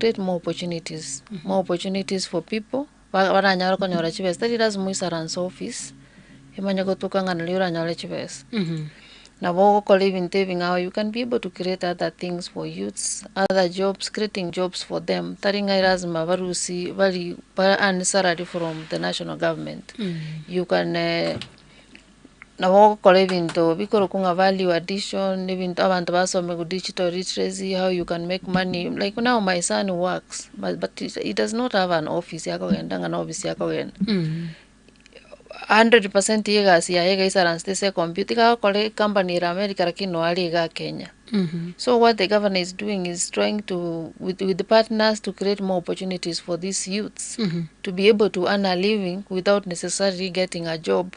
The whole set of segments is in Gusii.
create more opportunities, more opportunities for people, ba- baranyare konyora chibesa, tari lasima oisaranse office, emanye gotuka ng'a nario oranyore chibesa. Nabo ogokora ebinto ebing'ao you can be able to create other things for youths, other jobs, creating jobs for them, tari ng'a elasima barusie bari ba earn salary from the national government. You can nabo ogokora ebinto bikorokwa ng'a value addition, ebinto abanto basomigwe digital literacy, how you can make money, like now my son works, but but he does not have an office akogenda ng'a na ofisi akogenda. Hundred percent ya egasi yaye iga aisaransete ase ecomputer, iga agokora ecompany ere America lakini no are igaa Kenya. So what the governor is doing is trying to with with partners to create more opportunities for these youths to be able to earn a living without necessarily getting a job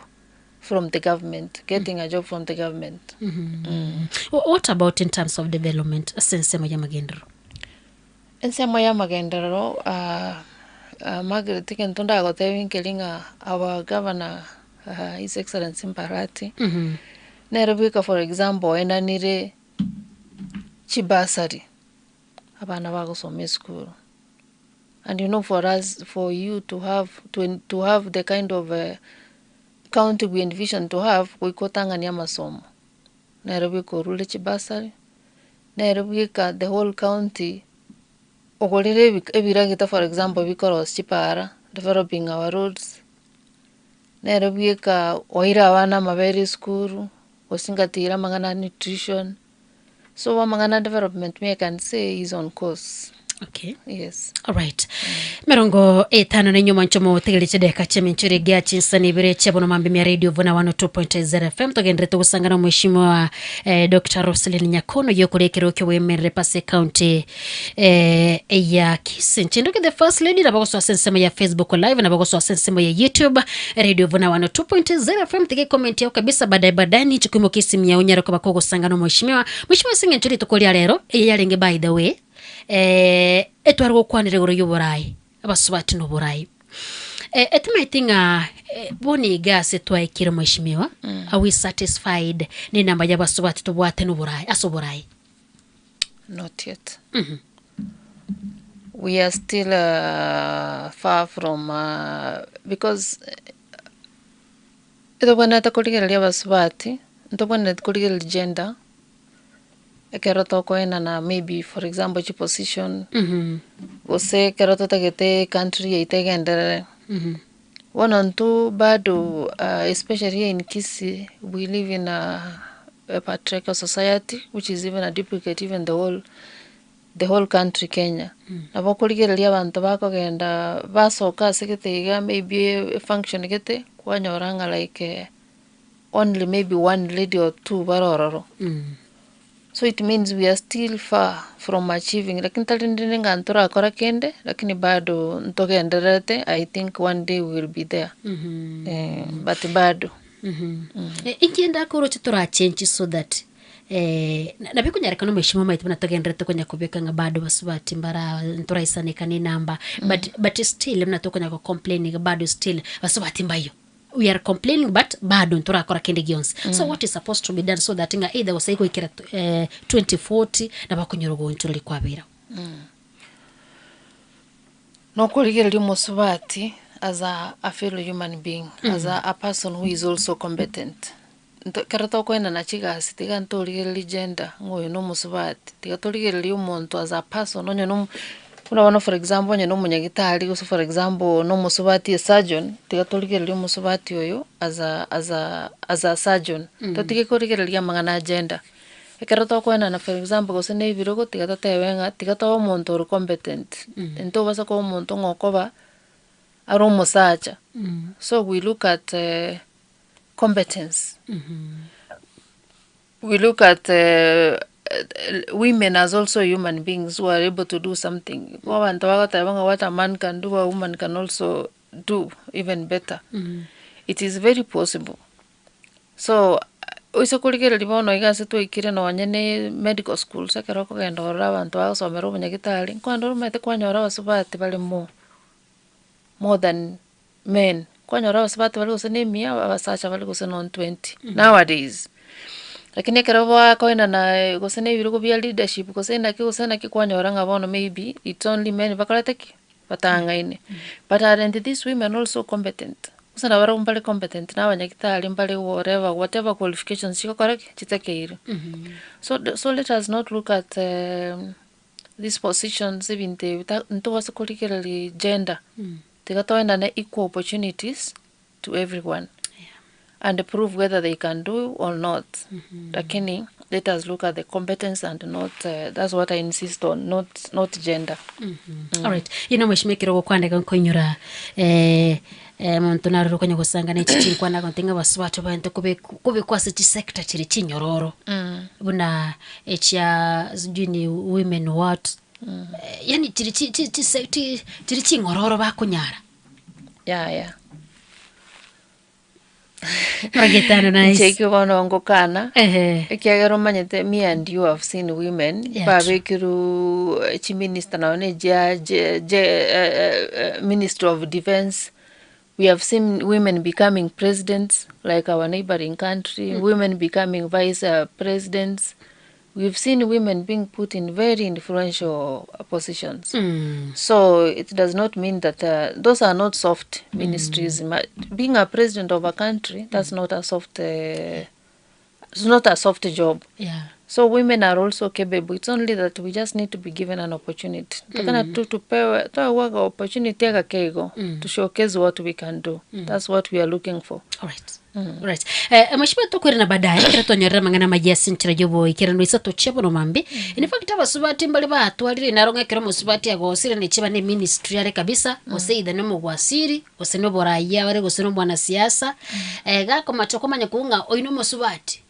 from the government, getting a job from the government. Wh- What about in terms of development ase ensemo y'amagenderero? Ensemo y'amagenderero Margaret egento ndagotebie nkeri ng'a our governor his excellency Mbarati, nere bweka for example oenanire chibursary abana bagosoma esukuru, and you know for us for you to have to to have the kind of county we envision to have goika otang'anie amasomo, nere bweka orure chibursary. Nere bweka the whole county, ogorire ebi ebiragita for example bikorosia chipara, developing our roads, nere bweka oire abana amabere esukuru, gosingatira amang'ana a nutrition, so amang'ana a development me I can say is on course. Okay. Yes. Alright. Merongo etano na inyuma ncho motegererie chideka chi'eminchori egia chinsani ibere chia bono mambi mia radio vuna 102.0 FM togenderete gosangana omweshimiwa eh, Dr. Roselyn Nyakono yokore ekero kioboemerere pase county eh, ya Kisii Nchindoke the first lady nabo gosoa ase ensemo ya Facebook live nabo gosoa ase ensemo ya YouTube radio vuna 102.0 FM tiga comment yao kabisa baadaye baadaye ninche koimokia esimu yao nyare koba kogosangana omweshimiwa mweshimiwa ase eng'encho rituko ria rero eye yarenge by the way Etware gokwanera igoro y'oboraai, abasubati na oboraai. Etimaeti ng'a bono iga ase twaikire mweshimiwa, are we satisfied ne enamba ya abasubati tobwate na oboraai ase oboraai? Not yet. We are still far from because etobwenerete korigereria abasubati, ntobwenereti korigereria gender. Ekero tokoenana maybe for example chiposition, gose ekero totagete ecountry yaito egenderere, bono intwe bado especially here in Kisii we live in a a patriarchal society which is even a duplicate even the whole the whole country Kenya. Nabo okorigereria abanto bakogenda basoka ase gete iga maybe efunction gete, kwanyora ng'a like. only maybe one lady or two bare ororo. So it means we are still far from achieving lakini tari rinde ng'a ntorakora kende, lakini bado ntogendererete I think one day we will be there eh, but bado. Inki ndakoroche torachenchi so that nabo ekonyarekana omweshimiwa omanyete buna togendererete konya kobeka ng'a bado basubati mbara ntoraisaneka na enamba but but still buna tokonya go complain iga bado still basubati mbayio. We are complaining but bado ntorakora kende gionsi so what is supposed to be done so that ng'a either gose goikera eh, 2040 nabo okonyora ogoonchoreria kwabeire Nokorigereria omosubati as a a fellow human being, as a a person who is also competent. Nto ekero tokoenana chigasi tiga ntorigereria gender ng'a oyo na omosubati, tiga torigereria omonto as a person onye na omo buna bono for example onye na omonyagitari gose for example na omosubati a surgeon, tiga torigereria omosubati oyo as a as a as a surgeon. Totige korigereria amang'ana a gender. Ekero tokoenana for example gose na ebirogo tiga totebe ng'a tiga tobe omonto ore competent, ntobasa koba omonto ng'a okoba are omosacha. So we look at competence. We look at women as also human beings who are able to do something. Igo abanto bagoteba ng'a what a man can do a woman can also do even better. It is very possible. So, oise korigereria bono iga ase twaikire nonye na medical schools ekero okogenda ororo abanto bagosomera obonyagitari, nkoenda omanyete kwanyora abasubati bare more, more than men, kwanyora abasubati bare gose na emia, abasacha bare gose nonye twenty, nowadays. Lakini ekero bakoenana gose na ebirogo bia leadership gose naki gose naki kwanyora ng'a bono maybe it's only men bakorete ki? Batang'aine. But aren't these women also competent? Gose nabarabwo mbare competent na abanyagitari mbare whatever whatever qualifications chigokora ki? Chitakeire. So so let us not look at these positions ebinto ebi ta ntobasa korigereria gender, tiga toenane equal opportunities to everyone and prove whether they can do or not lakini let us look at the competence and not that's what I insist on not not gender. Alright, ino mheshimiwa ekero ogokwana iga nkoinyora omonto naroro okonya gosanga na echi chinkwana agote ng'a abasubati baente kobekwa kobekwa ase chisector chiria chinyororo buna echia sijui ni women what yaani chiria chi chi chise chi chiria ching'ororo bakonyara. Yaya. Mirongo etano na Inche ise. ekio bono ngokana, Ehe. ekiagera omanyete me and you have seen women, Yeah, true. babekirwe chiminister nonye na echia je je ministry of defence, we have seen women becoming presidents like our neighbouring country, women becoming vice presidents, we've seen women being put in very influential positions. So it does not mean that those are not soft ministries. Ma- Being a president of a country, that's not a soft, it's not a soft job. Yeah. So women are also capable. It's only that we just need to be given an opportunity. Takana tu tupewe twawaga opportunity agakeigo to showcase what we can do. That's what we are looking for. Alright. Alright. Eh, mheshimiwa tokwirana baadaye ekero twanyorire amang'ana amaya ase enchera ya oboikeranu ase tochia bono mambi. In fact abasubati mbare batwarire naro ng'a ekero omosubati agosire nechiba ne ministry are kabisa gose either na omogwasiri gose na oboraia bare gose na omwanasiasa eh, gakomacha okomanya kobua ng'a oyio na omosubati.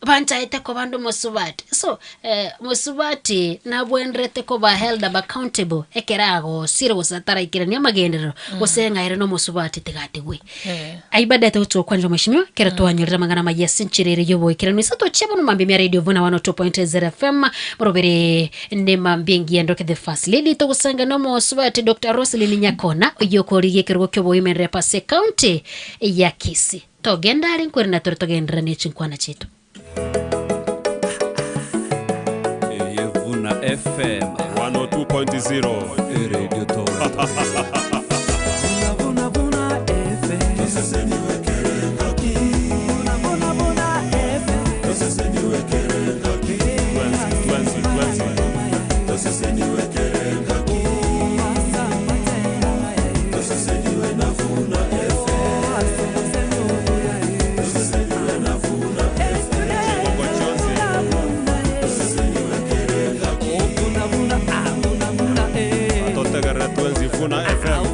Banchaete koba ande omosubati. So, mosubati nabwenerete koba held up accountable ekero agosire gose ataraikerania amagenderero, gose ng'a ere nomosubati tiga atigwe. Ayio baadaye togochia gokwanera mweshimiwa, ekero twanyorire amang'ana amaya ase enchera ere y'oboikeranu. Ase tochia bono mambia mia radio buna 102.0 FM, morobere ne mambia engiya ndoke the first lady, togosanga na omosubati Doctor Roselyn Nyakona, oyio okorigia ekerogo kia oboimereri ase ecounty ya Kisii. Togende are nkwerena tore togenderere ne chinkwana chiaito. Eye Vuna FM 102.0 eredio togotogia. Vuna vuna vuna FM. Vuna vuna vuna FM. Twenzi, twenzi, twenzi. Chigogo chionsi. Atotegerere twenzi Vuna FM.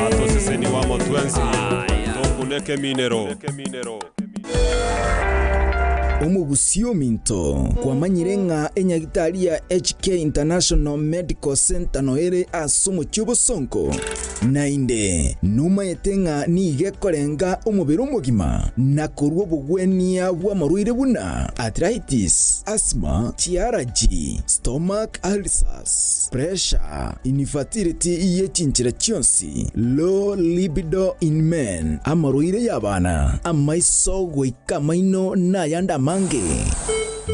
Atoseseni wamo twenzi. Tokuneke minero. Omogusii ominto, kwamanyire ng'a enyagitari ya HK International Medical Centre noere ase omochie obosongo? Naende nomayete ng'a nigo ekorenga omobere omogima na korwa obogwenia bw'amarwaire buna arthritis, asthma, chiaraji, stomach ulcers, pressure, infertility ye chinchera chionsi, low libido in men, amarwaire y'abana, amaiso goika amaino na ayande amange.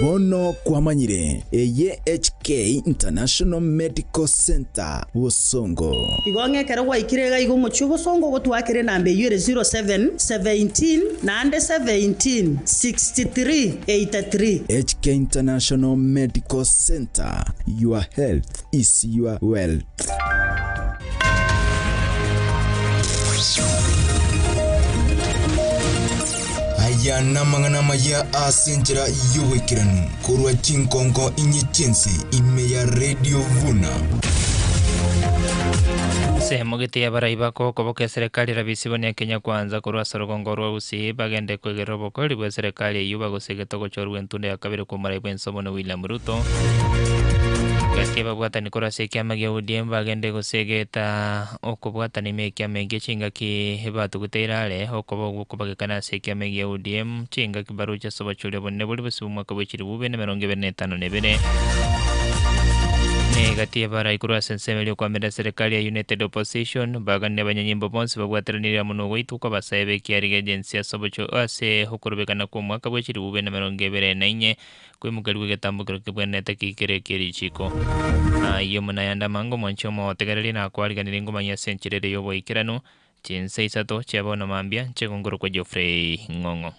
Bono kwamanyire, eye HK International Medical Centre, Bosongo. Igo ng'a ekero gwaikire iga iga omochie obosongo ogotwakere enamba eyio ere 07 17 naende 17 63 83. HK International Medical Centre, your health is your wealth. Aya namang'ana amaya ase enchera y'oboikeranu korwa chinkonko inye chi'ense ime ya Radio Vuna. Ensemo gete y'abarai bakoboka eserekari Rabisi Bonia Kenya Kwanza korwa ase orogongo rwa Gusii bagende koigerera obokori bw'eserekari eyio bagosegete ogochorwa entunda ya kabere kw'omorai bw'ense Omonene William Ruto. Gati y'ababwatani korwa ase ekiama gia ODM bagende gosegeta okobwatana ime ekiama ekio chingaki batuguteire are okoba ogw'okobagekana ase ekiama gia ODM chingaki baroche ase obochori obonene bore bosio bw'omwaka bwe chilifu ibere na emerongo ebere na etano na ebere. Egati y'abarai korwa ase ensemo eria okoamera eserekari ya United Opposition, baganire abanyanyimbo bonsi babwateranire amo nogoitwa kw'abasae b'ekiariga agency ase obochio ase okorobekana kw'omwaka bwe chilifu bibere na emerongo ebere na inye, koimokerigwa egetambokero kebwenerete keikere ekie richiko. Ayio buna ayande amange omwanchi omotegereria nakwariganirie ngomanye ase enchera ere y'oboikeranu, chinsa isato chia bono mambia, nche gongorokwa Geoffrey Ng'ong'o.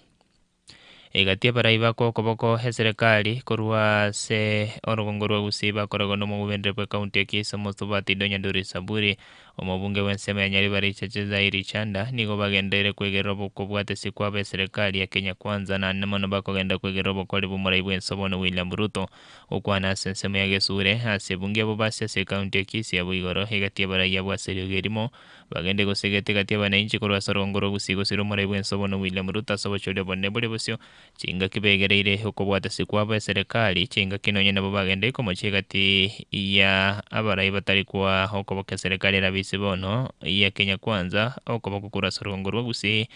Egati abarai bakwa okoboko eserekari korwa ase orogongo rwa Gusii bakoragwa nomogobendere bwe county ya Kisumu Mosubati Donya Doris Saburi, omobunge bw'ensemo ya Nyaribari Chache Zairi Chanda nigo bagendereire kwegerera obokobwatesi kwabo eserekari ya Kenya Kwanza naende mono bakogenda kwegerera obokori bw'omorai bw'ense bono William Ruto gokwana ase ensemo ya Gesure ase ebunge ya Bobasi ase ecounty ya Kisii abwo igoro egati abarai abwo ase eriogi erimo Bagende gose gete gati y'abananchi korwa ase orogongo rwa Gusii gose rw'omorai bw'ense obono William Ruto ase obochori obonene bore bosio, chingaki begereire okobwatasi kwabo eserekari, chingaki nonye nabo bagende komochia egati ya abarai batari koa okoboka eserekari erabe ase bono ya Kenya Kwanza okoboko korwa ase orogongo rwa Gusii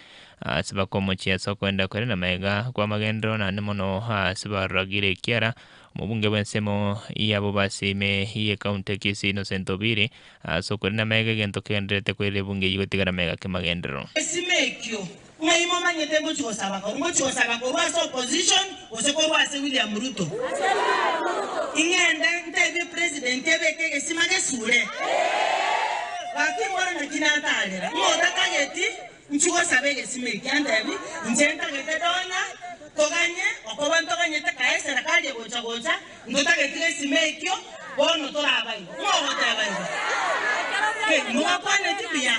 ase bakomochia ase okoenda kore na magega kw'amagenderero naende mono ase baroragire ekiara omobunge bw'ensemo yabo base ime y'ecounty ya Kisii Innocent Obiri Ase okorina amaiga egento kegendererete koirera ebunga eyio gotigara amaiga kemagenderero. Esime ekio, ng'ai momanyete ngochia gosaba korwa? Ngochia gosaba korwa ase opposition gose korwa ase William Ruto? Ing'ende ntebie president ebeke egesima gesure? Gaki mbore naki natarera, ng'a otatageti nchia gosaba egesima eki antebi inche ntagete donya toganye okoba ntoganyete kae eserekari egocha gocha Ntotageti gesima ekio, bono torabaigwe. Ng'o ogoteba igo? Ki, mobakwaneti buya?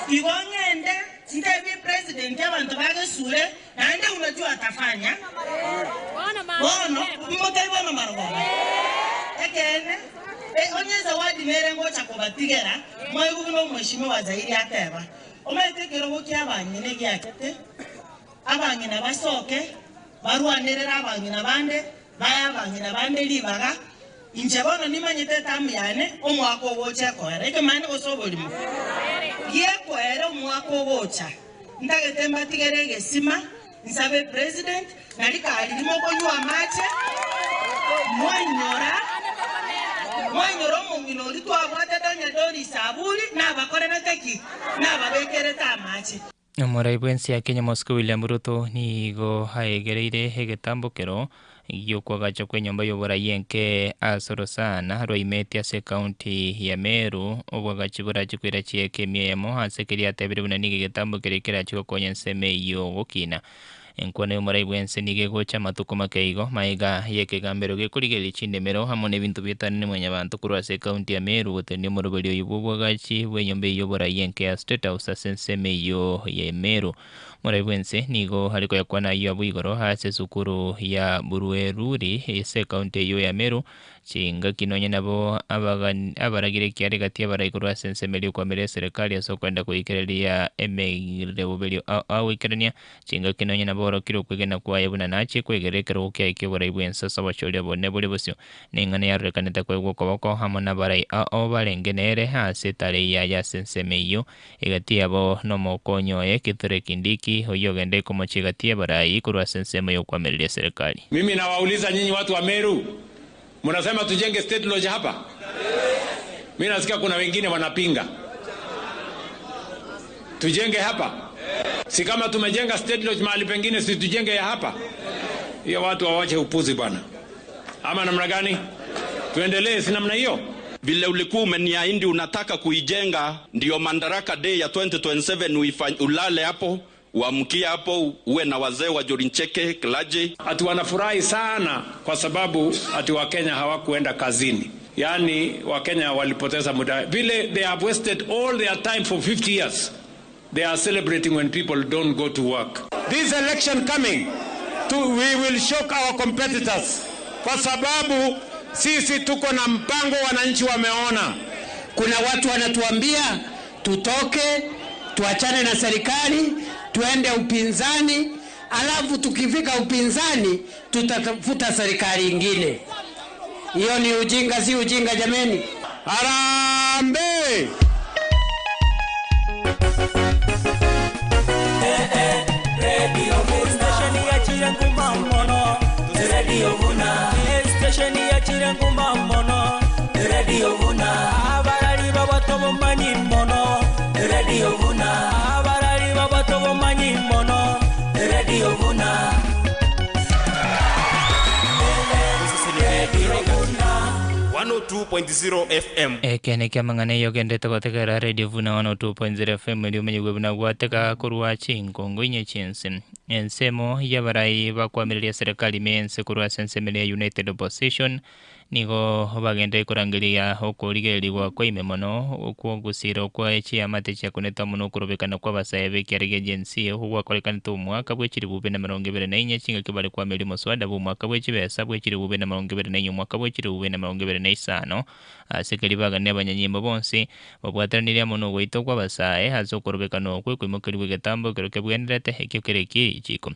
Igo ng'ende ntebie president abanto ba Gesure, naende unajua atafanya. Bono, motari bono marogoba. Ekeene, onye ezawadi nere ngocha kobatigera, mwaigwe buna omweshimiwa Zairi ateba. Omanyete ekerogo ki'abang'ina egiachete, Abang'ina basoke, barwanerere abang'ina bande, bae abang'ina bande ribaga. Inche bono nimanyete etamu yane, omwaka ogocha ekoera. Ekemaene gose oborimo? Gekoera omwaka ogocha. Ntagete mbatigere egesima, nsabe president, na rikari rimokonywa amache, mwainyora, mwainyora omong'ina oria twabwate Donya Doris Aburi, nabakorerete ki? Nababekerete amache. Omorai bw'ense ya Kenya Mosike William Ruto nigo aegereire egetambokero gi'okoagacha kw'enyomba y'oborai enke ase orosana rwa Imeti ase ekaunti ya Meru, obwagachi borache koira chieka emia eyemo ase keria atebire buna nigo egetambokero eke kerache gokonya ensemo eyio gokina. Enkwana y'omorai bw'ense nigo egocha amatuko make igo, magega y'ekegambero gekorigereria chindemero amo n'ebinto bietanene mwanyabanto korwa ase ekaunti ya Meru gotenia omoroberi oyio bw'obwagachi bw'enyomba eyio y'oborai enke ya State House ase ensemo eyio ya Meru. Omorai bw'ense nigo are koyakwana ayio abwo igoro ase esukuru ya Burueruri ase ekaunti eyio ya Meru Chingaki nonye nabo abaragire ekiara egati y'abarai korwa ase ensemo eria okwamera eserekari ase okwenda koikereria emeroberio agoikerania. Chingaki nonye nabo orokire okwegena kwaye buna nachie kwegerera ekerogo kiaye ki'oborai bw'ense ase obochori obonene bore bosio, na eng'ana yarorekanete koegwa okoboko amo nabarai ao barenge nere ase etare yaye ase ensemo eyio. Egati yabo nomokonyi oye Kithure Kindiki, oyio ogende komochia egati y'abarai korwa ase ensemo y'okwamereria eserekari. Mimi nawauliza nyinyi watu wa Meru, mnasema tujenge state lodge hapa? Mimi nasikia kuna wengine wanapinga. Tujenge hapa? Si kama tumejenga state lodge mahali pengine, si tujenge ya hapa? Hiyo watu wawache upuzi bwana, ama namna gani? Tuendelee, si namna hiyo? Vile ulikuwa umeniahidi unataka kuijenga, ndio Madaraka Day ya 2027 ulale hapo, uamkie hapo, uwe na wazee wa Njuri Ncheke, clergy. Ati wanafurahi sana kwa sababu ati Wakenya hawakuenda kazini. Yaani Wakenya walipoteza muda. Vile they have wasted all their time for 50 years. They are celebrating when people don't go to work. This election coming, we will shock our competitors kwa sababu sisi tuko na mpango, wananchi wameona. Kuna watu wanatuambia tutoke, tuachane na serikali, tuende upinzani, alafu tukifika upinzani tutatafuta serikali ingine. Hiyo ni ujinga, si ujinga jameni? Harambee! Radio Buna. Abarari babatobomanyi mono. Radio Buna. Abarari babatobomanyi mono. Radio Buna. Radio Buna. 102.0 FM. Ekene kia amang'ana eyio ogendete gotegerera Radio Vuna 102.0 FM erio omonyigwe buna gwatega korwa chinkongo inye chiense. Ensemo y'abarai bakwamireria serikali ime y'ense korwa ase ensemo eria ya United Opposition nigo bagenderere korangeria okorigererigwa kwa ime mono okw'ogosira okwa chiamate chiakunete amo nokorobekana kw'abasae b'ekiara gia Gen Z okwo gwakorekanete omwaka bwe chilifu ibere na emerongo ebere na inye chingaki bare kwameria omoswada bw'omwaka bwe chibesa bwe chilifu ibere na emerongo ebere na inye omwaka bwe chilifu ibere na emerongo ebere na isano. Ase keria bagania abanyanyimbo bonsi babwatanire amo nogoitwa kw'abasae ase okorobekana okwo ekoimokerigwa egetambo ekero kebwenerete ekio kere ekie richiko.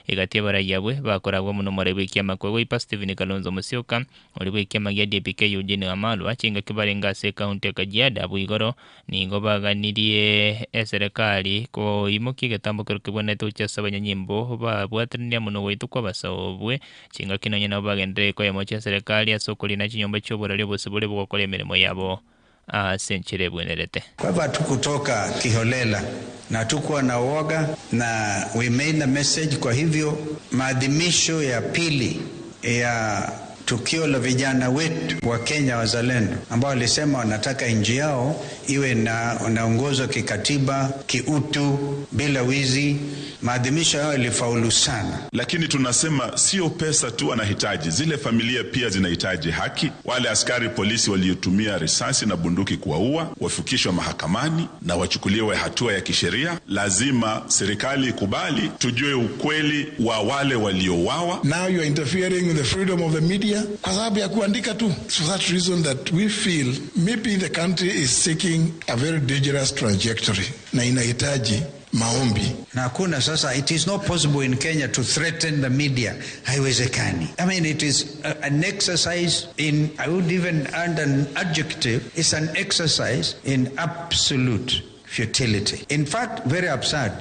Egati y'abarai abwe bakoragwa mono omorai bw'ekiama kwa Wiper Stephen Kalonzo Musyoka, oria bw'ekiama gia DAP-K Eugene Wamalwa chingaki barenge ase ekaunti ya Kajiado abwo igoro nigo baganirie eserekari koimokia egetambo ekero kebwenerete gochia ase abanyanyimbo babwatanire amo nogoitwa kw'abasao obwe Chingaki nonya nabo bagenderere koyemochia eserekari ase okorina chinyomba chi'oborori obosibore bw'ogokora emeremo yabo ase enchera ebwenerete. Kwa hivyo hatukutoka kiholela na hatukuwa na uoga na we made the message. Kwa hivyo maadhimisho ya pili ya tukio la vijana wetu wa Kenya wazalendo ambao walisema wanataka nchi yao iwe na naongozwa kikatiba, kiutu, bila wizi. Maadhimisho yao yalifaulu sana. Lakini tunasema sio pesa tu anahitaji, zile familia pia zinahitaji haki. Wale askari polisi waliotumia risasi na bunduki kuwaua wafikishwe mahakamani na wachukuliwe hatua ya kisheria. Lazima serikali ikubali tujue ukweli wa wale waliouawa. Now you are interfering with the freedom of the media kwa sababu ya kuandika tu. It's for that reason that we feel maybe the country is seeking a very dangerous trajectory na inahitaji maombi. Na hakuna sasa, it is not possible in Kenya to threaten the media. Haiwezekani. I mean, it is a, an exercise in, I would even add an adjective, it's an exercise in absolute futility. In fact, very absurd.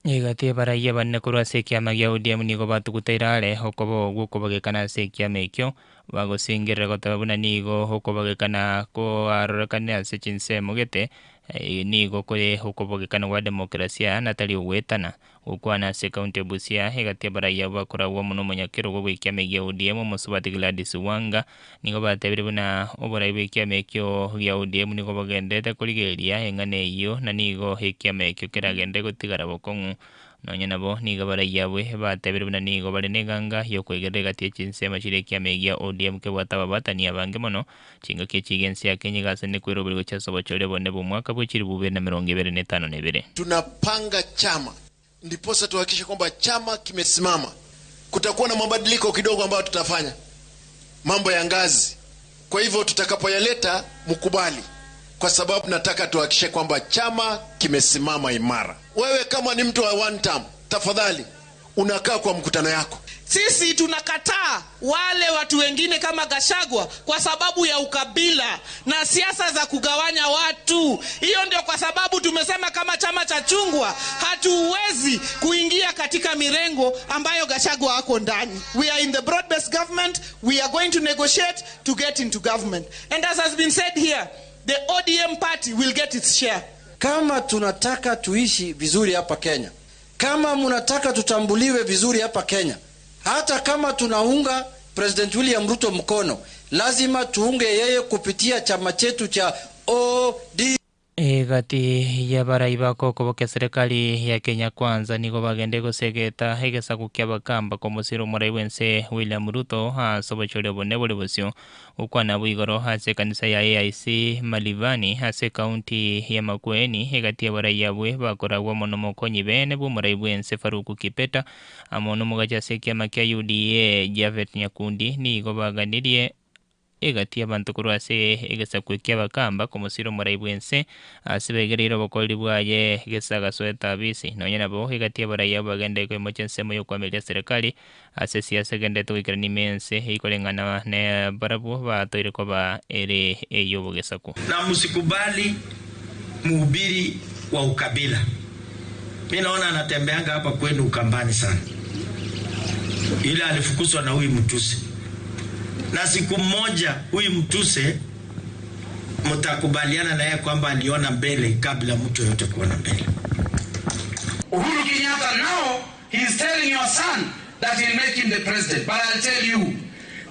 Egati y'abarai abanene korwa ase ekiama gia ODM nigo batuguteire are okoba ogwo okobagekana ase ekiama ekio, bagosingerera goteba buna nigo okobagekana koarorekanire ase chinsemo gete, nigo kore okobagekana gwa demokrasia na tari ogoetana. Gokwana ase ekaunti ya Busia, egati y'abarai abwo bakoragwa mono omonyakerogo bw'ekiama gia ODM omosubati Gladys Wanga, nigo batebire buna oborai bw'ekiama ekio gia ODM nigo bogendererete korigereria eng'ana eyio na nigo ekiama ekio keragende gotigara bokong'u. Nonya nabo nigo abarai abwe batebire buna nigo bare neganga y'okoigerera egati ye chinsemo chiria ekiama egia ODM kebwate ababatani abange mono chingaki echi iga ense ya Kenya igasene kweroberi gochia ase obochori obonene bw'omwaka bwe chilifu ibere na emerongo ebere na etano na ebere. Tunapanga chama ndiposa tuhakikishe kwamba chama kimesimama. Kutakuwa na mabadiliko kidogo ambayo tutafanya mambo ya ngazi. Kwa hivyo tutakapoyaleta mkubali, kwa sababu nataka tuhakikishe kwamba chama kimesimama imara. Wewe kama ni mtu wa one term, tafadhali unakaa kwa mkutano yako. Sisi tunakataa wale watu wengine kama Gashagwa kwa sababu ya ukabila na siasa za kugawanya watu. Hiyo ndio kwa sababu tumesema kama chama cha chungwa hatuwezi kuingia katika mirengo ambayo Gashagwa ako ndani. We are in the broad-based government. We are going to negotiate to get into government. And as has been said here, the ODM party will get its share. Kama tunataka tuishi vizuri hapa Kenya, kama mnataka tutambuliwe vizuri hapa Kenya, hata kama tunaunga President William Ruto mkono, lazima tuunge yeye kupitia chama chetu cha OD. Egati y'abarai bakokobokia serikali ya Kenya Kwanza nigo bagende gosegeta egesaku kia Abakamba komosira omorai bw'ense William Ruto ase obochori obonene bore bosio. Gokwana abwo igoro ase ekanisa ya AIC Malivani ase ekaunti ya Makueni egati y'abarai abwe bakoragwa mono mokonyi bene bw'omorai bw'ense Farouk Kipeta amo nomogachi ase ekiama kia UDA Japhet Nyakundi nigo baganirie egati y'abanto korwa ase egesaku ekia Abakamba komosira omorai bw'ense ase baigereire obokoreri bwaye gese agasoete abisi. Nonya nabo egati y'abarai abwo bagende koimocha ensemo y'okoamereria serikali ase esiasa egenderete goikerania ime ense eikoreng'ana na barabwo batoire koba ere ey'obogesaku. Na msikubali mhubiri wa ukabila. Mi naona anatembeanga hapa kwenu Ukambani sana, ila alifukuzwa na huyu Mtuse, na siku moja huyu Mtuse Mtakubaliana naye kwamba aliona mbele kabla mtu yoyote kuona mbele. Uhuru Kenyatta now he is telling your son that he'll make him the president. But I'll tell you,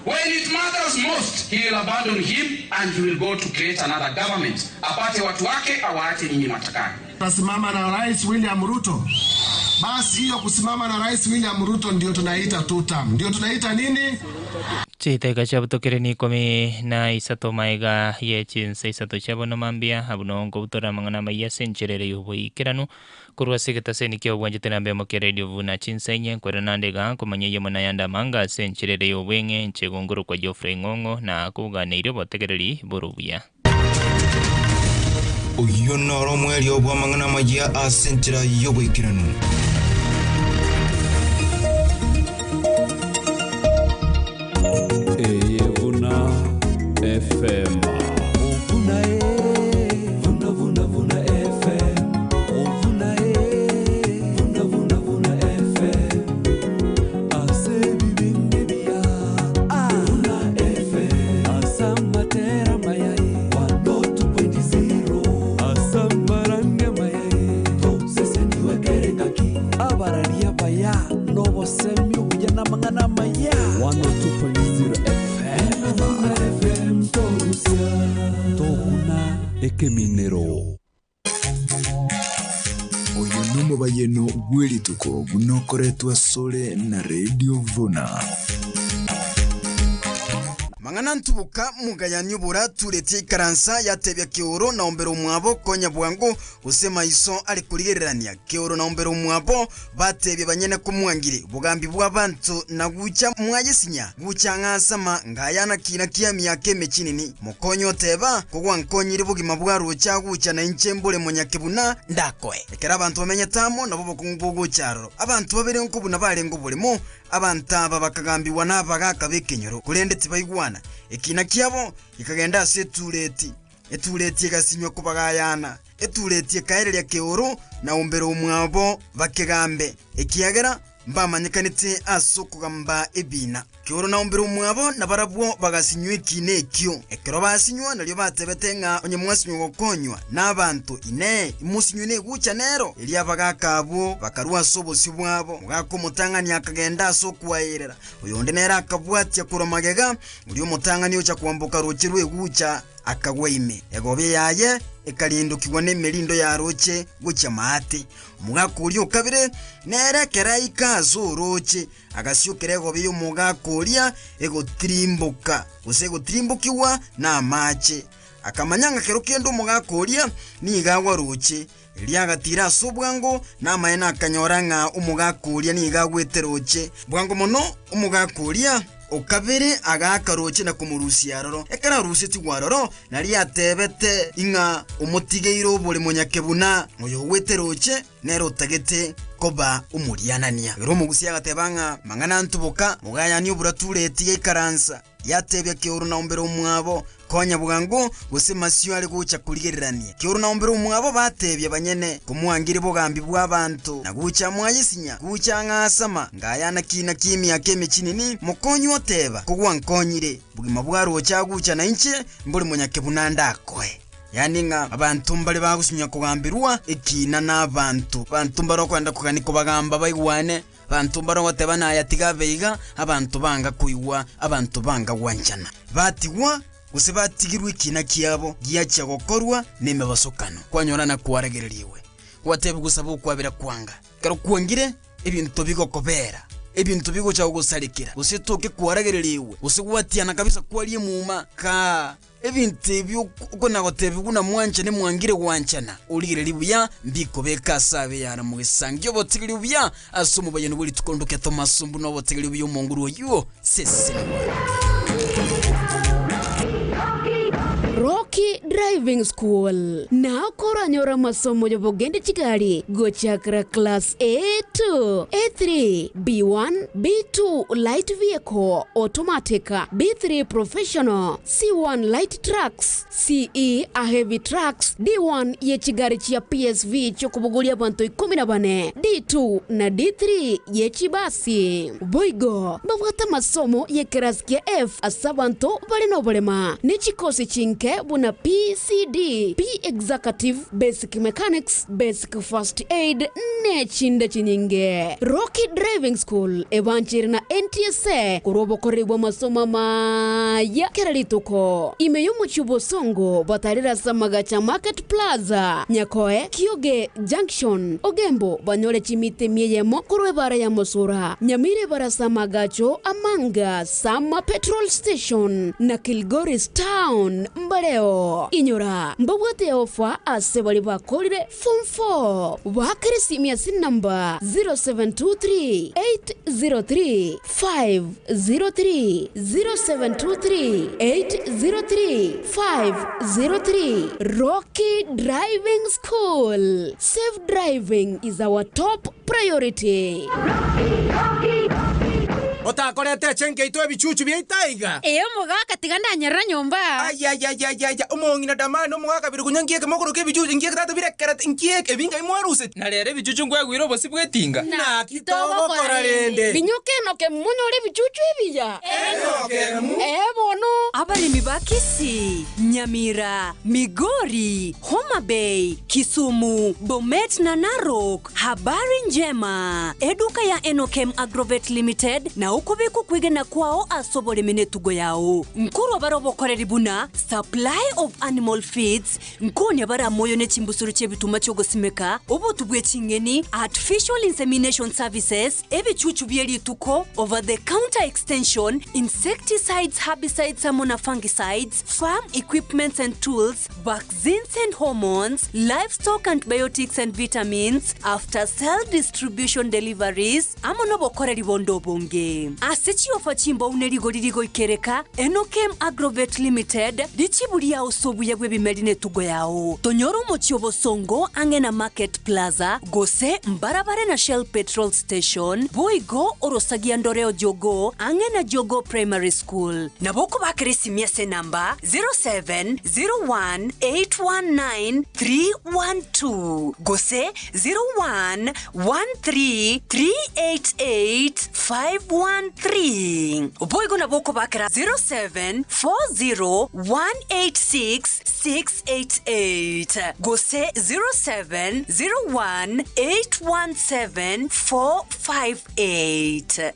when it matters most, he will abandon him and he will go to create another government. Apate watu wake awaache nyinyi matakani. Tasimama na Rais William Ruto. Basi hiyo kusimama na Rais William Ruto ndio tunaita two term. Ndio tunaita nini? Chiteka chiabutokire ni ikomi na isato maega ye chinsa isato chiabono mambia abwo noo nkobutora amang'ana amaya ase enchera ere ya oboikeranu korwa ase egetaseni kia obwanchete namba emo kia radio buna chinsa inye nkwera nande iga nkomanya eyemo na ayande amange ase enchera ere ya obweng'e inche igo nkorokwa Geoffrey Ng'ong'o na koganeirie obotegereri bore obuya. Oyio noro omoerio bw'amang'ana amayia ase enchera y'oboikeranu. Eye buna FM. Buna e, buna buna buna FM. Buna e, buna buna buna FM. Ase bibindi bia Buna FM. Asa matera mayai 102.0. Asa marange mayai. Toseseniwe kerengaki. Abararia baya nobosemi obuya namang'ana amaya 102.0 FM. Buna FM torusia tobuna ekeminero. Oyo nomobayeno bw'erituko buna okoretwa asore na Radio Vuna. Mang'ana ntuboka mogayani oboraturetie ikaransa yatebia Keoro na ombere omwabo konya bwango gose maiso are korigererania Keoro na ombere omwabo batebia banyene komwangire bogambi bw'abanto na gucha mwayesinya gucha ng'asama ngayana kina kia miaka emechinini mokonye oteba kogwankonyire bogima bwa rocha gucha na inche mbore monyakebuna ndakoe ekero abanto bamenyete amo nabo bokong'u bogocha aroro abanto babere nkobuna barenge oboremo Abanto aba bakagambigwa nabagaaka b'ekenyoro, korende tibaigwana. Ekiina kiabo gekagenda ase etureti, etureti egasinywa kobagayana. Etureti ekaereria keoro na ombere omwabo bakegambe, ekiagera mbamanyekanete ase okogamba ebiina. Keoro na ombere omwabo nabarabwo bagasinywa ekiina ekio. Ekero basinywa nario batebete ng'a onye mwasinywa gokonywa nabanto, Inee, imosinywe negucha nero? Erio abagaaka abwo bakarua ase obosio bwabo. Omogaka omotang'ani akagenda ase okwaerera, oyonde nere akabwatia korwa magega, oria omotang'ani ocha kwamboka rooche rw'egucha, akagwa ime. Egobia yaye ekarindokigwa nemerindo ya rooche gochia maate. Omogaka oria o kabere nere ekero aika ase orooche, Agasiokera egobia y'omogaka oria egotirimboka, gose egotirimbokigwa namaache. Akamanya ng'a kero kende omogaka oria nigo agwa rooche. Erio agatiira ase obwango, namaene akanyora ng'a omogaka oria nigo agwete rooche. Bwango mono omogaka oria o kabere agaaka rooche na komorusia aroro. Ekero arusetigwe aroro, nario atebete ing'a omotigeire obore monyakebuna oyo ogwete rooche, nere otagete koba omorianania. Ere omogusia agateba ng'a mang'ana ntuboka, mogayanie oburatureti yaikaransa, yatebia Keoro na ombere omwabo, Konya bwango, gose masio are gocha korigererania. Keoro na ombere omwabo batebia banyene, Komwangire bogambi bw'abanto, na gocha mwayesinya, gocha ng'asama, ngayana kina ki'emiaka emechinini, mokonywe oteba, Kogwankonyire, bogima bwa roche agocha nainche mbore monyakebuna ndakoe. Yaani ng'a abanto mbare bagosunywa kogambirwa ekiina nabanto. Abanto mbare okoenda kogania kobagamba baigwane, abanto mbare ogoteba naya tiga abe iga, abanto banga koigwa, abanto banga gwanchana. Batigwa, gose batigirwe ekiina kiabo giachia gokorwa nemebasokano. Kwanyora nakwaragererigwe, gwatebigwa gosaba okwabera kwanga. Ekero kwangire, ebinto bigokobera, ebinto bigocha gogosarekera, gose toke kwaragererigwe, gose gwatiana kabisa kwaria emuma, kaa. Ebinto ebi okona-gotebigwa buna mwanchane mwangire gwanchana, origererie buya, mbikobeka ase abe yara mogesangia obotegereria buya ase omobayeno bwe rituko ndoke Tomaso mbuna obotegereria buya omonguru oyio sesenigwa. Rocky Driving School nao koranyore amasomo y'obogendi chigari gochakera class A2, A3, B1, B2 light vehicle, automatic, B3 professional, C1 light trucks, CE a heavy trucks, D1 ye chigari chia PSV chi'okobogoria abanto ikomi na bane, D2 na D3 ye chibasi. Boigo mbabwate amasomo y'ekerasi kia F ase abanto bare noborema, ne chikosi chinke buna. buna PCD, P-Executive, Basic Mechanics, Basic First Aid ne chinde chinyinge. Rocky Driving School ebancheire na NTSA korwa obokoreri bw'amasomo amaya kera rituko. Ime y'omochie o Bosongo batarire ase amagacho a Market Plaza, Nyakoe, Kioge Junction, Ogembo banyore chimita emia eyemo korwa ebara ya Mosura, Nyamira ebara ase amagacho a Manga, Sama Petrol Station na Kilgoris Town mbareo. Inyora, mbabwate ofa ase baria bakorire Form 4. Baakere esimi ase enamba 0723 803 503, 0723 803 503. Rocky Driving School, safe driving is our top priority. Otakorete echenke yaito ebichuchu biaito aiga. Ee omogaka, tiga ndanyerera nyomba. Ayayayaya, omong'ina Damari na omogaka Birugunya nkieke mogoroka ebichuchu nkieke tata birekerete nkieke ebi ngai mwaruseti. Na rero ebichuchu nkwegwire obosio bw'etinga. Naki togokora rende? Minyoka Enoke monyore ebichuchu ebiya. Enoke. Ee bono. Abaremi ba Kisii, Nyamira, Migori, Homa Bay, Kisumu, Bomet na Narok, Habari njema! Eduka ya Enokem Agrovet Limited na okobeka okwegena kwao ase oboremi na etugo yao. Nkorwa bare obokoreri buna Supply of animal feeds, nkonya bare amoyo ne chimbusuro chi'ebituma chi'ogosimeka, obotu bwe ching'eni, artificial insemination services, ebichuchu bie rituko, over the counter extension, insecticides, herbicides amo na fungicides, farm equipments and tools, vaccines and hormones, livestock antibiotics and vitamins, after sale distribution deliveries, amo nobokoreri bonde obonge. Ase chiofa chimbou ne rigori rigoikereka, Enokem Agrovet Limited, richibu riao ase obuya bw'ebimeri netugo yao. Tonyore omochie obosongo ang'e na Market Plaza, gose mbarabare na Shell Petrol Station, boigo orosagia ndoreo Jogoo ang'e na Jogoo Primary School. Nabo okobakera esimi ase enamba 0701819312 gose 0113388513. Boigo nabo okobakera 0740186688 gose 0701817458.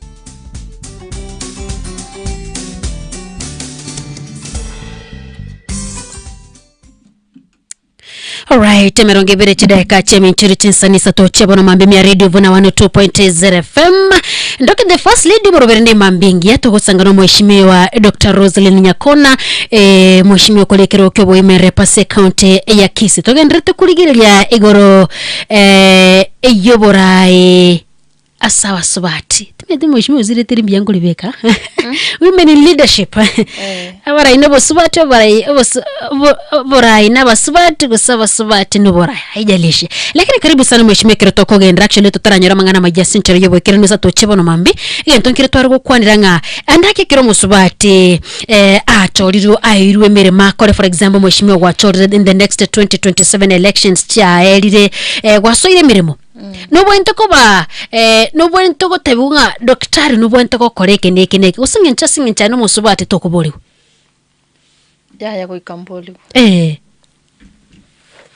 Alright, emerongo ebere chidakika chiaminchiri chinsani isato chiabono mambi mia radio vuna 102.0 fm ndoke the first lady borobere ne mambi ngiya togosangana omweshimiwa dr roselyn nyakona eh, mweshimiwa okorekera okio oboimere pase county ya kisii togenderete kurigereria igoro eh, eyoborae ase abasubati timanyeti mweshimiwa osirete rimbuya nkoribeka women in leadership abarai na obosubati obarai obosu obo oborai na abasubati gose abasubati na oborai haijalishi lakini karibu sana mweshimiwa ekero tokogenda actually totaranyora amang'ana amayia ase enchera ya oboikeranu ase atoche bono mambia egento nkere tware gokwanera ng'a ande ake ekero omosubati achorirwe aeirwe emeremo akore for example mweshimiwa gwachorire in the next 2027 elections chiaerire gwasoire emeremo. Nobwenerete koba nobwenerete gotebiwa ng'a daktari nobwenerete gokora eke na eke na eke, gose eng'encho ase eng'encho aye nomosubati tokoborigwa. Yaya goika mborigwe. Eh.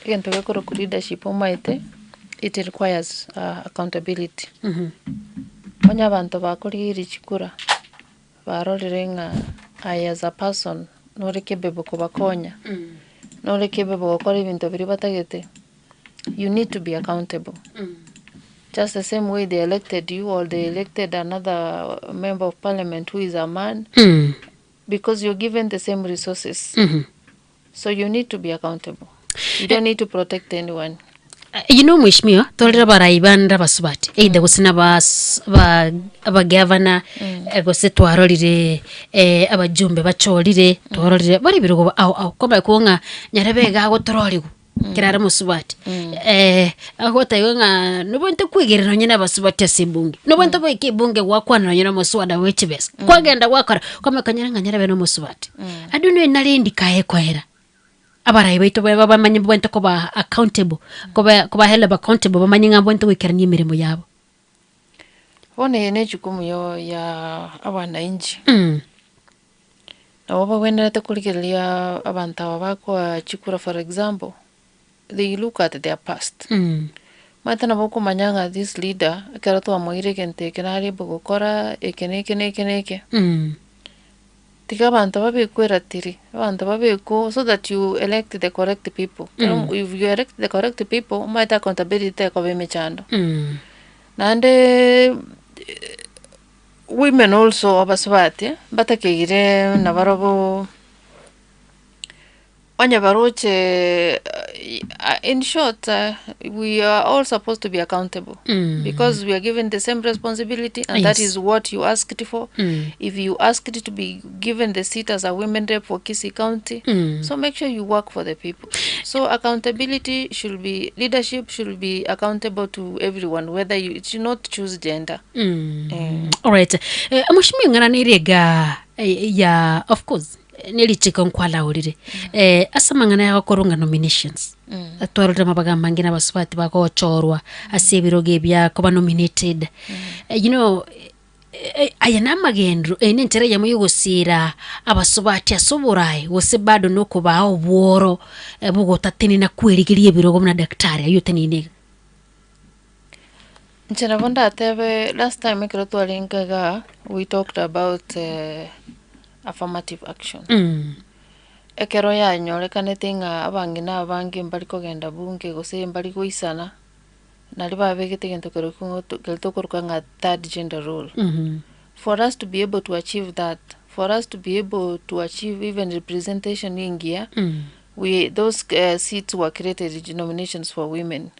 Egento gekorokwa leadership omanyete, it requires accountability. Onye abanto bakorigereria chikura, barorire ng'a aye as a person nore capable kobakonya, nore capable gokora ebinto biria batagete. you need to be accountable. Just the same way they elected you or they elected another member of parliament who is a man, because you're given the same resources. So you need to be accountable. You don't need to protect anyone. You know mheshimiwa torere abarai bande abasubati either gose na abas ba abagavana eh, gose twarorire eh, abajumbe bachorire twarorire bari ebirogo ao ao kwamanya kobua ng'a nyarebe iga agotororigwa Ekero are mosubati agotebiwa ng'a nobwenerete kwegerera nonye na abasubati ase ebunge, nobwenerete goika ebunge gwakwana nonye na omoswada bwe chibesa, kwagenda gwakora, kwamanya konyora ng'a nyarebe na omosubati. Ado nonya narendi kaye koera, abarai baito babe bamanye mbabwenerete koba accountable, koba koba held accountable bamanye ng'a mbabwenerete goikerania emeremo yabo. Bono eye ne ejukumu yo ya abanainchi. Nabo bagwenerete korigereria abanto aba bakoa chikura for example, they look at their past. Omanyete nabo okomanya ng'a this leader ekero twamoire egento eke nare able gokora eke na eke na eke na eke. Tiga abanto babekwe eratiri, abanto babekwe so that you elect the correct people. Ekero if you elect the correct people, omanyete accountability tekoba emechando. Naende women also abasubati, mbatakeire nabarobwo onye baroche in short we are all supposed to be accountable because we are given the same responsibility and that is what you asked for. If you asked to be given the seat as a women rep for Kisii County, so make sure you work for the people. So accountability should be, leadership should be accountable to everyone, whether you, it should not choose gender. Alright. Eh, Mheshimiwa ng'ana nere iga eh, ya of course nerichiko nkwalaorire eh, ase amang'ana ya gokorwa ng'a nominations twarorire amabaga amange na abasubati bagochorwa ase ebirogo ebia koba nominated Eh, you know eh, aya na amagendero eye nenchera eyemo yogosiira abasubati ase oboraai gose bado nokobaa obworo eh, bogotatenena kwerigeria ebirogo buna daktari aywo oteneine iga. Inche nabo ndatebe last time ekero twarenge igaa, we talked about affirmative action. Ekero yanyorekanete ng'a abang'ina abange mbari kogenda bunge gose mbari goisana, nario babegete egento keria keria tokoroka ng'a third gender rule. For us to be able to achieve that, for us to be able to achieve even representation engiya, we those seats were created nominations for women.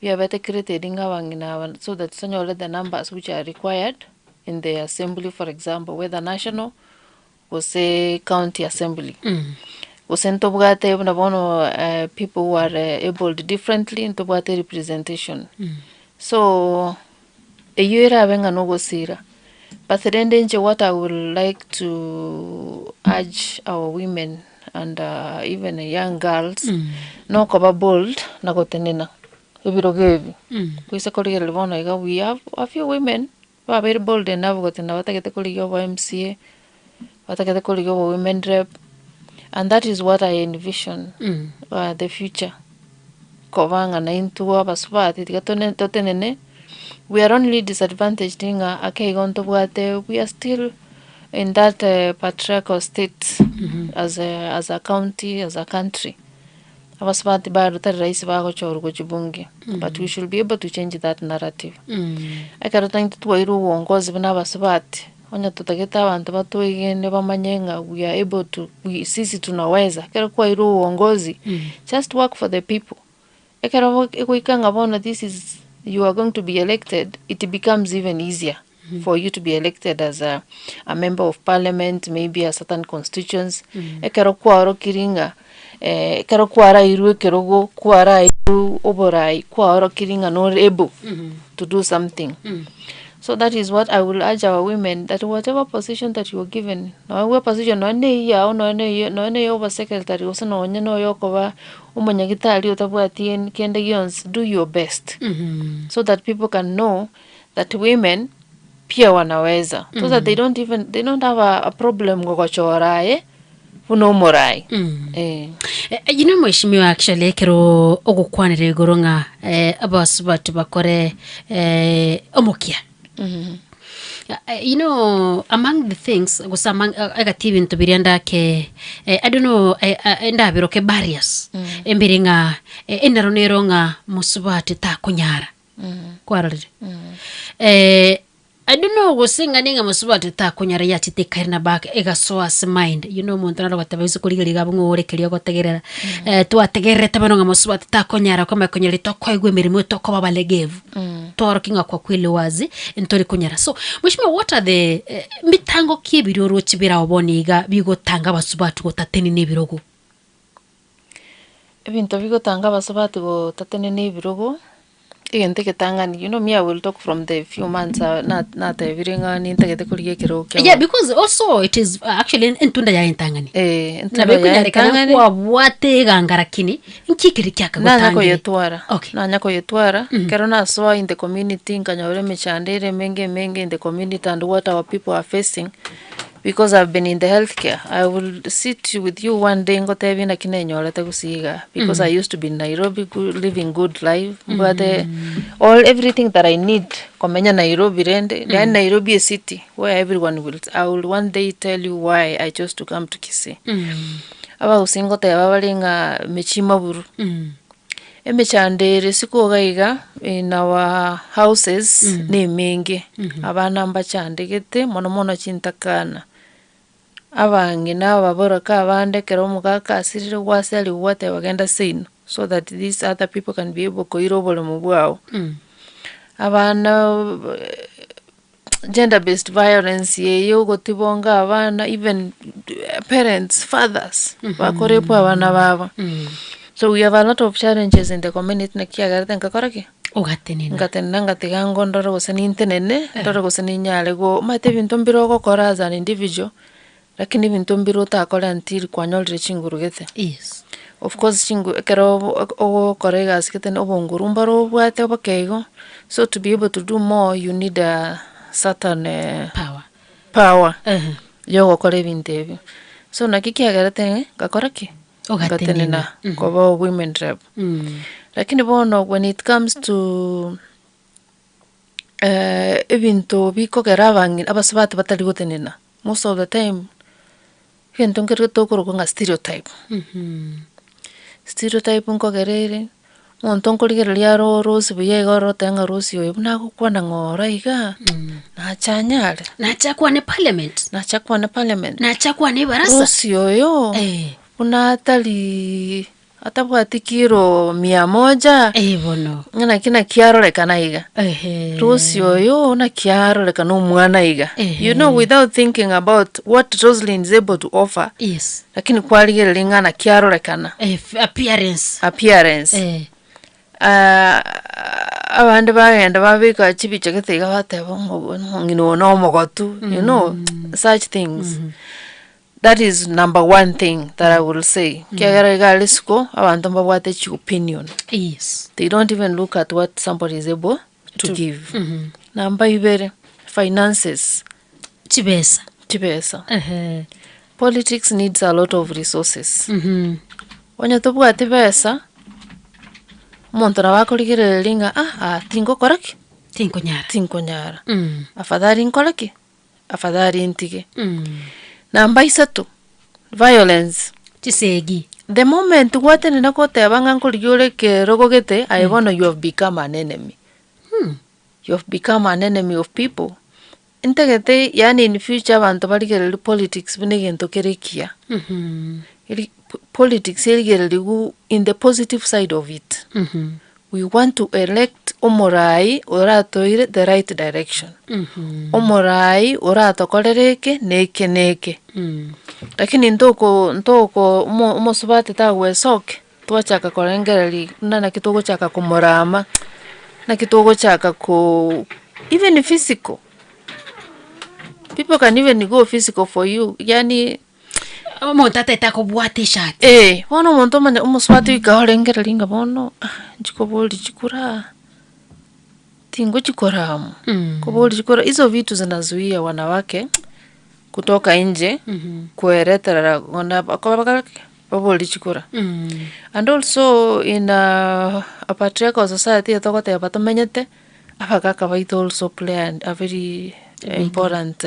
Biabete created ng'a abang'ina aba so that tonyore the numbers which are required in the assembly for example whether national gose county assembly. Gose ntobwate buna bono people who are abled differently ntobwate representation. So eywo erabe ng'a nogosira, but rende inche what I would like to urge our women and even young girls, nokoba bold na gotenena ebirogo ebi. Toise korigereria bono iga we have a few women babeire bold enough gotenena batagete korigia obo MCA, batagete korigia obo women rep, and that is what I envision the future. Koba ng'a naintwe abasubati tiga tone totenene, we are only disadvantaged ng'a ake igo ntobwate we are still in that patriarchal state as a as a county, as a country. Abasubati bado tari rahisi bagochorwa gochia bunge, but we should be able to change that narrative. Ekero twaintwe twairwe obongozi buna abasubati, onye totagete abanto batwegene bamanye ng'a we are able to we sisi tunaweza, ekero kwairwe obongozi, just work for the people. Ekero egoika ng'a bono this is you are going to be elected, it becomes even easier for you to be elected as a a member of parliament, maybe a certain constituency, ekero kwaorokirie ng'a ekero kwarairwe ekerogo, kwarairwe oborai, kwaorokirie ng'a nore able to do something. So that is what I will urge our women that whatever position that you are given, nonya position nonya na eyio yao nonya na eyio nonya na eya obosecretary gose nonya na oyo okoba omonyagitari otabwati en kende gionsi, do your best so that people can know that women pia wanaweza so that they don't even they don't have a, a problem gogochora aye buna omorai eh. Eh, you know mheshimiwa actually ekero ogokwanera igoro ng'a eh, abasubati bakore eh, omokia You know, among the things gose among egati ebinto biria ndake eh, I don't know eh, eh, ndabiroke barriers embere ng'a eh, enero nero ng'a mosubati takonyara kwarorire eh, I don't know gose ng'a ning'a mosubati takonyara yachete ekairana na back egasoa ase mind you know omonto naro ogoteba ase korigereria iga abwo ng'a ore keria ogotegerera eh, twategererete bono ng'a mosubati takonyara komanya konyara tokoegwa emeremo tokoba abalegevu Tworokia ng'a kwa kweli wazi ntori konyara. So, Mheshimiwa, what are the eh, mitango ki ebiri oroche birao bono iga bigotanga abasubati gotatenena ebirogo? Ebinto bigotanga abasubati gotatenena ebirogo, egento egetang'ani, you know me I will talk from the few months na- natebire ng'a nintagete korigia ekerogo kia Yeah, because also it is actually entunda yaye entang'ani. Eh, entunda Nabo yaye ekonyarekana entang'ani. kwabwate egangara kini, Inki ekeri Nanya kiakagotangire? koyetwara, nanya koyetwara, ekero nasoa in the community nkanyora emechando ere emenge emenge in the community and what our people are facing, Because I've been in the health care, I will sit with you one day ngotebie naki nenyorete gose igaa, because I used to be in Nairobi living good life, mbwate all everything that I need komenya Nairobi rende, yaani Nairobi a city where everyone will, I will one day tell you why I chose to come to Kisii. Abagusii ngoteba bare ng'a mechie maburu. Emechando ere isiko iga iga in our houses nemenge, abana mbachandegete mono mono chintakana, abang'ina ababoroka abande ekero omogaka asirire gwaseriwa gwateba genda seino so that these other people can be able koira oboremo bwao. Abana gender based violence eye ogotibonga abana even parents, fathers bakorepwa abana babo. So we have a lot of challenges in the community naki kiagerete nkakora ki? Ogatenena. Ngatenena ngatiga ngo ndore gose nintenene, ndore gose ninyare go omanyete ebinto mbire ogokora as an individual, lakini ebinto mbire otakore until kwanyorire chinguru gete. Yes. Of course chingu ekero ogokora egasi gete na obonguru mboro obwate oboke igo, so to be able to do more you need a certain Power. power ya ogokora ebinto ebio. So naki kiagerete ngakora ki? Ogatenena. Ngatenena koba women rep. Lakini bono when it comes to ebinto bikogera abang'ina abasubati batari gotenena, most of the time, egento nkere tokorokwa ng'a stereotype. Stereotype nkogera ere, omonto nkorigereria are orosie buya iga oroteba ng'a rosie oyo buna agokwana ng'a ora iga, nache anyare. Nache akwane parliament. Nache akwane parliament. Nache akwane ebarasa. Rosie oyo, buna atari atabwati kiro mia moja, Eh bono. Ng'a naki naki arorekana iga. Ehe. Rosie oyo naki arorekana omwana iga. You know without thinking about what Roselyn is able to offer. Yes. Lakini kwarigereria ng'a naki arorekana. Eh, appearance. Appearance. Eh. Ah, abande bagenda babeka chibicha gete iga bateba omong'ina oyo na omogotu, you know, such things. That is number one thing that I will say. Kiagera iga are isiko, abanto mbabwate chi opinion. Yes. They don't even look at what somebody is able to give. Namba ibere, finances. Chibesa. Chibesa. Ehe. Politics needs a lot of resources. Onye tobwati besa, omonto nabo akorigereria ng'a ah ah tingokora ki? Tinkonyara. Tinkonyara. Afadhali nkore ki? Afadhali ntige. Namba isato, violence. Chisegi. The moment gwatenena goteba ng'a nkorigia ore ekerogo gete, aye bono you have become an enemy. You have become an enemy of people. Ntagete yaani in future abanto barigererie politics buna egento kere ekiya. Eri politics erigereriwu in the positive side of it. We want to elect omorai oratoire the right direction. Omorai oratokorere eke na eke na eke. Lakini ntoko ntoko omo omosubati tagwesokia, twachaka korengereria buna naki togochaka komorama, naki togochaka ko even physical, people can even go physical for you yaani. Omonto ataete akobwata eshati. Eh, bono omonto omanye omosubati goika orengereria ng'a bono ah, inchi koboria chikura, tingochikora amo, koboria chikura hizo vitu zinazuia wanawake kutoka nje kwereterera gona baborie chikura. And also in a patriarchal society eye togoteba tomenyete, abagaka baito also play a very important.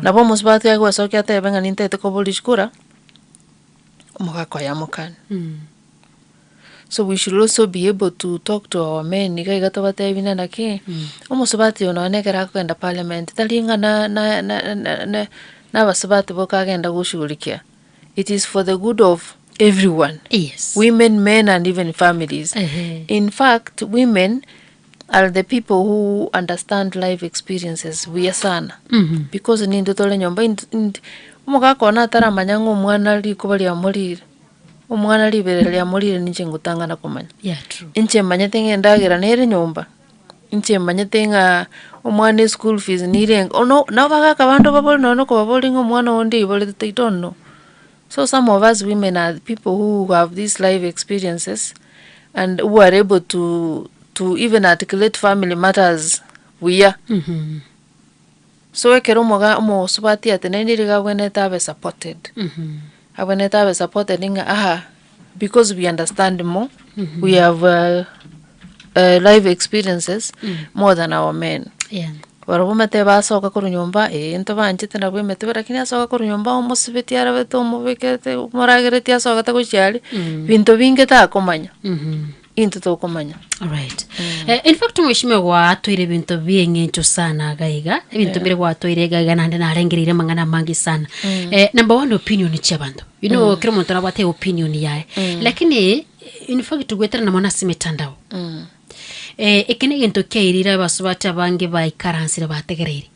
Nabo omosubati agwesokia atebe ng'a nintete koboria chikura, omogaka oye amokane. So we should also be able to talk to our men iga iga tobatebi ng'a naki, omosubati oyo nonye ekero akogenda parliament tari ng'a na na na na na abasubati boka agenda goshughulikia, it is for the good of everyone. Yes. Women, men and even families. Ehe. In fact, women are the people who understand life experiences buya sana. Because nintwe tore nyomba int- int- omogaka one ataramanya ng'a omwana rikoba riamorire, omwana riberera riamorire ninche ngotang'ana komanya. Yeah, true. Inche manyete ng'a endagera nere nyomba, inche manyete ng'a omwana eschool fees nirenga, ono nabo bagaka bande obabori nonye na okobaboria ng'a omwana oo ndi aiborete they don't know. So some of us women are people who have these life experiences and who are able to to even articulate family matters buya. So ekero omoga omosubati ateneine riga abwenerete abe supported. Abwenerete abe supported ng'a aha because we understand more, we have life experiences more than our men. Yeah. Barobwo omanyete basoka korwa nyomba, eh ntobanchete nabwo emetwe lakini asoka korwa nyomba omosibeti arabete omobekete omoragereti asogete gochia aria, binto binge takomanya, intwe tokomanya. Alright. Eh, in fact mheshimiwa gwatwire ebinto bi'eng'encho sana iga iga ebinto mbire gwatwire iga iga naende narengereire amang'ana amange sana eh, number one opinion chia abanto you know kera omonto nabwate opinion yaye lakini in fact goeterana mono ase emetandao Eh, eke negento kiairire abasubati abange baikaransire bategereire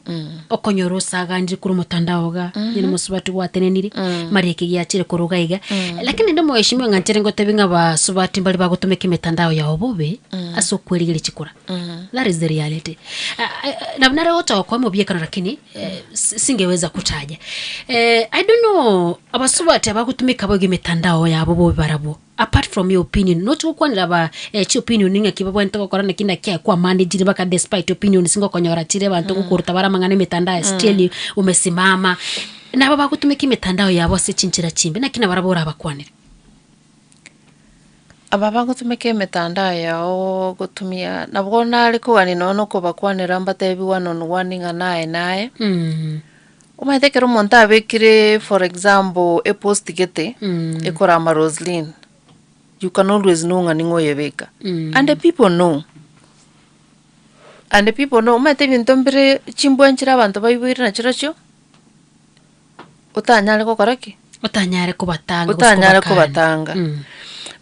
okonyora osaganire korwa omotandao iga onye nomosubati gwatenenire mara eke giachire korwa iga iga lakini naende omweshimiwa ng'a nchere ngotebi ng'a abasubati mbare bagotumeka emetandao yabo bobe ase okwerigeria chikura that is the reality Ah, ah, nabo nare gocha gokoa omobiekano lakini eh, si- singeweza kutaja eh, I don't know abasubati abagotumeka boigo emetandao yabo bobe barabwo Apart from your opinion, nochi gokwanera aba eh, chi opinion ng'aki babwenerete gokora naki naki aye kwamanagire baka despite opinions ngokonyora chire abanto gokoruta bare amang'ana emetandao still umesimama. Nabo bagotumeka emetandao yabo ase chinchera chimbe, naki nabarabwo orabakwanere? Aba bagotumeka emetandao yao gotumia nabwo nare kogania nonye na okobakwanera mbatebi one on one ng'a naye naye. Omanyete ekero omonto abekire for example epost gete ekorama Roselyn, you can always know ng'a ning'o oyebeka. And the people know, and the people know, omanyete ebinto mbire chimbwa nchire abanto baiboire nachirochio, otanyare gokora ki? Otanyare kobatanga gose Otanyare kobakana. kobatanga.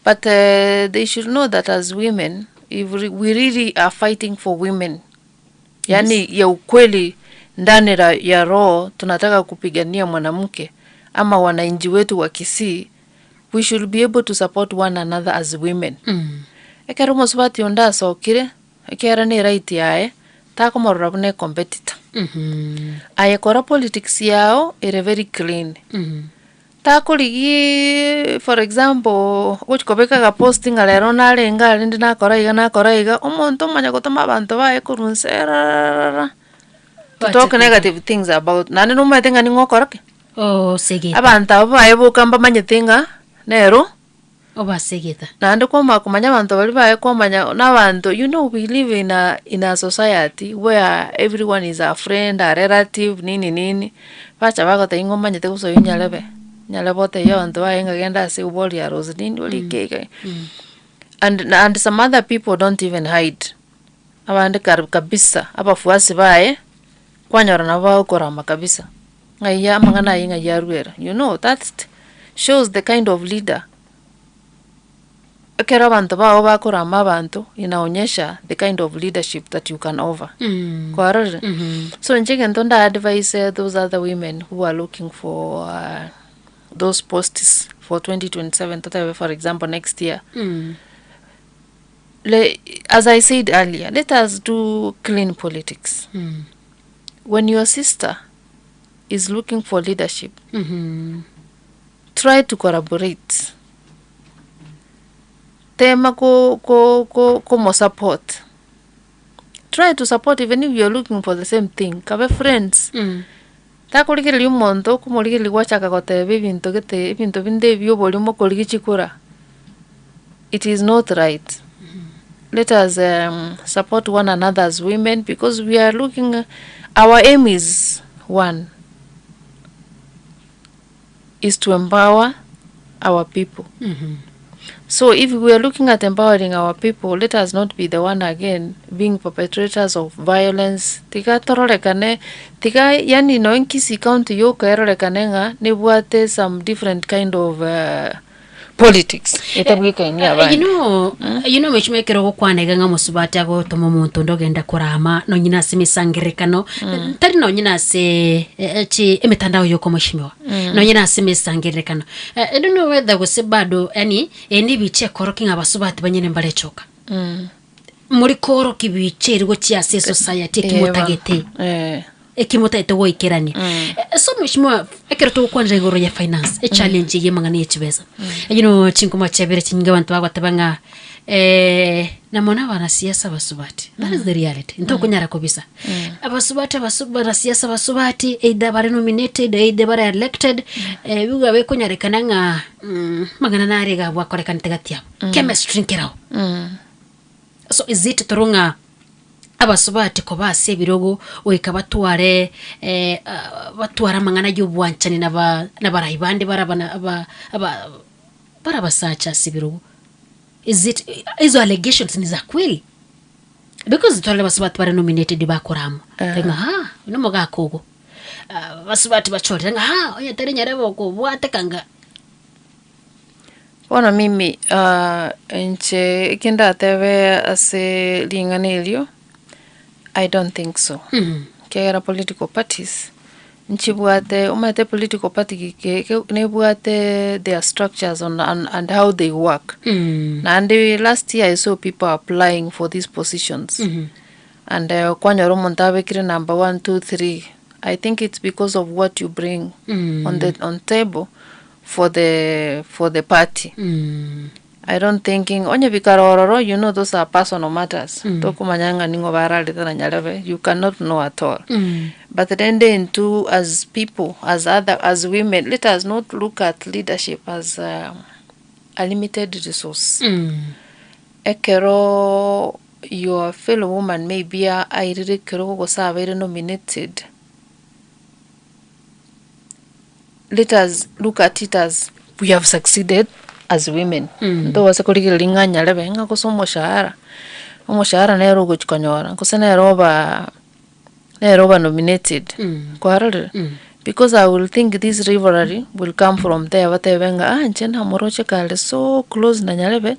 But they should know that as women, if we really are fighting for women, Yaani ya ukweli ndani ra ya roho tunataka kupigania mwanamke ama wananchi wetu wa Kisii we should be able to support one another as women. Ekero omosubati onde asokire ekiagera ne right yaye takomorora buna ecompetitor. Aye kora politics yao ere very clean. Takorigiiii for example, ogochi kobeka agapost ng'a rero narenge aria rende nakora iga nakora iga, omonto omanya gotoma abanto baye korwa inse rararara, to talk negative things about naende nomanyete ng'a ning'o okora ki? Osegete. Abanto abwo baye boka mbamanyete ng'a nero. Obasegete. Naende kwamanya komanya abanto baria baye kwamanya na abanto you know we live in a in a society where everyone is a friend, a relative nini nini, bacha bagotebia ng'a omanyete gose oyio nyarebe, nyarebe otebie abanto baye ng'a genda ase oboria Roselyn orike iga. And and some other people don't even hide, abande kare kabisa abafuasi baye, kwanyora nabo bagokorama kabisa, ng'ai amang'ana ayio ng'ai aruera, you know that shows the kind of leader. Ekero abanto bao bakorama abanto, inaonyesha the kind of leadership that you can offer. Kwarorire? So inche egento nda advise those other women who are looking for those posts for 2027 totebe for example next year, le as I said earlier, let us do clean politics. When your sister is looking for leadership, try to collaborate, tema ko ko ko komosupport, try to support even if you are looking for the same thing, kabe friends. Takorigereria omonto okomorigereria gwachaka goteba ebinto gete ebinto binde ebi oborimo okorigia chikura, it is not right. Let us support one another as women because we are looking, our aim is one. is to empower our people. So if we are looking at empowering our people, let us not be the one again being perpetrators of violence. Tiga tororekane, tiga yani noe Kisii County yoka erorekane ng'a nebwate some different kind of politics etabwekaini You abande. know, you know mheshimiwa ekero ogokwana iga ng'a omosubati agotoma omonto onde ogenda korama nonye na ase emesangererekano tari nonye na ase eh, chi emetandao yoka omweshimiwa nonye na ase emesangererekano Eh, I don't know whether gose bado yani eye ne ebicha ekorokia ng'a abasubati banyene mbarechoka More koorokia ebicha eri gochia ase esociety eki Eh, motagete. Eh. Eki motaete goikerania. So mweshimiwa ekero togokwanera igoro ya finance, echallenge eye y'amang'ana ya chibesa. You know chinkuma chiabere chinyinge abanto bagoteba ng'a na mono abanasiasa abasubati, that is the reality, ntokonyara kobisa. Abasubati abasu abanasiasa abasubati either bare nominated either bare elected, biga bikonyarekana ng'a amang'ana nare iga abwo akorekanete gati yabo. Chemistry nkerao. So is it true ng'a abasubati koba ase ebirogo goika batware batware amang'ana y'obwanchani na ba na barai bande bare abana aba aba bare abasacha ase ebirogo? Is it hizo allegations ni za kweli? Because twarora abasubati bare nominated bakoramwa, ng'a haa oyo nomogaka ogo, abasubati bachorire ng'a haa onye tari nyarebe okobwateka ng'a. Bono mimi inche eki ndatebe ase ring'ana erio, I don't think so. Ekiagera political parties, nchibwate omanyete political party ge- ge nebwate their structures on and and how they work. Naende last year I saw people applying for these positions, and kwanyora omonto abekire number one, two, three, I think it's because of what you bring on the on table. for the for the party I don't thinking onye bikare ororo you know those are personal matters tokomanya ng'a ning'o bararete na nyarebe you cannot know at all but rende intwe as people as other as women let us not look at leadership as a limited resource ekero your fellow woman maybe airire ekerogo gose abeire nominated. Let us look at it as we have succeeded as women. Ntobase korigereria ng'a nyarebe ng'a gose omoshahara, omoshahara nere ogochi konyora, gose nere oba nere oba nominated, kwarorire? Because I will think this rivalry will come from there batebe ng'a ah inche namoroche kare so close na nyarebe,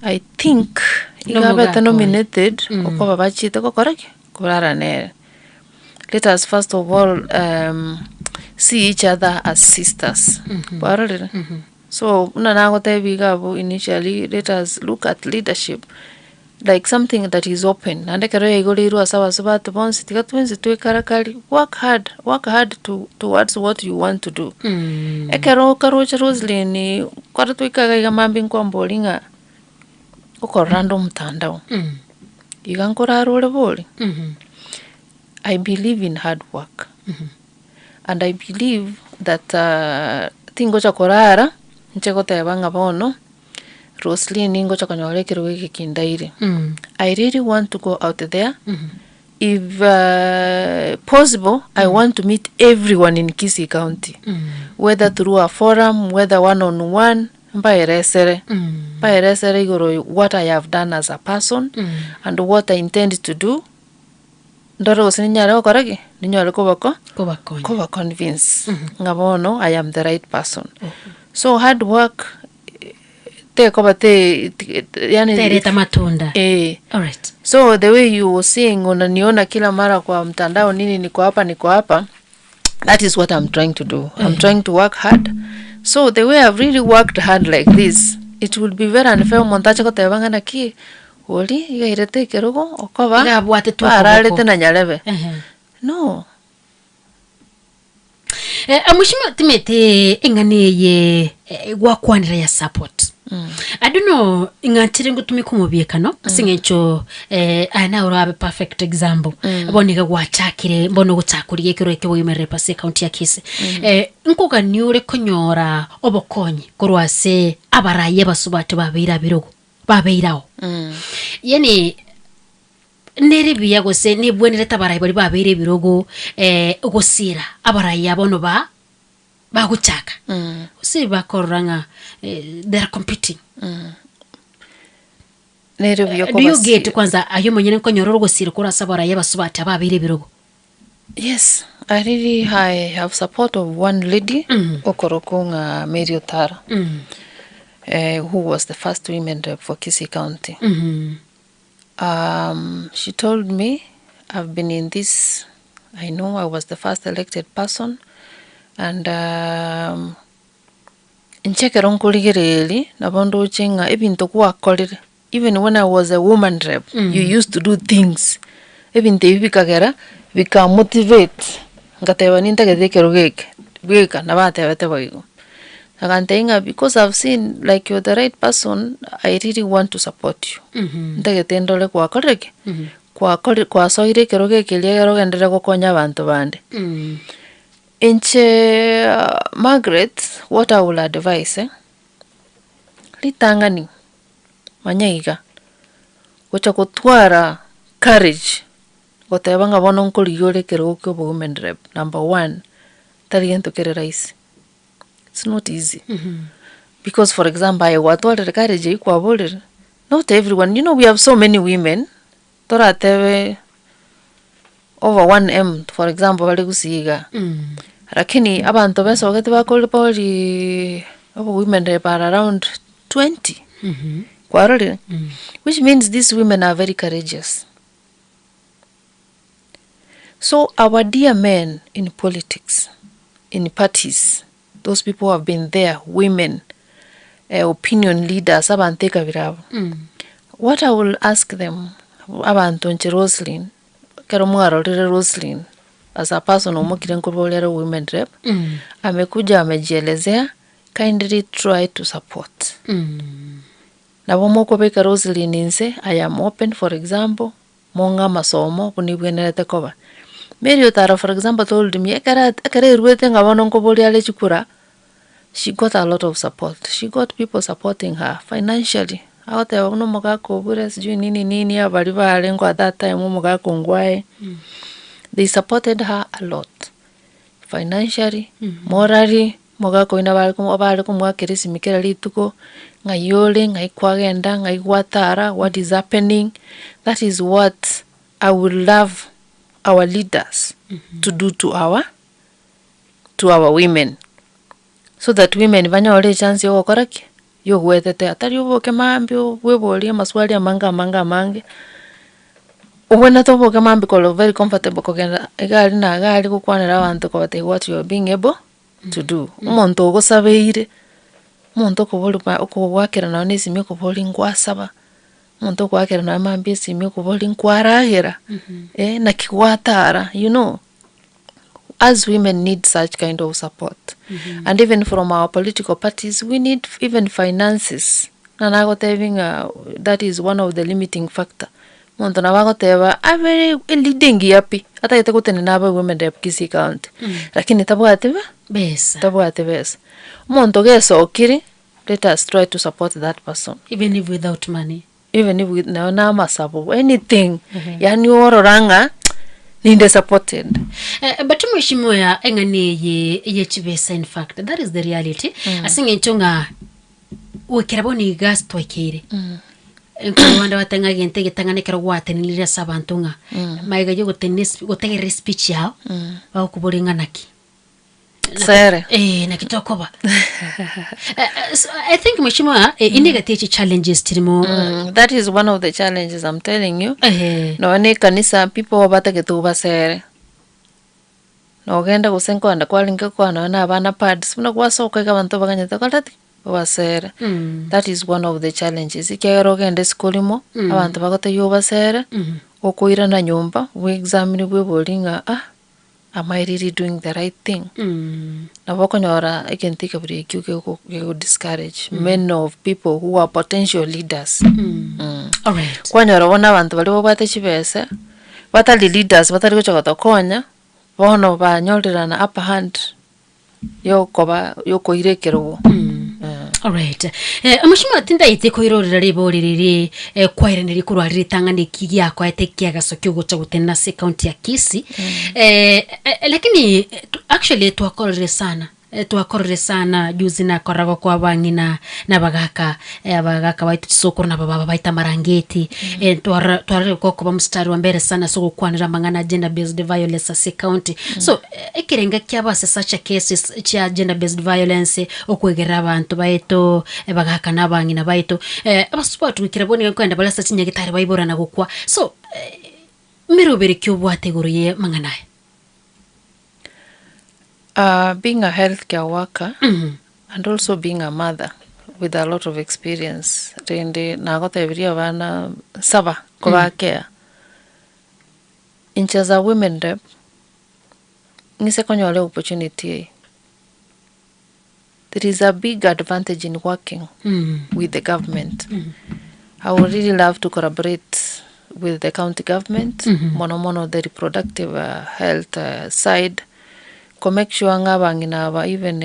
I think iga abete Nomogaka oye. nominated okoba bachiete gokora ki? Korara nere. Let us first of all see each other as sisters. Kwarorire? So buna nagotebia iga abwo initially let us look at leadership like something that is open naende ekero yaigoreirwe ase abasubati bonsi tiga twensi toikarakari work hard, work hard to towards what you want to do. Ekero okaroche Roselyn kore toika iga iga mambia nkwambori ng'a okorora ande omotandao, iga nkorarore bori. I believe in hard work and I believe that tingocha korara nche goteba ng'a bono Roselyn ningocha konyora ekerogo eke kindaire. I really want to go out there if possible I want to meet everyone in Kisii county whether through a forum, whether one on one. Mbaeresere, mbaeresere igoro what I have done as a person and what I intend to do, ndore gose ninyare gokora ki? Ninyare kobako Kobakonya. koba convince ng'a bono I am the right person. So hard work tekoba te yaani Tereta matunda. eh. Alright. So the way you were seeing unaniona kila mara kwa mtandao nini niko hapa niko hapa that is what I'm trying to do. I'm trying to work hard. So the way I've really worked hard like this, it will be very unfair omonto ache goteba ng'a naki ori iga airete ekerogo okoba Iga abwatetwe bararete okoboko. na nyarebe. Ehe. No. Eh, mweshimiwa timete eng'ana eye eh, gwakwanera ya support I don't know ing'anchire ngotumeka omobiekano ase eng'encho eh, aya naye orabe perfect example bono iga gwachakire bono ogochakorigia ekero eke boimerere ase ecounty ya Kisii eh, nkogania ore konyora obokonyi korwa ase abarayi abasubati babeire abirogo babeire ao yaani Nere buya gose nebwenerete abarai baria babeire ebirogo gosiira abarai aba bono ba bagochaka, gose bakorora ng'a they are competing. Nere buya Do you get kobasiira. kwanza aye omonyene nkonyora orogosiira korwa ase abarai abasubati aba babeire ebirogo? Yes, I really I have support of one lady okorokwo ng'a Mary Otara who was the first women rep for Kisii County. She told me I've been in this, I know I was the first elected person and inche ekero nkorigereria nabo ndoche ng'a ebinto gwakorire even when I was a woman rep you used to do things, ebinto ebi bikagera Bikamotivate, ngateba nintagete ekerogo eke, bweka nabo atebete boigo. Agantebia ng'a because I've seen like you're the right person, I really want to support you. Ntagete ndore gwakorire ki? Gwakori gwasoire ekerogo eke erio ekero ogenderere gokonya abanto bande. Inche Margaret, what I will advise eh, ritang'ani manya iga, gocha gotwara courage goteba ng'a bono nkorigia ore ekerogo kia obowomen rep, number one, tari gento kere rahisi, it's not easy. Because for example aye gwatwarire courage eywo kwaborire, not everyone, you know we have so many women, toratebe over one M for example bare gusii igaa, lakini abanto besogete bakore boriiii obowomen rep are around 20, kwarorire? Which means these women are very courageous. So our dear men in politics, in parties, those people who have been there, women, opinion leaders, abanto ekabira abo, what I will ask them, abanto inche Roselyn, ekero mwarorire Roselyn as a person omokire nkorwa ore women rep, amekuja amejielezea, kindly try to support. Nabo mokobeka Roselyn inse, I am open for example, mong'e amasomo buna ebwenerete koba. Mary Otaro for example told me ekero ekero eruete ng'a bono nkoboria are chikura, she got a lot of support, she got people supporting her financially, agoteba buna omogaka obure sijui nini nini abaria barenge at that time omogaka ongwae, they supported her a lot, financially, morally. Omogaka oyio nabo are komo bare komoakera esimi kera rituko, ng'ai ore, ng'ai kwagenda, ng'ai gwatara, what is happening, that is what I would love our leaders to do to our to our women, so that women banyore echance ya ogokora ki? Ya ogwetetea, tari oboke mambia obweborie amaswali amange amange amange, obwenerete oboke mambia kore very comfortable kogenda iga aria na iga aria gokwanera abanto kobatebia what you are being able to do. Omonto ogosabeire, omonto okoboria ba okogoakera nonye na esimi okoboria ngwasaba, omonto okoakera nonye mambia esimi okoboria nkwaragera, eh naki gwatara you know. As women need such kind of support and even from our political parties we need even finances, buna nagotebia ng'a that is one of the limiting factor. Omonto nabo agoteba abe eleader engiya pi, atagete gotenena abe women rep Kisii county, lakini tabwati be Besa. tabwati besa. Omonto gesokire, let us try to support that person. Even if without money. Even if with nonya na amasabo, anything, yaani orora ng'a ninde supported. Eh, but mheshimiwa eng'ana eye ye chibesa in fact that is the reality ase eng'encho ng'a goikera bono iga ase twaikeire Nkorwa bande ng'a egento egetang'ani ekero gwatenenire ase abanto ng'a magega ya ogotenena esi gotegerera espeech yao, bagokoboria ng'a naki? Naki Sere. eh, naki tokoba? So I think mheshimiwa, inde egati echi challenges chirimo That is one of the challenges I'm telling you. Ehe. Nonya na ekanisa people batagete obasere. Nogenda gose nkoenda kwarenge koa nonya na abana pads, buna gwasoka iga abanto baganyete kore ki? Obasere. That is one of the challenges ekiagera ogende isiko rimo, abanto bagotebia obasere, okoirana nyomba, bwe examine bweborie ng'a ah, am I really doing the right thing? Nabo okonyora egento ekebori ekio kego kego discourage many of people who are potential leaders. Alright. Kwanyora bono abanto baria babwate chibesa, batari leaders batari gocha gotokonya, bono banyorerana upper hand yokoba yokoira ekerogo. Alright. Eh, mheshimiwa tindaete koirorera ribori riri eh, kwairaneria korwa ritang'ani eki giakoete ekiagaso kiogocha gotenena ase ekaunti ya Kisii. Eh, eh, lakini eh, tu- actually twakorire sana Eh, twakorire sana juzi nakora gokwa abang'ina na abagaka eh, abagaka baito chisokoro na abababa baito amarangeti eh, twara- twarorire gokoba mstari wa mbere sana ase ogokwanera amang'ana a gender based violence ase ekaunti so eh, ekerenga kiabo ase such a cases chia gender based violence okwegerera abanto baito abagaka na abang'ina baito eh, abasubati goikera bono iga nkoenda bare ase chinyagitari baiborana gokwa so eh, meroberi ki obwate igoro ye amang'ana aya? Being a healthcare worker and also being a mother with a lot of experience rende nagotebirie abana saba kobakea. Inche as a women rep, ng'ise konyora opportunity eye, there is a big advantage in working with the government. I would really love to collaborate with the county government, mono mono the reproductive health side, ko make sure ng'a abang'ina aba even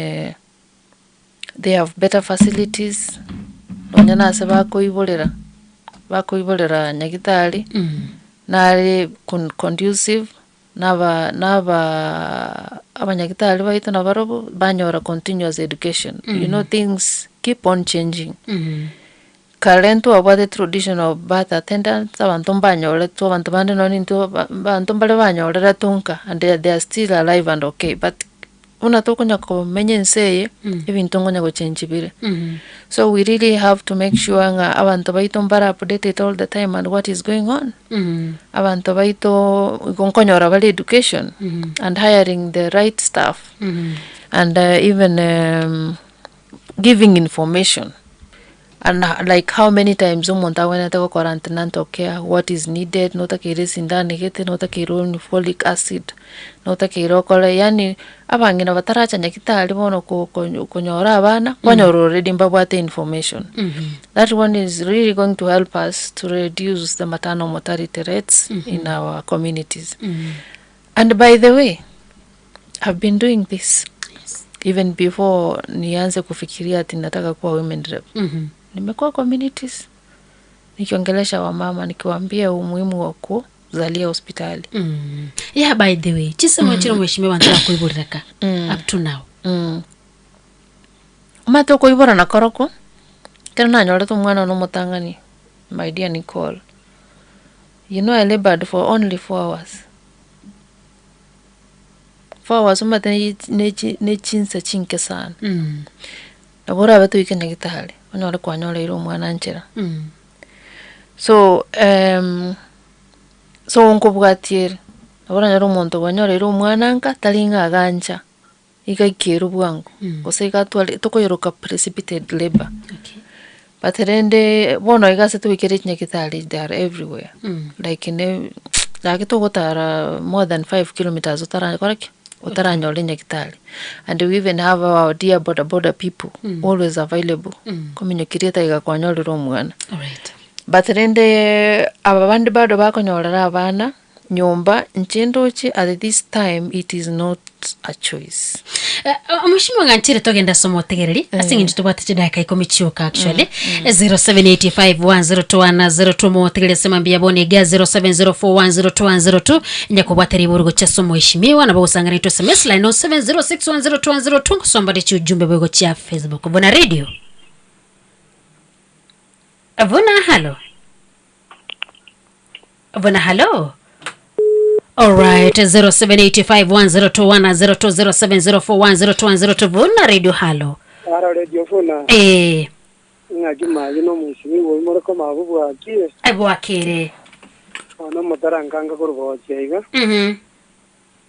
they have better facilities, nonya na ase bakoiborera, bakoiborera nyagitari, nare conducive, na aba na abaa abanyagitari baito nabarobwo, banyora continuous education. You know things keep on changing. Kare ntwabwate traditional birth attendants, abanto mbanyoretwe, abanto bande nonye intwe ba abanto mbare banyoreretwe nka and they are still alive and okay but buna tokonya komenya ense eye, ebinto nkonya gochengi bire. So we really have to make sure ng'a abanto baito mbare updated all the time and what is going on. Abanto baito igo nkonyora bare education and hiring the right staff and even giving information and like how many times omonto agwenerete gokora antenatal care, what is needed, notakeire esindano egete, notakeire onywe folic acid, notakeire okore yaani abang'ina bataracha nyagitari bono ko- ko- konyora abana, kwanyora already mbabwate information. That one is really going to help us to reduce the maternal mortality rates in our communities. And by the way, I've been doing this even before nianze kufikiria ati nataka kuwa women rep. Nimekuwa communities nikiongelesha wamama nikiwaambia umuhimu wa kuzalia hospitali. Yeah, by the way, chisemo chiro mheshimiwa bantu bakoiborera ka up to now. Omanyete okoibora nakorokwo, ekero nanyorete omwana one omotang'ani, my dear Nicole, you know I laboured for only 4 hours. 4 hours omanyete ne chi ne chinsa chinke sana. Nabo orabe toike nyagitari, onyore kwanyoreire omwana nchera. So so nkobwatia ere, nabo oranyore omonto bwanyoreire omwana nka, tari ng'a agancha, iga aikerwe bwango, gose iga atware tokoyeroka precipitate labour. But rende bono iga ase toikere chinyagitari they are everywhere, like ne gaki togotara more than 5 kilometers otarakora ki? Otaranyora enyagitari. And we even have our dear boda boda people always available, kominyokirie etaiga kwanyorire omwana. But rende aba bande bado bakonyorera abana nyomba, inche ndoche at this time it is not a choice. Mheshimiwa ng'anchire togenda ase omotegereri ase eng'encho tobwate chidakika ikomi chioka actually 0785102102 motegereri ase mambia bono iga 0704102102 nyakobwata ribori gochia ase omheshimiwa nabo gosangana intwe sms line 0706102102 ngosombare chiujumbe bwe gochia Facebook Vuna Radio Vuna halo Vuna halo Alright, 0785102102 0704102102 Vuna Radio halo. Ara Radio Vuna. Ng'aki mayi na omwesimiwa oyio more komago bwakire. Bwakire. Bono omotarankanga korwa gochia iga.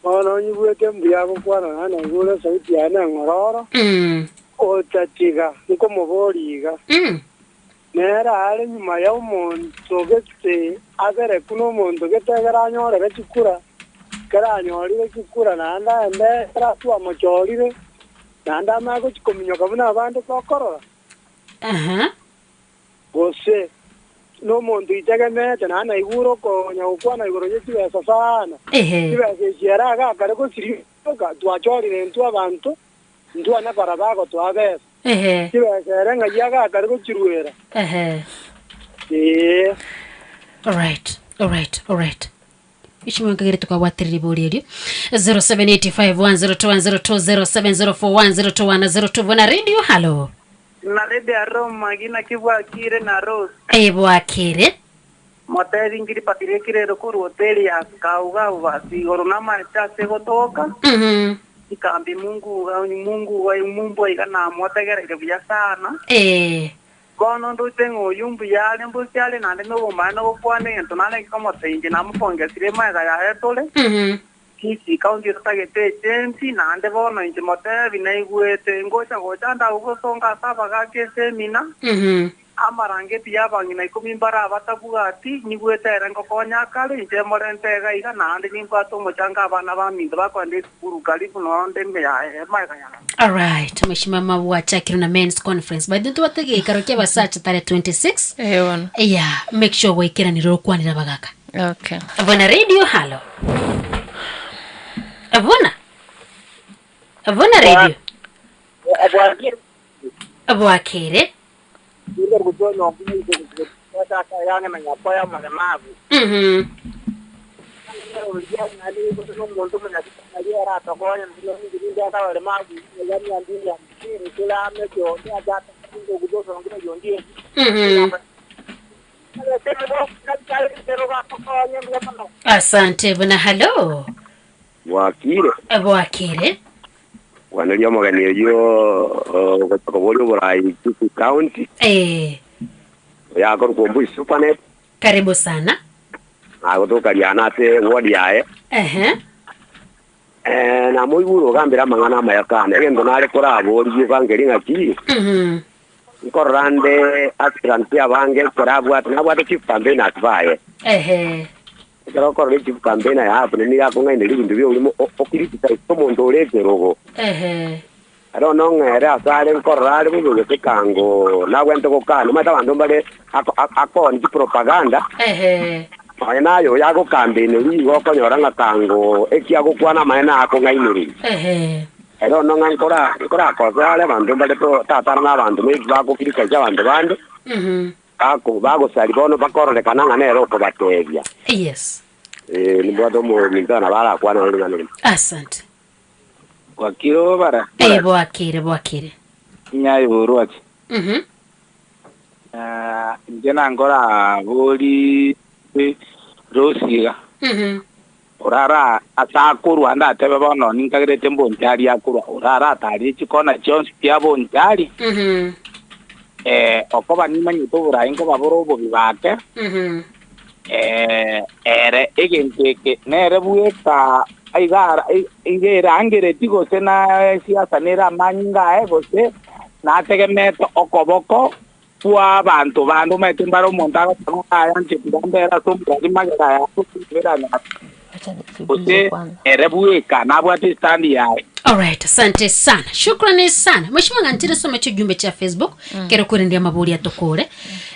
Bono onyigwete mbuya agokwana naende naigure esauti yaye neng'ororo. Otatiga nkomoboria iga. Nere are nyuma ya omonto gete aberekwe na omonto gete ekero anyorere chikura, ekero anyorire chikura naende aende ekero atwamochorire, naende amanye gochia kominyoka buna abande tokorora. Gose nomonto oitegemeete naende naigure okonya gokwana igoro ye chibesa sana. Chibesa echi ere agakare gosirioka, twachorire intwe abanto, ntwane kora bagotoa besa. Chibesa ere ng'ai agakare gochiruera. Ee. Alright, alright, alright. Ichimwe nkagere tukabwaterera ibori erio 0785102102 0704102102 Vuna Radio halo. Na Radio Roma gina kibwakire na Rose. Ebwakire. Motebi ngiri patire kirero korwa hoteli ya Kaugau basi igoro namaete ase gotoka. Ikambi Mungu Mungu wa Mumbo iga namotegereire buya sana. Bono ndoche ng'a oyu mbuya are mbusi are naende nobomani nogokwana egento narenge komotengia namopongesire maega yaye tore. Kisii County totagete echensi naende bono inche motebi naigwete ngocha gocha ndagogosonga ase abagaka ase emina. Amarangeti y'abang'ina ikomi mbare abatabwati, nyigwete ere ngokonya akare, inche morente iga iga, naende nimbwate omochango abana baminto bakoenda esukuru karibu nonde ime yaye emaiga yane. Alright, Mheshimiwa Mabwachakirwe na Men's Conference. By the way, tobwate geikaro kia abasacha tarehe 26. Eh, bono. Yeah, make sure gwaikeranire okwanire abagaka. Okay. Bona radio, halo. Bona. Bona radio. Bwakire. Asante buna halo. Bwakire. Bwakire. Kwaneria omogeni oyio ogocha koboria oborai Kisii County. Eh. Oyakorokwa Ombui Supernet. Karibu sana. Agotoka riana ase ward yaye. Ehe. Eh, namoigure ogambere amang'ana amaya sana. Egento nare koraborie ogangerie ng'aki? Nkorora nde aspirants abange ekero abwate, nabwate chief campaigners baye. Ehe. Ekero okorora echief campaigner yaye abwo nigo akong'aineria ebinto bia oborimo, o- o criticize omonto ore ekerogo. Ehe. Ere one ong'ere ase are nkorora are bobe gose kango nagwente gokana. Omanyete abanto mbare ako- a- akoni chipropaganda. Ehe. Nonya naye oyo agocampaineria igo okonyora ng'a kango eki agokwana amaene akong'ainereria. Ehe. Ere ono ng'a nkora nkorakosa are abanto mbare to tatara na abanto maybe bago criticize abanto bande. Bako bagosari bono bakororekana ng'a nere okobatebia. Yes. Eh, nimbwate omominto nabo arakwane ore ring'ana eri. Asante. Bwakire obara. Eh, bwakire, bwakire. Nyaye borwache. Ah, inche nankora bori Rose iga. Orara ase akorwa ndatebe bono ninkagerete mbonchari akorwa orara atarie chikona chionsi chia bonchari. Eh, okoba nimanyete oborai nkoba bore obobi bake. Eh, ere egento eke nere bweka iga iga erangereti gose na siasa nere amanyinga aye gose nategemete okoboko kwa abanto bande omanyete mbare omonto agoteba ng'a aya inche tiga mbere ase omorari magega aya gose ere bweka nabwate estand yaye. Alright, asante sana. Shukrani sana. Mheshimiwa ng'anchire some chijumbe cha Facebook mm. kero korendia maburi atokore.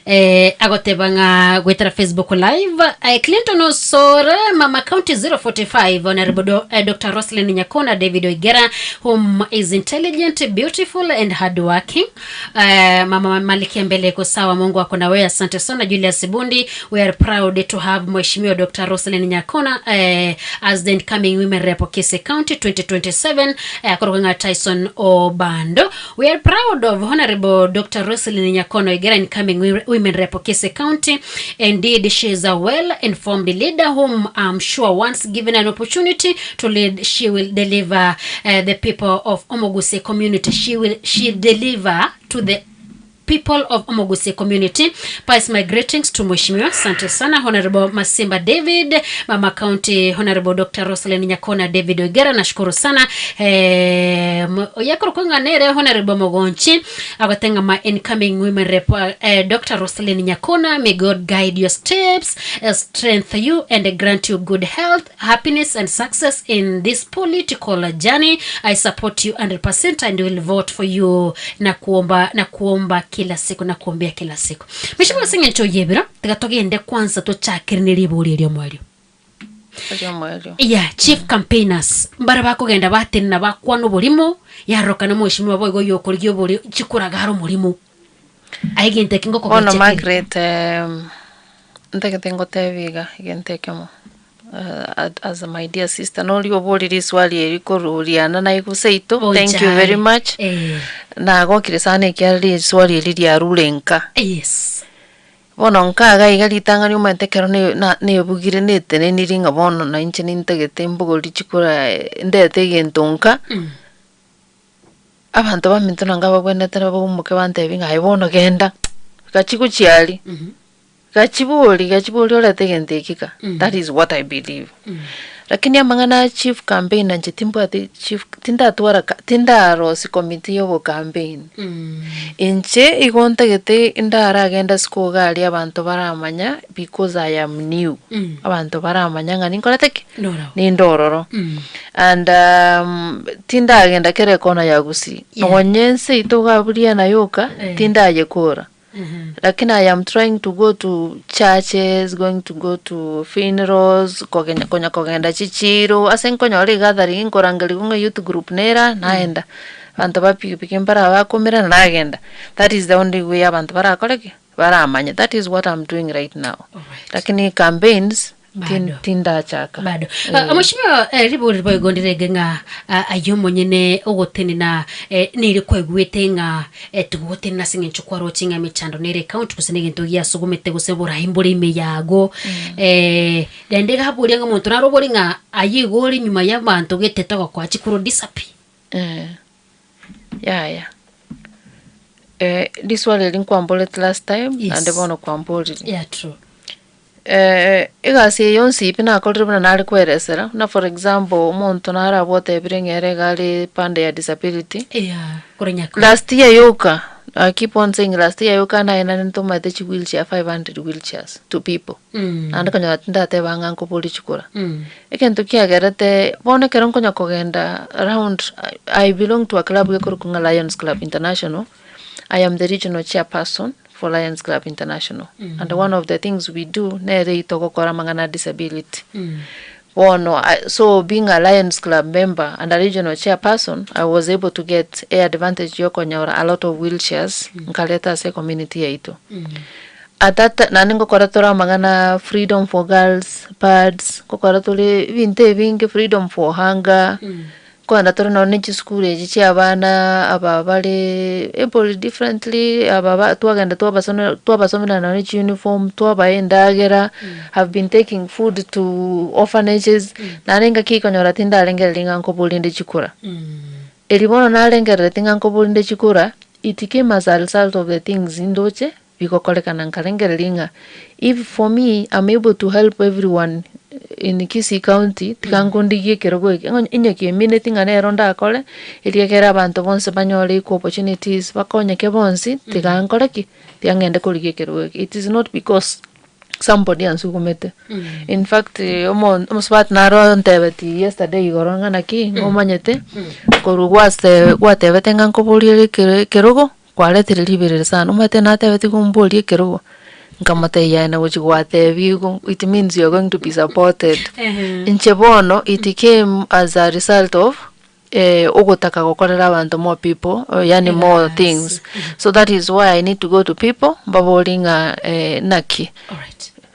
Eh, agoteba ng'a gwetera Facebook live eh, Clinton Osore Mama County 045 Honorable Do, eh, Dr. Roslyn Nyakona David Oigera whom is intelligent, beautiful and hardworking. Eh, Mama Malikia mbele iko sawa, Mungu ako na wewe. Asante sana Julius Bundi, we are proud to have Mheshimiwa Dr. Roslyn Nyakona eh, as the incoming women rep of Kisii County 2027 eh, kutoka nga Tyson Obando. We are proud of Honorable Dr. Roslyn Nyakona Oigera incoming women rep of Kisii County. Indeed, she is a well-informed leader whom I'm sure once given an opportunity to lead, she will deliver the people of Omogusii community. She will she deliver to the people of Omogusi community. Pass my greetings to Mheshimiwa. Asante sana Honorable Masimba David, Mama County Honorable Dr. Rosalyn Nyakona David Oigera, nashukuru sana. Eh, yakoro kwang'anere Honorable Mogonchi agotenga my incoming women rep Dr. Rosalyn Nyakona, may God guide your steps, strengthen you and grant you good health, happiness and success in this political journey. I support you 100% and will vote for you na kuomba na kuomba kila siku na kuombea kila siku. Mheshimiwa Sing'encho yebira tiga togende kwanza tochakirine riburi erio mwario. Erio mwario. Yeah, chief campaigners mbara bakogenda batenena bakwana oborimo yarorokana mheshimiwa boigo oyokorigia obori chikoragara omorimo aye egento eki Bono ngokogecha kere. Margaret ntagete ngotebi iga egento ekemo as my dear sister noria oborire riswali eri kororiana naye gose ito thank you very Bonchari. much Eh. nagokire sana ekiagera riswali eri riarure nka. Yes. Bono nka iga iga ritang'ani omanyete ekero ne- na- nebugire neteneniri ng'a bono na inche nintagete mbogori chikura ndete egento nka, abanto baminto nanga babwenerete baimoke bantebi ng'a aye bono genda, gachi gochia aria, gachi bori gachi bori orete egento eke ka, that is what I believe. Lakini amang'ana a chief campaigner inche timbwati chief tindatwara ka tindarosia committee ya obocampaign. Inche igo ntagete ndaragende ase koga aria abanto baramanya because I am new, abanto baramanya ng'a ninkorete ki? Ndororo. Ninde ororo. And tindagenda kera ekona ya Gusii, nonye ense yaito iga abwo riana yoka, tindayekora. Lakini I am trying to go to churches, going to go to funerals, kogenya konya kogenda chichiro, ase nkonyora egathering nkorangerigwa ng'a youth group nera, naenda. Abanto ba pikipiki mbare bakomerana, nagenda. That is the only way abanto barakore ki? Baramanye. That is what I'm doing right now. Lakini campaigns, tin- Bado. tindachaka. Bado. Eh. Ah, Mheshimiwa, eh, ribori riboigondire ege ng'a ah, aye omonyene ogotenena eh, nere kwaigwete ng'a eh, tigogotenena ase eng'encho kwaroche ng'a emechando nere ecounty gose na egento giasugumete gose oborai mbore ime yago eh, naende gaboria ng'a omonto naro obori ng'a aye igo ore nyuma ya abanto getete ogokoa chikuro disappear. Eh, yaya. Eh, riswali eri nkwamborete last time, Yes. naende bono kwamborire. Yeah, true. Egasi eye yonsi pi nakorire buna nare koeresera, buna for example, omonto nare abwo otebire ng'a ere iga are pande ya disability, Yeah, kore nyako. last year yoka, I keep on saying last year yoka naye nare ntomate chi wheelchair 500 wheelchairs to people. Naende konyora tindateba ng'a nkoboria chikura. Egento kiagerete, bono ekero nkonya kogenda round, I belong to a club gekorokwa ng'a Lions Club International, I am the regional chairperson for Lions Club International and one of the things we do nere eywo togokora amang'ana a disability. Bono I so being a Lions Club member and a regional chairperson, I was able to get e advantage ya okonyora a lot of wheelchairs nkareta ase ecommunity yaito. At that ti- naende ngokora tore amang'ana freedom for girls, pads, ngokora tore ebinto ebinge freedom for hunger. Nkoenda tore nonye ne chisukuru echi chia abana aba bare able differently, aba ba twagenda twabasonera twabasomera nonye chiuniform, twabae endagera, have been taking food to orphanages, naende engaki ekonyora tindarengereria ng'a nkoboria nde chikura. Erio bono narengerereti ng'a nkoboria nde chikura, it came as a result of the things ndoche bigokorekana nkarengereria ng'a if for me am able to help everyone in Kisii county tiga nkondigie ekerogo eke ng'a onye kiemineti ng'a nero ndakore, eriekere abanto bonsi banyore equal opportunities bakonyeke bonsi, tiga nkore ki? Tiga ng'ende korigia ekerogo eke. It is not because somebody ansugumete. In fact omo omosubati naro ontebeti yesterday igoro ng'a naki ng'omanyete, korwa gwase gwatebete ng'a nkoborie ekero ekerogo. Kwaretire riberera sana, omanyete natebetigwe omborie ekerogo, nkamotebia aye nagochi gwatebia igo, it means you are going to be supported. Inche bono it came as a result of ogotaka gokorera abanto more people, yaani more things. So that is why I need to go to people, mbaborie ng'a naki.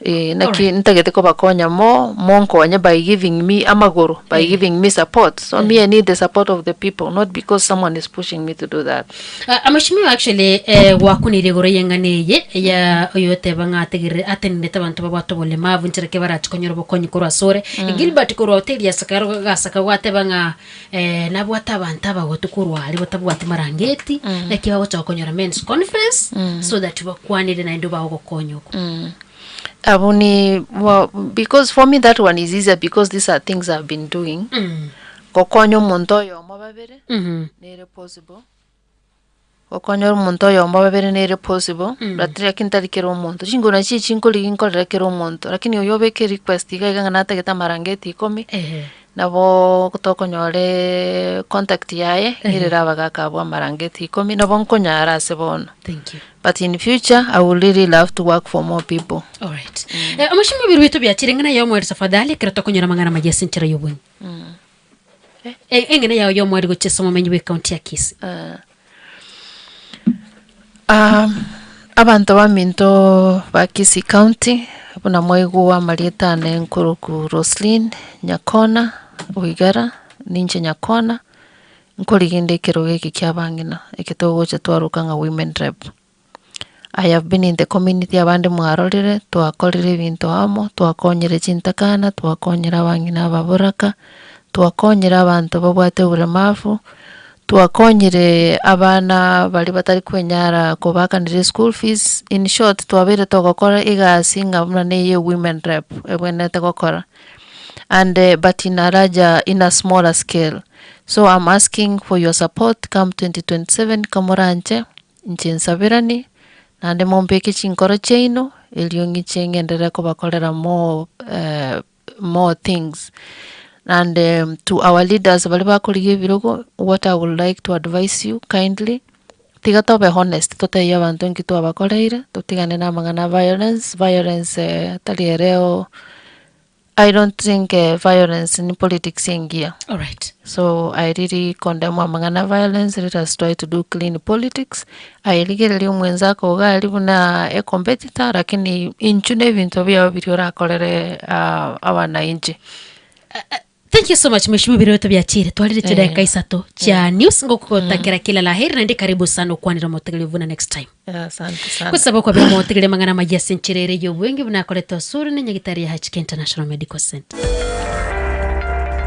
Eh, naki ntagete kobakonya mo, monkonye by giving me amagoro, by giving me support. So me I need the support of the people, not because someone is pushing me to do that. Ah, mheshimiwa actually eh, gwakunire igoro y'eng'ana eye ya oyoteba ng'a ategerere atenenete abanto babwate obolemavu nchera ki barache konyora obokonyi korwa asore Gilbert korwa hoteli ya Sakaro gasaka gwateba ng'a eh, nabwate abanto abagotu korwa aria batabwati marangeti naki bagocha gokonyora men's conference so that bakwanire naende obae ogokonya oko. Abwo ni wa because for me that one is easier because these are things I've been doing. Gokonya omonto oyomo babere, nere possible. Gokonya omonto oyomo babere nere possible, but lakini tari kera omonto. Chinguru nachio echi nkorigi nkorere kera omonto, lakini oywo obeke request iga iga ng'a natagete amarangeti ikomi, nabo tokonyora contact yaye, ng'irere abagaka abwo amarangeti ikomi, nabo nkonyara ase bono. Thank you. But in future, I would really love to work for more people. Alright. Eh, omoshima ebiru bitu biachire ng'ana ya omweri tafadhali ekero tokonyora amang'ana amaya ase enchera y'obonyi. Eh, eng'ana yao ya omweri gochia ase omomenyi bw'ecounty ya Kisii. Um, abanto baminto ba Kisii County, buna mwaigwa amarieta ane nkoroku Roselyn Nyakona Oigara, ninche Nyakona, nkorigende ekerogo eke kia abang'ina, eke togocha twaroka ng'a women rep. I have been in the community abande mwarorire, twakorire ebinto amo, twakonyire chintakana, twakonyire abang'ina ababoraka, twakonyire abanto babwate oboremavu, twakonyire abana baria batari kwenyara kobakanera eschool fees, in short twabeire togokora egasi ng'a buna neye women rep ebwenerete gokora. And but in a larger in a smaller scale. So I'm asking for your support come 2027 kamoranche inche nsabirani naende mombeke chinkoro chiaino erio ng'iche ng'enderere kobakorera more more things. And to our leaders baria bakorigia ebirogo what I would like to advise you kindly, tiga tobe honest totebie abanto nki twabakoreire, totigane na amang'ana a violence, violence tari ereo I don't think violence ni politics engiya. Alright. So I really condemn amang'ana a violence, let us try to do clean politics. Aye rigereria omwenzako iga aria buna a competitor lakini intwe na ebinto biao biria orakorere abanainchi. Thank you so much mheshimiwa biroto biachire twarire chidakika isato chia news ngogotakera kila la heri naende karibu sana okwanera omotegereria buna next time. Asante sana. Gosaba okwabera omotegereria amang'ana amaya ase enchera ere y'obwenge buna akorete osure na nyagitari ya HK International Medical Center.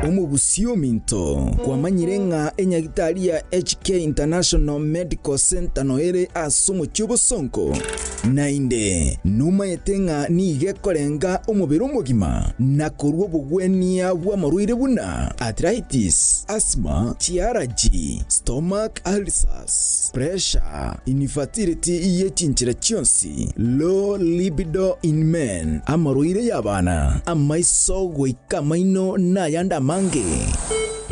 Omogusi ominto, kwamanyire ng'a enyagitari ya HK International Medical Center noere ase omochie obosongo? Naende nomayete ng'a nigo ekorenga omobere omogima na korua obogwenia bw'amarwaire buna arthritis, asthma, chiaraji, stomach ulcers, pressure, infertility ye chinchera chionsi, low libido in men, amarwaire y'abana, amaiso goika amaino na ayande amange.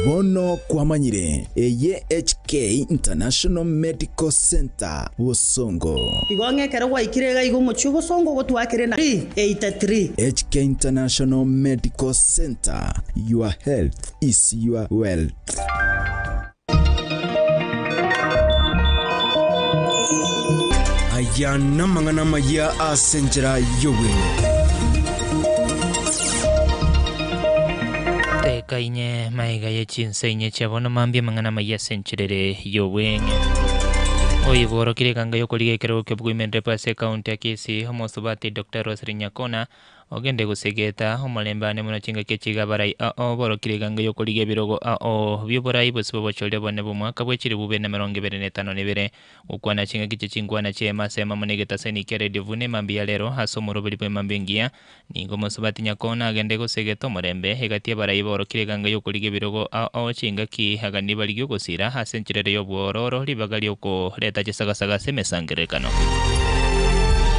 Bono kwamanyire, eye HK International Medical Centre Bosongo. Igo ng'a ekero gwaikire iga iga omochie obosongo ogotwakire na 83. HK International Medical Centre, your health is your wealth. Aya namang'ana amayia ase enchera y'obweng'e. Teka inye maiga ye chinsa inye chia bono mambia amang'ana amayia ase enchera ere y'obweng'e. Oiborokire eganga y'okorigia ekerogo ki'obwoimenrepo ase ekaunti ya Kisii, omosubati Doctor Roselyn Nyakona, Ogende gosegeta omorembe aane mono chingaki echi iga abarai ao borokire eganga y'okorigia ebirogo ao bi'oborai bosibwa bochoria bone bw'omwaka bwe chilifu bibere na emerongo ebere na etano na ebere. Gokwana chingaki chie chinkwana chi'eema ase emo amo negetaseni kia Radio Vuna emambia ya rero ase omoroberi bw'emambia engiya. Nigo omosubati Nyakona agende gosegeta omorembe egati y'abarai borokire eganga y'okorigia ebirogo ao chingaki aganie barigie ogosira ase enchera ere y'obwororo ribaga ri'okoreta chisagasaga ase emesangererekano.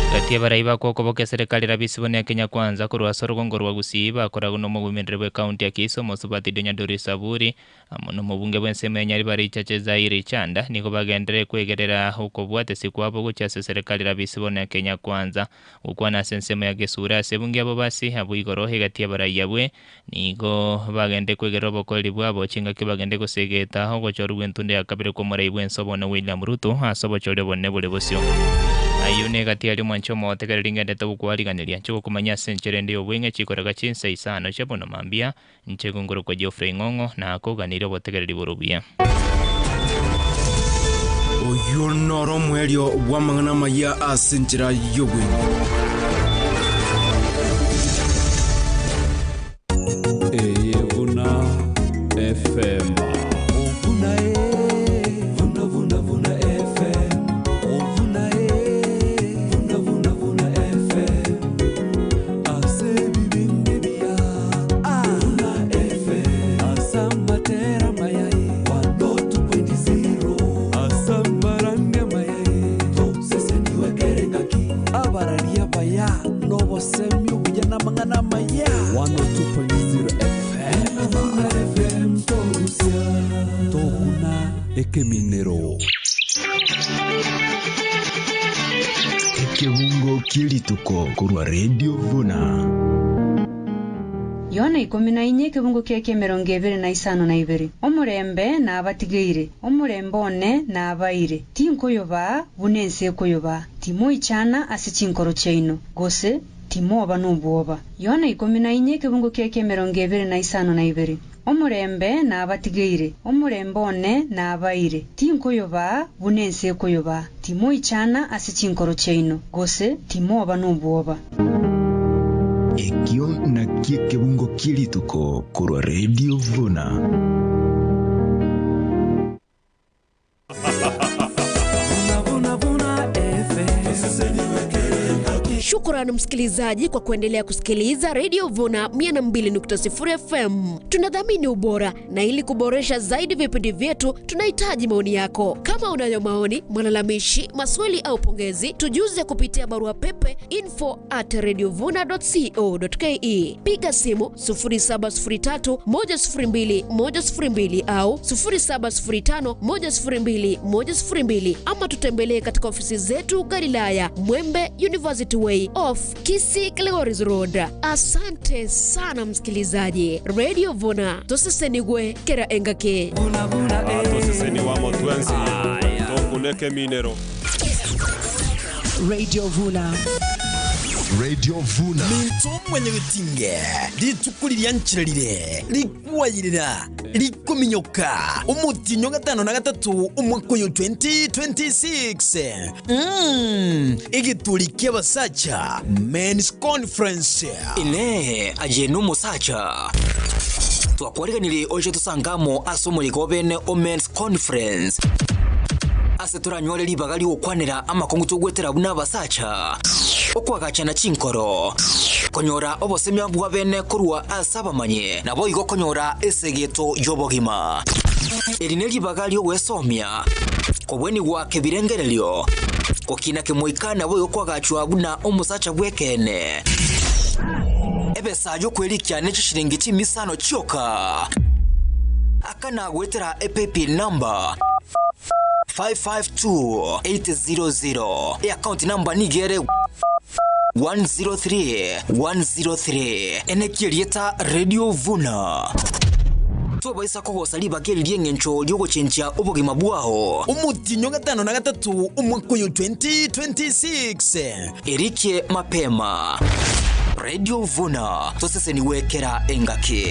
Gati y'abarai bakwa okoboka eserekari Rabisi Bonia Kenya Kwanza korwa ase orogongo rwa Gusii bakoragwa nomogwemereri bw'ecounty ya Kisii Omosubati Donya Doris Saburi amo nomobunge bw'ensemo ya Nyaribari Chache Zairi Chanda nigo bagenderere kwegerera okobwatesi kwabo gochia ase eserekari Rabisi Bonia Kenya Kwanza. Gokwana ase ensemo ya Gesura ase ebunge y'abobasi abwo igoro egati y'abarai abwe Nigo bagende kwegerera obokoreri bwabo chingaki bagende gosegeta ogochorwa gw'entunda ya kabere kw'omorai bw'ense obono William Ruto ase obochori obonene bore bosio. Ayio negati aria omwanche omotegereri ngendete gokwariganeria nche gokomanyia ase enchera ende y'obweng'e chikorega chinsa isano chia bono mambia, inche gongorokwa Geoffrey Ng'ong'o na koganeirie obotegereri bore obuya. Oyio noro omoerio bw'amang'ana amayia ase enchera y'obweng'e. Eye buna FM. Buna eh, buna buna buna FM. Buna eh, buna buna buna FM. Ase ebibindi bia Buna FM. Ase amatera amaya eh, 102.0. Ase amarandia amaya eh, toseseniwe kere ngaki. Abarari abaya nobosemi obuya namang'ana amaya. 102.0 FM. Buna FM togusia. Tokuna ekeminero. Ekebungo kie rituko korwa Radio Vuna. Yohana ikomi na inye ekebungo kia ki'emerongo ebere na isano na ibere, Omorembe nabatigeire, omorembe one nabaeire, tinkoyobaa buna ense ekoyobaa. Timoichana ase chinkoro chiaino, gose timoba nobwoba. Yohana ikomi na inye ekebungo kia ki'emerongo ebere na isano na ibere, Omorembe nabatigeire, omorembe one nabaeire, tinkoyobaa buna ense ekoyobaa. Timoichana ase chinkoro chiaino, gose timoba nobwoba. Ekio nakio ekebungo kie rituko korwa Radio Vuna. Shukrani msikilizaji kwa kuendelea kusikiliza Radio Vuna 102.0 FM. Tunadhamini ubora na ili kuboresha zaidi vipindi vyetu tunahitaji maoni yako. Kama unayo maoni, malalamishi, maswali au pongezi, tujuze kupitia barua pepe info at radiovuna.co.ke. Piga simu 0703 102 102 au 0705 102 102 ama tutembelee katika ofisi zetu Galilaya, Mwembe University Way off Kisii Kilgoris Road. Asante sana msikilizaji. Radio Vuna tusisenigwe kera engake. Toseseni wa motwensi tokuneke minero Radio Vuna. Radio Vuna. Minto mwenye getinge rituko riryanchirarire rikwayirira rikuminyoka umutinyo gatano na gatatu umwaka uyu 2026 igituri ky'abasacha men's conference ine aje n'umusacha twakwariganire oje tusangamo ase omoriko bene o men's conference ase turanywore ribaga rigokwanera amakongo togwetera buna abasacha okwagachana chinkoro konyora obosemia bwa bene korwa ase abamanye nabo igo konyora esegeto y'obogima eri ne ribaga ryogwesomia kobweni gwake birengererio kokina kemoika nabo igo kwagachwa buna omusacha bwekene ebesa yokwerikia ne chishiringi chimisano chioka akana gwetera ePayPal number 552800 e account number nigere 103 103 enekierieta Radio Vuna tobaisa kogosa ribaga ry'eng'encho ry'ogochenjia obogima bwao umutinyo gatano na gatatu umwaka uyu 2026 erikie mapema Radio Vuna toseseniwekera engaki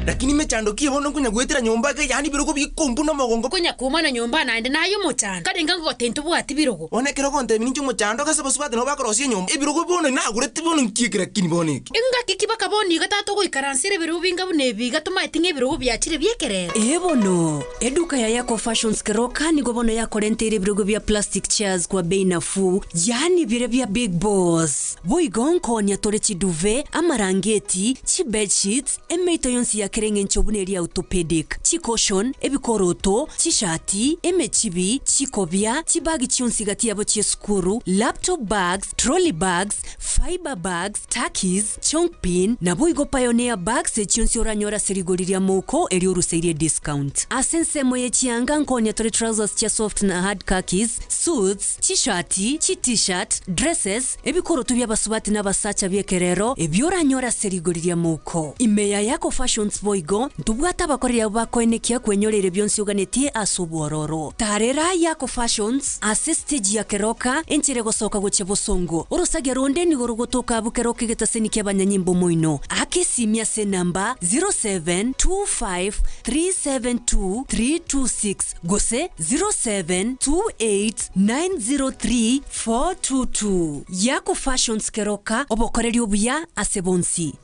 Lakini mechandokie bono nkunya gwetera nyomba ke yani birogo bikombu na mogongo Kunya kuma na nyomba naende nayo mochando. Kare ngango gotentu bwati birogo. One kero konte mincho mochando kase bosubate no bakorosia nyomba ebirogo bono nagurete bono nkiekera kini bono iki Engaki kibaka boni gatatu goikaransire birogo binga bune biga tumaetinga ebirogo byachire byekerera. Ebono eduka ya Yako Fashions Keroka nigo bono yakorenteire ebirogo bya plastic chairs kwa bei nafuu yani bire bya big boss boigo nkonya tore chiduve amarangeti chi bedsheets emeito yonsi ya kereng'encho buna eri orthopedic chicaution ebikoroto chishati emechibi chikobia chibagi chionsi gati yabo chiesukuru laptop bags trolley bags fiber bags takis chongpin nabo igo pioneer bags echionsi oranyora serigori ria moko eri oruseirie discount ase ensemo yechianga nkonya tore trousers chia soft na hard khakis suits chishati chi-t-shirt dresses ebikoroto by'abasubati n'abasacha byekerero ebyoranyora serigori ria moko imeya yako fashions boigo ntubwata abakorera bakoenekia kwenyorere byonsi oganetie ase obwororo tarera yako fashions ase stage ya keroka enchere gosoka gochia bosongo orosagia ronde nigo rogotoka abu keroka egetaseni kia abanyanyimbo moino akesimia ase namba 0725372326 gose 0728903422 yako fashions keroka obokoreri obuya ase bonsi.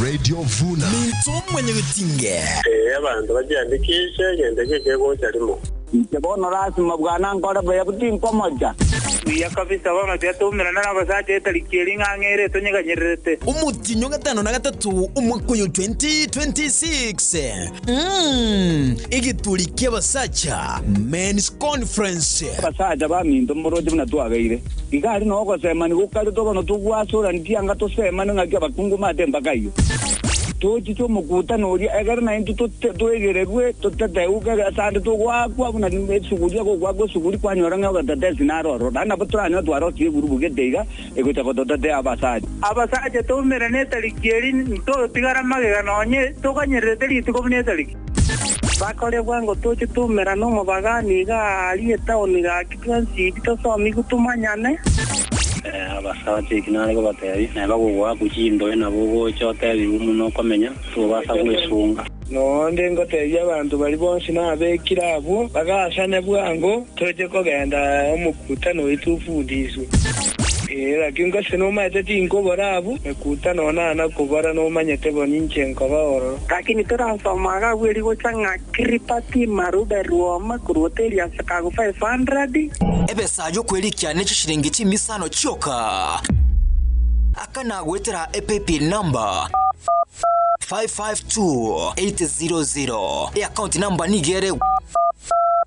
Radio Vuna. Minto mwenye getinge abantu bajiandikishe gende kikegocha limo Bono lazima bwana nkora baya butinkomoja buya kabisa bono tiatumirana na abasacha etariki eri ng'ang'ere tonyeganyererete umutinyo gatano na gatatu umwaka uyu 2026 igituri ky'abasacha men's conference abasacha baminto mboroche buna twagaire igari nogosemani gokari tobono togwasurani tianga tosemani ng'aki abakungu mate mpaka iyo tochi tomokutano oria egere naintwe twegererwe toteteuke asande togwakwa buna esuguri egogwakwa esuguri kwanyora ng'a ogotetesi naroro naende nabo toranyora twarosie egurubu gete iga egocha gototetea abasacha abasacha toumerane etariki eri ntotigara magega nonye toganyererete rituko buna etariki bakore bwango toche tumerana omobagani iga aria etaoni gaki twensi tosomigu tumanyane abasacha eki nare kobatebi naye bagogwaku chindoe nabo ogocha otebiwe muno okomenya tobasa gwesunga nonde ngotebia abanto bari bonsi nabekire abwo bagasane bwango toche kogenda omokutano oitu ofundiswe. Ee, lakini gose nomaete tinkobora abwo, mekutano nana kobora nomanyete bo ninche nkoba ororo. Lakini torasoma iga abwo erigocha ng'a Kiripati Marube Ruoma korwa hoteli ya Chicago 500. Ebesa y'okwerikia ne chishilingi chimisano chioka. Akana goetera ePaybill number 552800. Eaccount number nigo ere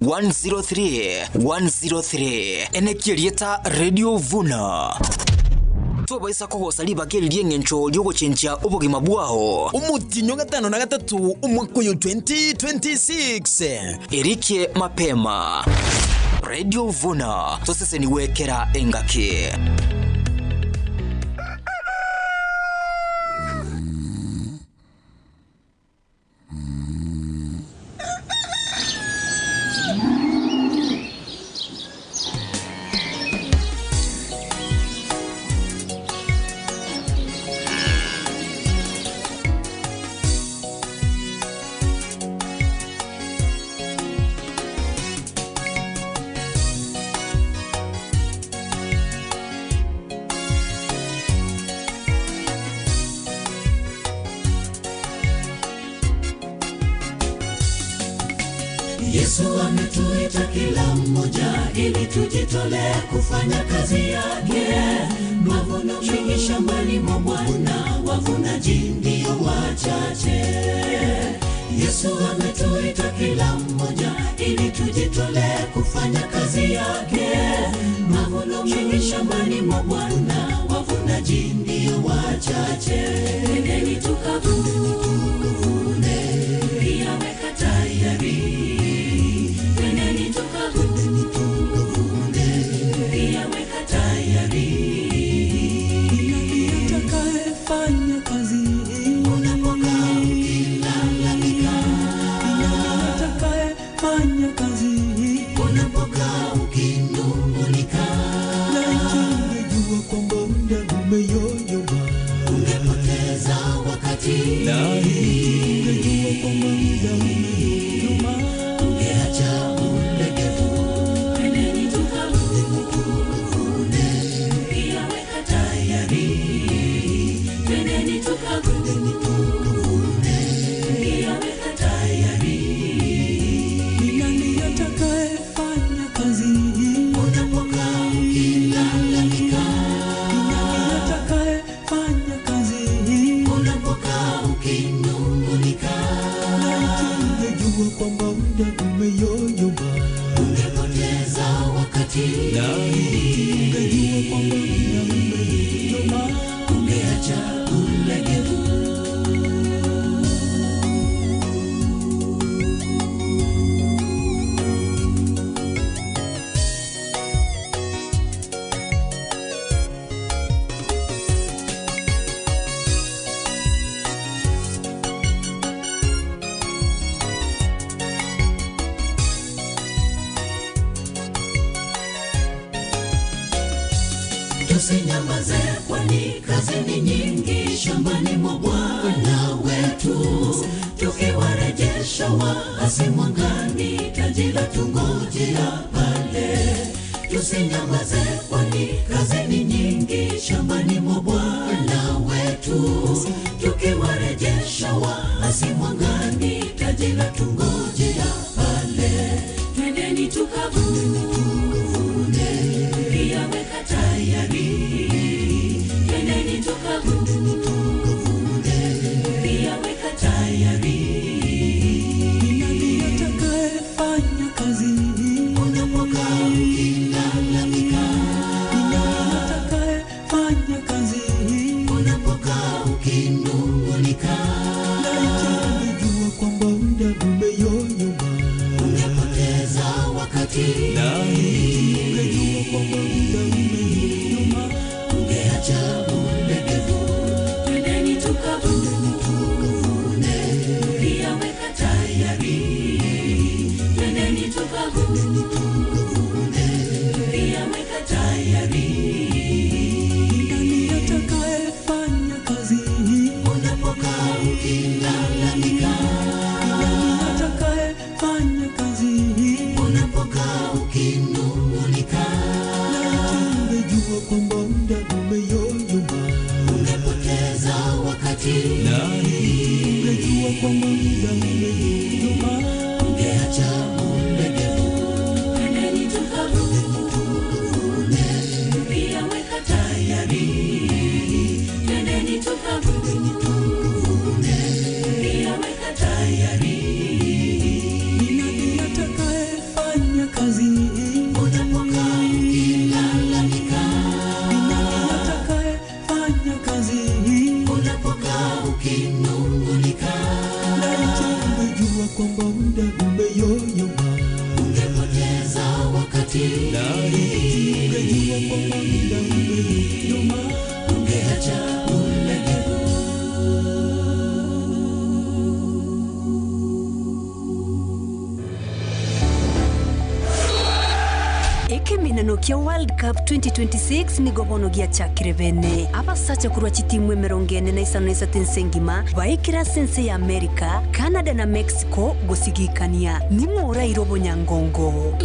103 103. Enekia erieta Radio Vuna. Tobaisa kogosa ribaga eri ri'engencho ri'ogochenchia obogima bwao. Omotienyi o gatano na gatato omwaka oyo 2026. Erikie mapema. Radio Vuna, tosesenigwe kera engaki. Yesu ametuita kila mmoja ili tujitolee kufanya kazi yake. Mavuno mengi shambani mwa Bwana, wavunaji ndio wachache. Yesu ametuita kila mmoja ili tujitolee kufanya kazi yake. Mavuno mengi shambani mwa Bwana, wavunaji ndio wachache. Nendeni tukavune, pia weka tayari. Nendeni tukavune, pia weka tayari. Nani atakayefanya kazi hii? Unapokaa ukilalamika. Nani atakayefanya kazi hii? Unapokaa ukinung'unika. Laiti ungejua kwamba muda umeyoyoma, Ungepoteza wakati. Laiti ungejua kwamba muda umeyoyoma, Ungeacha ulegevu. Twendeni tukavune, pia weka tayari. Twendeni tukavune, pia weka tayari. Ni nani atakayefanya kazi hii? Unapokaa ukilalamika. Ni nani atakayefanya kazi hii? Unapokaa ukinung'unika. Laiti ungejua kwamba muda umeyoyoma, Ungepoteza wakati. Laiti ungejua kwamba muda umeyoyoma, Ungeacha ulegevu. Tusinyamaze, kwani kazi ni nyingi shambani mwa Bwana wetu. Tukiwarejesha waasi mwangani, taji la tungojea pale. Tusinyamaze, kwani kazi ni nyingi shambani mwa Bwana wetu. Tukiwarejesha waasi mwangani, taji la tungojea pale. Twendeni tukavune, pia weka tayari. Twendeni tukavune, pia weka tayari. Ni nani atakayefanya kazi hii? Unapokaa ukilalamika. Ni nani atakayefanya kazi hii? Unapokaa ukinung'unika. Laiti ungejua kwamba muda umeyoyoma, Ungepoteza wakati. Laiti ungejua kwamba muda umeyoyoma, Ungeacha ulegevu. Twendeni tukavune, pia weka tayari. Twendeni tukavune, pia weka tayari. Ni nani atakayefanya kazi hii? Unapokaa ukilalamika. Ni nani atakayefanya kazi hii? Unapokaa ukinung'unika. Laiti kwamba muda umeyoyoma, ungepoteza wakati. Laiti ungejua kwamba muda umeyoyoma, ungeacha ulegevu. Ekeminano kia World Cup 2026 nigo bono giachakire bene. Abasacha korwa chitimu emerongo ene na isano na isato ense engima baikire ase ense ya America, Canada na Mexico gosigikania. Ning'o oraire obonyangongo?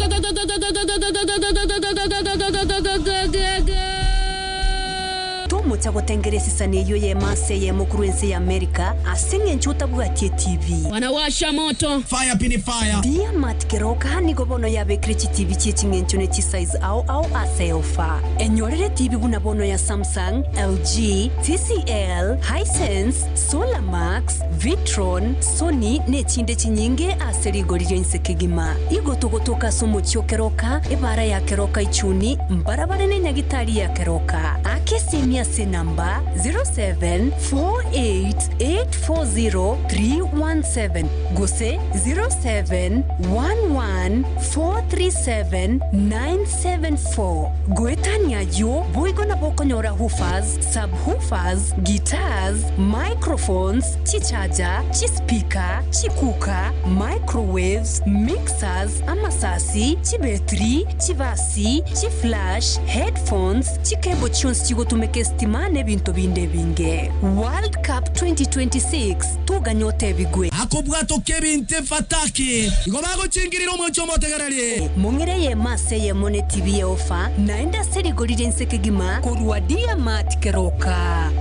Tomocha gotengera esisani eyio eyemo ase eyemo korwa ense ya America ase eng'encho otabwati etibi. Wanawasha moto. Fire pini fire. Diamat Keroka nigo bono yabekire chitibi chie ching'encho ne chisize ao ao ase ofa. Enyorere etibi buna bono ya Samsung, LG, TCL, Hisense, Solarmax, Vitron, Sony ne echinde chinyinge ase rigori ria inse kegima. Igo togotoka ase omochie o Keroka, ebara ya Keroka Ichuni, mbarabare ne nyagitari ya Keroka. Aka esimi ase enamba 0748840317 gose 0711437974. Goetania ayio, boigo nabo okonyora woofers, subwoofers, guitars, microphones, chicharger, chispeaker, chicooker, microwaves, mixers, amasasi, chibetiri, chibasi, chiflash, headphones, chicable chionsi chigotumeka esitima na ebinto binde ebinge. World Cup 2026, toganya otebigwe. Akobwatokia ebinto efataki igo bagochingirira omwancho omotegereri. Mong'ire eyemo ase eyemo ne TV ya ofa naende ase rigori ri'ense kegima korwa Diamat Keroka.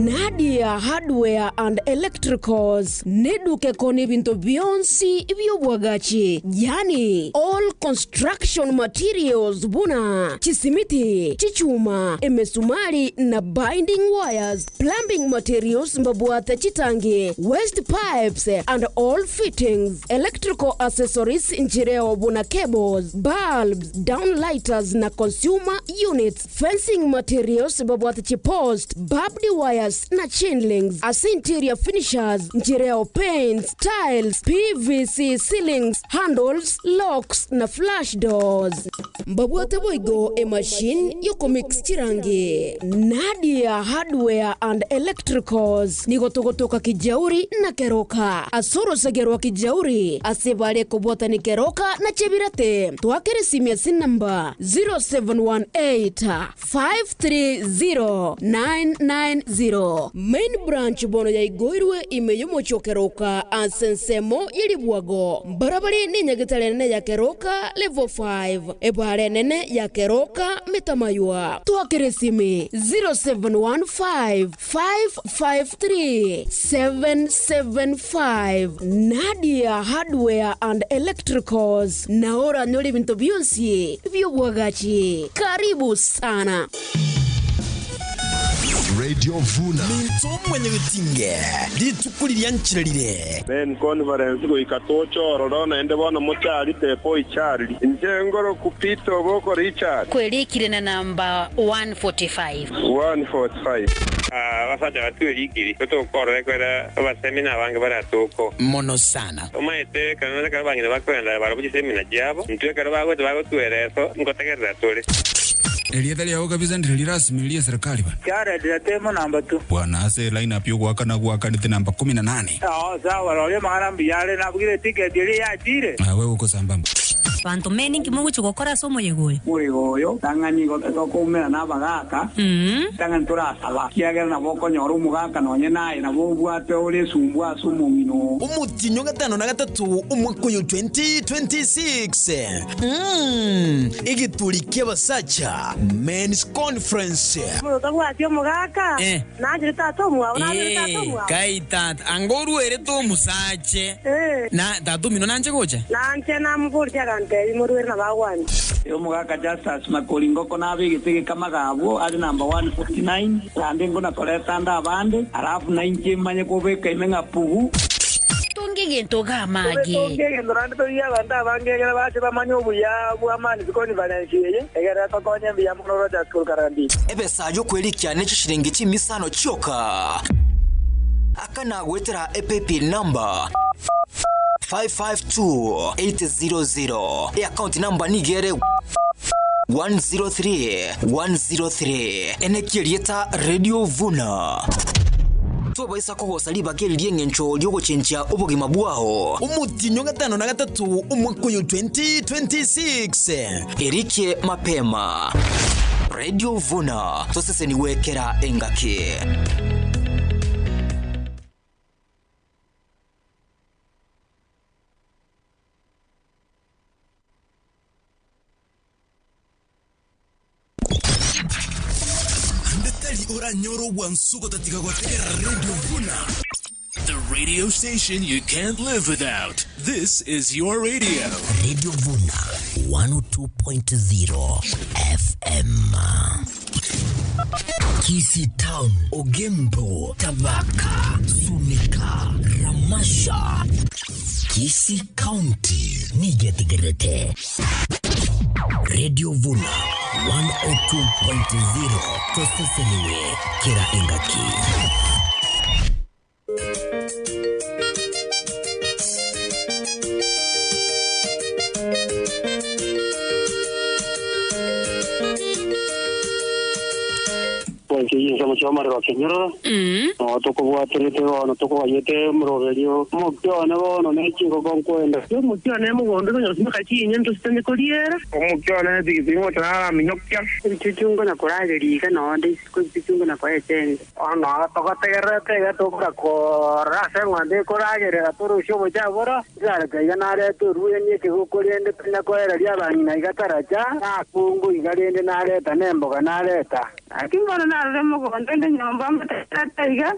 Nadia Hardware and Electricals neduka ekoonia ebinto bionsi bi'obwagachi, yaani all construction materials buna chisimiti, chichuma, emesumari na binding wires, plumbing materials mbabwate chitangi, waste pipes and all fittings, electrical accessories nchireo buna cables, bulbs, downlighters na consumer units, fencing materials mbabwate chipost, barbed wires na chain links, ase interior finishers nchireo paints, tiles, PVC ceilings, handles, locks na flush doors. Mbabwate boigo emachine yokomix chirangi. Nadia Hardware and Electricals nigo togotoka Kijauri na Keroka. Ase orosege rwa Kijauri ase bare kobwatani Keroka na Chebirate. Twakere esimi ase enamba 0718 530 990. Main branch bono yaigoirwe ime y'omochie o Keroka ase ensemo ye ribwago. Mbarabare nenyagetari enene ya Keroka level 5, ebara enene ya Keroka Metamaywa. Twakere esimi 0715 553 775. Nadia Hardware and Electricals nao oranyore ebinto bionsi bi'obwagachi. Karibu sana. Radio Vuna. Minto mwanyagetinge, rituko riria nchera rire. Men Conference goika toche ororo naende bono mocharite Boy Charlie. Inche ngoroku Peter Oboko Richard. Kwerikire na namba 145. 145. Abasacha batwerikiri, totokorora ekiagera abasemina abange baratoko. Mono sana. Omanyete ekero ekero abang'ina bakoenda barabwo chisemina chiabo, intwe ekero bagocha bagotwera eso, ngotegerera tore. Erieta riao kabisa ndire rirasmi rie serikali bana. Jared Ratemo namba two. Bwana ase lineup yogoakana gwakanete namba kumi na nane. Oo sawa roria amang'ana mbuya are nabugire eticket eria yachire. Awe gokosambamba. Abanto meni inki mogochia gokora ase omoyega oyo? Moyega oyo, tang'ani igo tokoumera nabagaaka, tang'ani torasaba, ekiagera nabo okonyora omogaka nonye naye nabo obwate ore esumbu ase omong'ina oo. Omotienyi o gatano na gatato omwaka oyo 2026, mm, egeturi ki'abasacha, Men's Conference. Omonto tabwati omogaka, Eh. nanchire tata omwabo, nabere tata Ee, omwabo. kai tata, anga oruerete omosache. Eh. Na tata omino nanche gocha? Nanche namoboretie agantebia, Moruere nabo agwancha. Omogaka Justus Makori Ngoko nabegete gekamaga abwo are namba 149, naende ngona-koreta ande abande, alafu nainche manye kobeka ime ng'a pugu. Tonga egento iga amage. Tobe tonge egento naende torigie abanto abange egere bache bamanye obuya bw'amani conference eye, egere etokonye mbuya mono Rogers korwa Karandi. Ebesa y'okwerikia ne chishilingi chimisano chioka. Akana goetera epaybill number 552800. Eaccount number nigo ere 103103. Enekia erieta Radio Vuna. Tobaisa kogosa ribaga eri ri'engencho ri'ogochenchia obogima bwao. Omotienyi o gatano na gatato omwaka oyo 2026. Erikie mapema. Radio Vuna, tosesenigwe kera engaki. Ande tari oranyore ogwansu gotatiga gotegerera Radio Vuna. The radio station you can't live without. This is your radio. Radio Vuna 102.0 FM. Kisii Town, Ogembo, Tabaka, Sunika, Ramasha. Kisii County, Nigetigerete. Radio Vuna 102.0 toseseniwe kera engaki. Gwaikeirie chomarero kenyororo no tukobwaterete bono tukogayete omoroberio omokia one bono ne chingoko nkwenda Omokia one mogondo konya gosimeka chinyeni tositane koriera. Omokia one epikipiki ngocha naraminyokia. Ebichuchu nkonya korageria iga nonde isiko ebichuchu nkonya koa echenge. Ono togotegererete iga tokora korora ase eng'ombe ekoragerera torusie obochafu boro riareka iga nareta orwenie ekegoko rende tonya koereria abang'ina iga taracha nakungu iga rende nareta na emboga nareta. Naki mbono narure mogondo inde nyomba mbotegerete iga.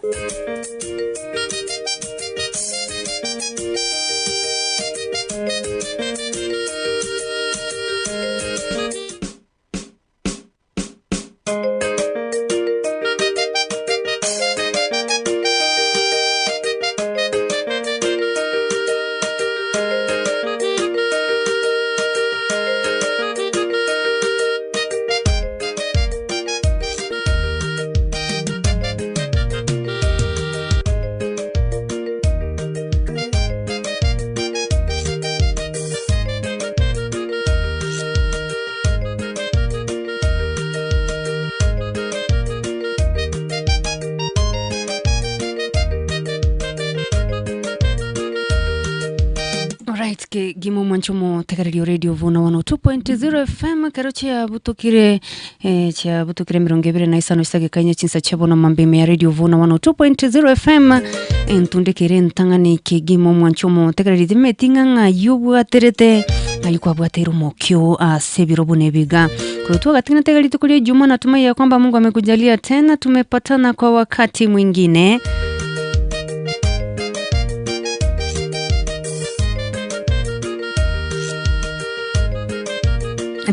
Alright, ke gimo mwancho motegererio radio vuna 102.0 FM kero chiabutukire eh, chiabutukire mirongo ibere na isano isagekainya chinsa chiabono mambime ya radio vuna 102.0 FM entundekere entang'ani kegima omwancho motegererio timeti ng'a ng'ai obwaterete ng'ai kwabwateire omokio ase ebiro buna ebiga korwa twagatigana tega rituko ria Ijumaa natumai ya kwamba Mungu amekujalia tena tumepatana kwa wakati mwingine.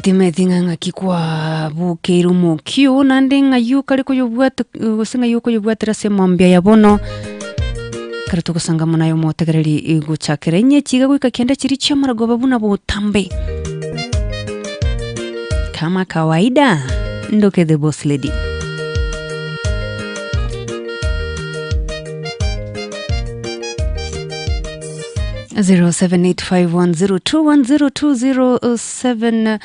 Timethĩ ng'a ng'aki kwabukeire omokio naende ng'ai okare koyobwata gose ng'ai okoyobwatera ase emambia ya bono ekero togosanga muna aye omotegereri gochakera inye chiga goika kianda chiria chia amaragoba buna botambe kama kawaida ndoke the boss lady. Zero seven eight five one zero two one zero two zero seven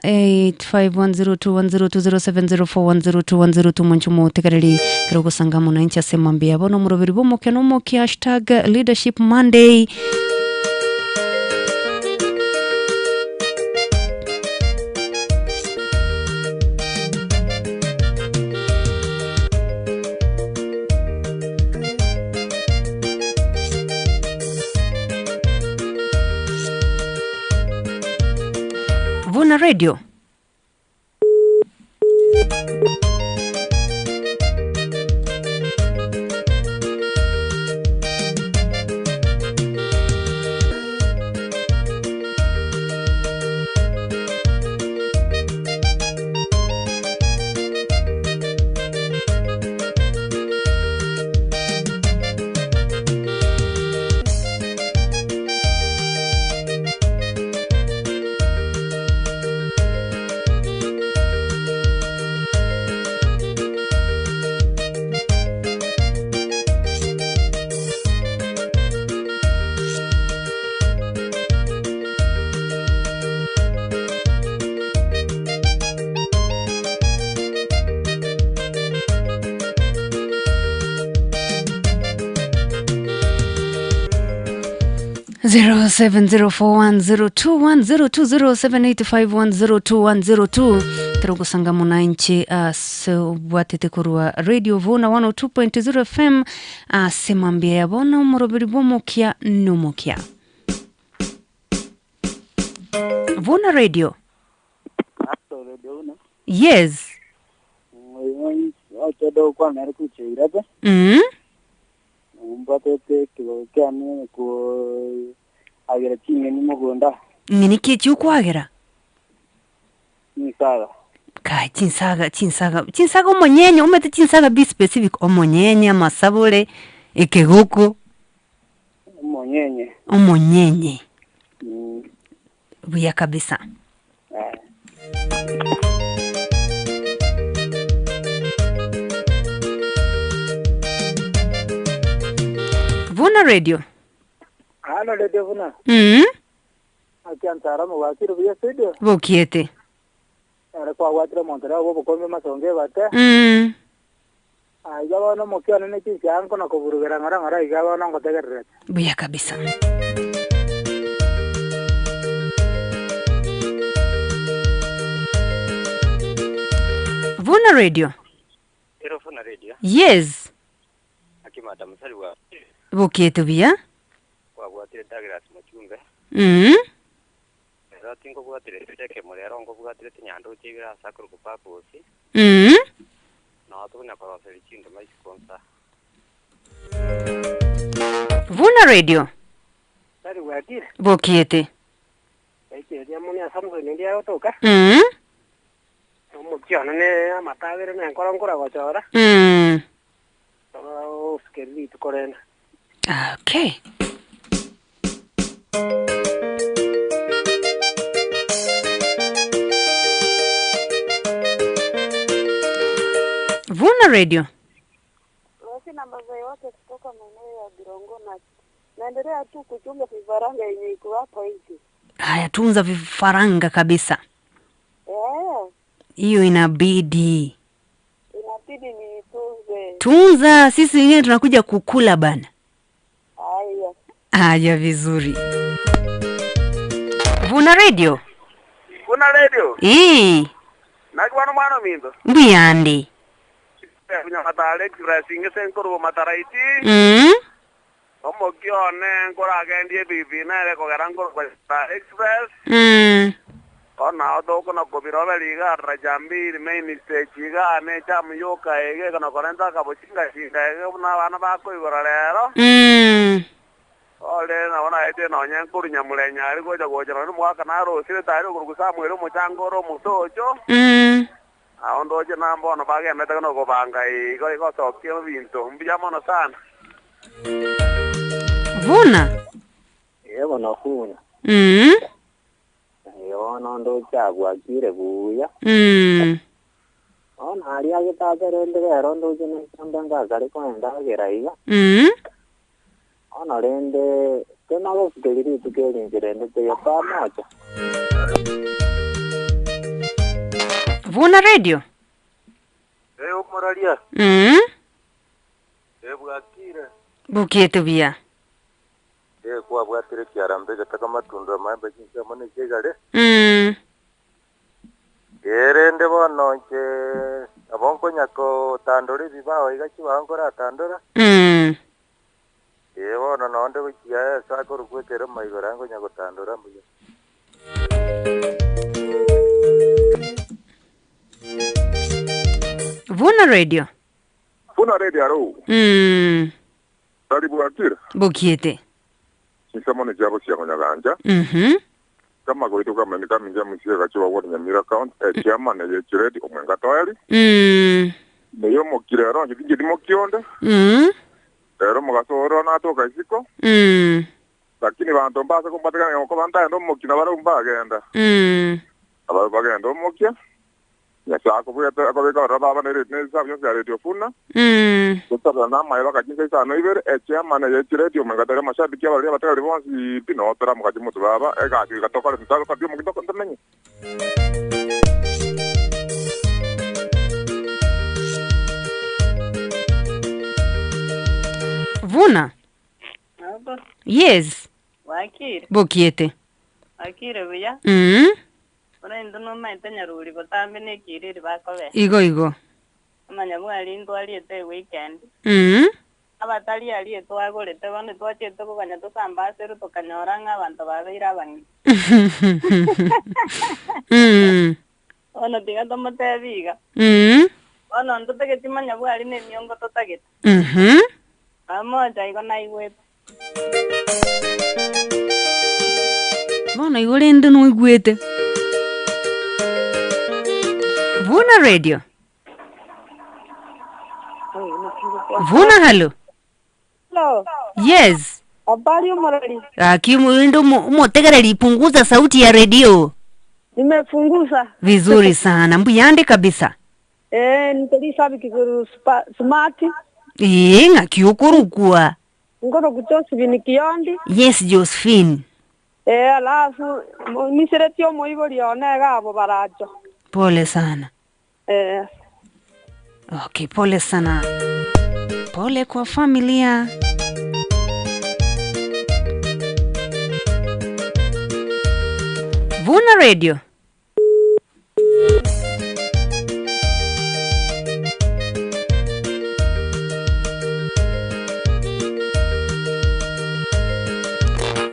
eight five one zero two one zero two zero seven zero four one zero two one zero two mwancho motegereri kero gosanga mwananchi ase mambia bono omoroberi bwa omokia na omokia hashtag leadership monday. Vuna Radio. 0704102102 0785102102 terogosanga munanchi ase obwatete korwa radio vuna 102.0 fm ase mambia yabona omoroberi bwomokia nomokia vuna radio yes ochodo kwanere kucheirate Mbwatete kigo kiane ku agera ching'eni mugunda. Ng'eni ki chiukwagera? Chinsaga. Kai chinsaga chinsaga chinsaga omonyenye omete chinsaga be specific omonyenye amasabore ekegoko Omonyenye. Omonyenye. Buya kabisa. Vuna radio. Halo radio Vuna. Akiantara mugwakire buya studio. Bokiete. Are kwagwatire omonto rero bobokombe masonge bate. Iga bono omokia one ne chinsiango na koburugera ng'ora ng'ora iga bono ngotegererete. Buya kabisa. Vuna radio. Ero Vuna radio. Yes. Akimata musali wa Bokiete buya. Kwabwatire Douglas Muchumbe. Ero tingobwatire teke murero ngobwatire tinyando chibira sakuru kupapusi. No tukunya koroseri chindo maisikonsa. Vuna radio. Tari gwakire. Bokiete. Ekiria muni Samson ndia otoka. Omokia one ne amatabere ne nkoro nkora gochora. Ofikeri rituko rende. Okay. Vuna radio. Sina mazao yote kutoka maeneo ya Birongo na naendelea tu kuchunga vifaranga yenye iko hapa hivi. Haya, tunza vifaranga kabisa. Hiyo inabidi. Inabidi niitunze. Tunza, sisi wengine tunakuja kukula bana. Haya. Haya, vizuri. Vuna radio. Vuna radio. Ii, Nakiwana mwana minto. mbuyandi. Matale express ngese nkuru mataraiti. Omokione nkoragendie bibi nere kogera nkuru kwa express. Ona otoko na kobiro beliga rajambiri main stage iga ne chamuyoka ege kana korenta kabochinga chinga ege buna abana bakoigora rero. Ole naona ete nonya nkuru nyamulenya ari gocha gocha no mwaka narosire tari okuru Samuel omuchango ore omusocho. Aho ndoche nambono bagendete no kobanga igo igosokia ebinto mbuya mono sana. Vuna. Yebo nofuna. Yono ndochagwakire buya. Ona aria gĩtaberende rero ndoche nechamba ngakare koendagera iga. Ona rende tena gũbukeria rituko eringi rende teyo pamoja. Vuna radio. Omoraria. Bwakire. Bukiete buya. Kwabwatire kiarambe gataka matunda maembe chinsa mone chigare. Rende bono nche abonko nyako tandora ebibao iga chibago tandora. Bono nonde gochia ase akorukwekera maigoro angonya gotandora mbuya. Vuna radio. Vuna radio aro. Tari bwakire. Bukiete. Chinsa mone chiabo chiangonyaganja. Kama goito kama ni kama njamu siya kachiwa ward Nyamira County chairman ye chiredi omwenga toyari. Neyo mokire ro nje ndimo kionde. Rero mugasoro natoka isiko. Lakini bantu mbasa kumbatikana ngoko bantaenda omokina bare mbagenda. Abaru bagenda omokia. Nyasaye akobwete akobeka ora baba ne ne sabu yonse ya radio Funa. Gusabira namaye bakachinsa isano ibere chairman ye chiredi omwenga toyari mashabiki abaria bategari bonsi pino tora mukachi mutu baba egasi gatokore mutalo kabio mugitoko ntamenye. Vuna. Hapa. Yes. Bwakire. Bokiete. Bwakire buya. Bono intwe nomaete nyaruri botambe na ekiriri bakobera. Igo igo. Amanyabwari ntwariete eweekend. Abatari aria twagorete bono twachete koganya tosambaserwe tokanyora ng'a abanto babeire abang'iti. Bono tiga tomotebi iga. Bono ntotageti manyabwari na emiongo totagete. Amocha igo naigwete. Bono igo rende noigwete. Vuna radio. Vuna halo. Hello. Yes. Habari omoreri. Aki rende omotegereri punguza sauti ya radio. Nimepunguza. Vizuri sana. Mbuyande kabisa. Eh, nitari kiguru smart. Ee, ng'aki okorokwa. Ngoro Josephine Kiondi. Yes, Josephine. Eh, alafu miseretio omoibori one iga abo baracho. Pole sana. Eh. Okay, pole sana. Pole kwa familia. Vuna Radio.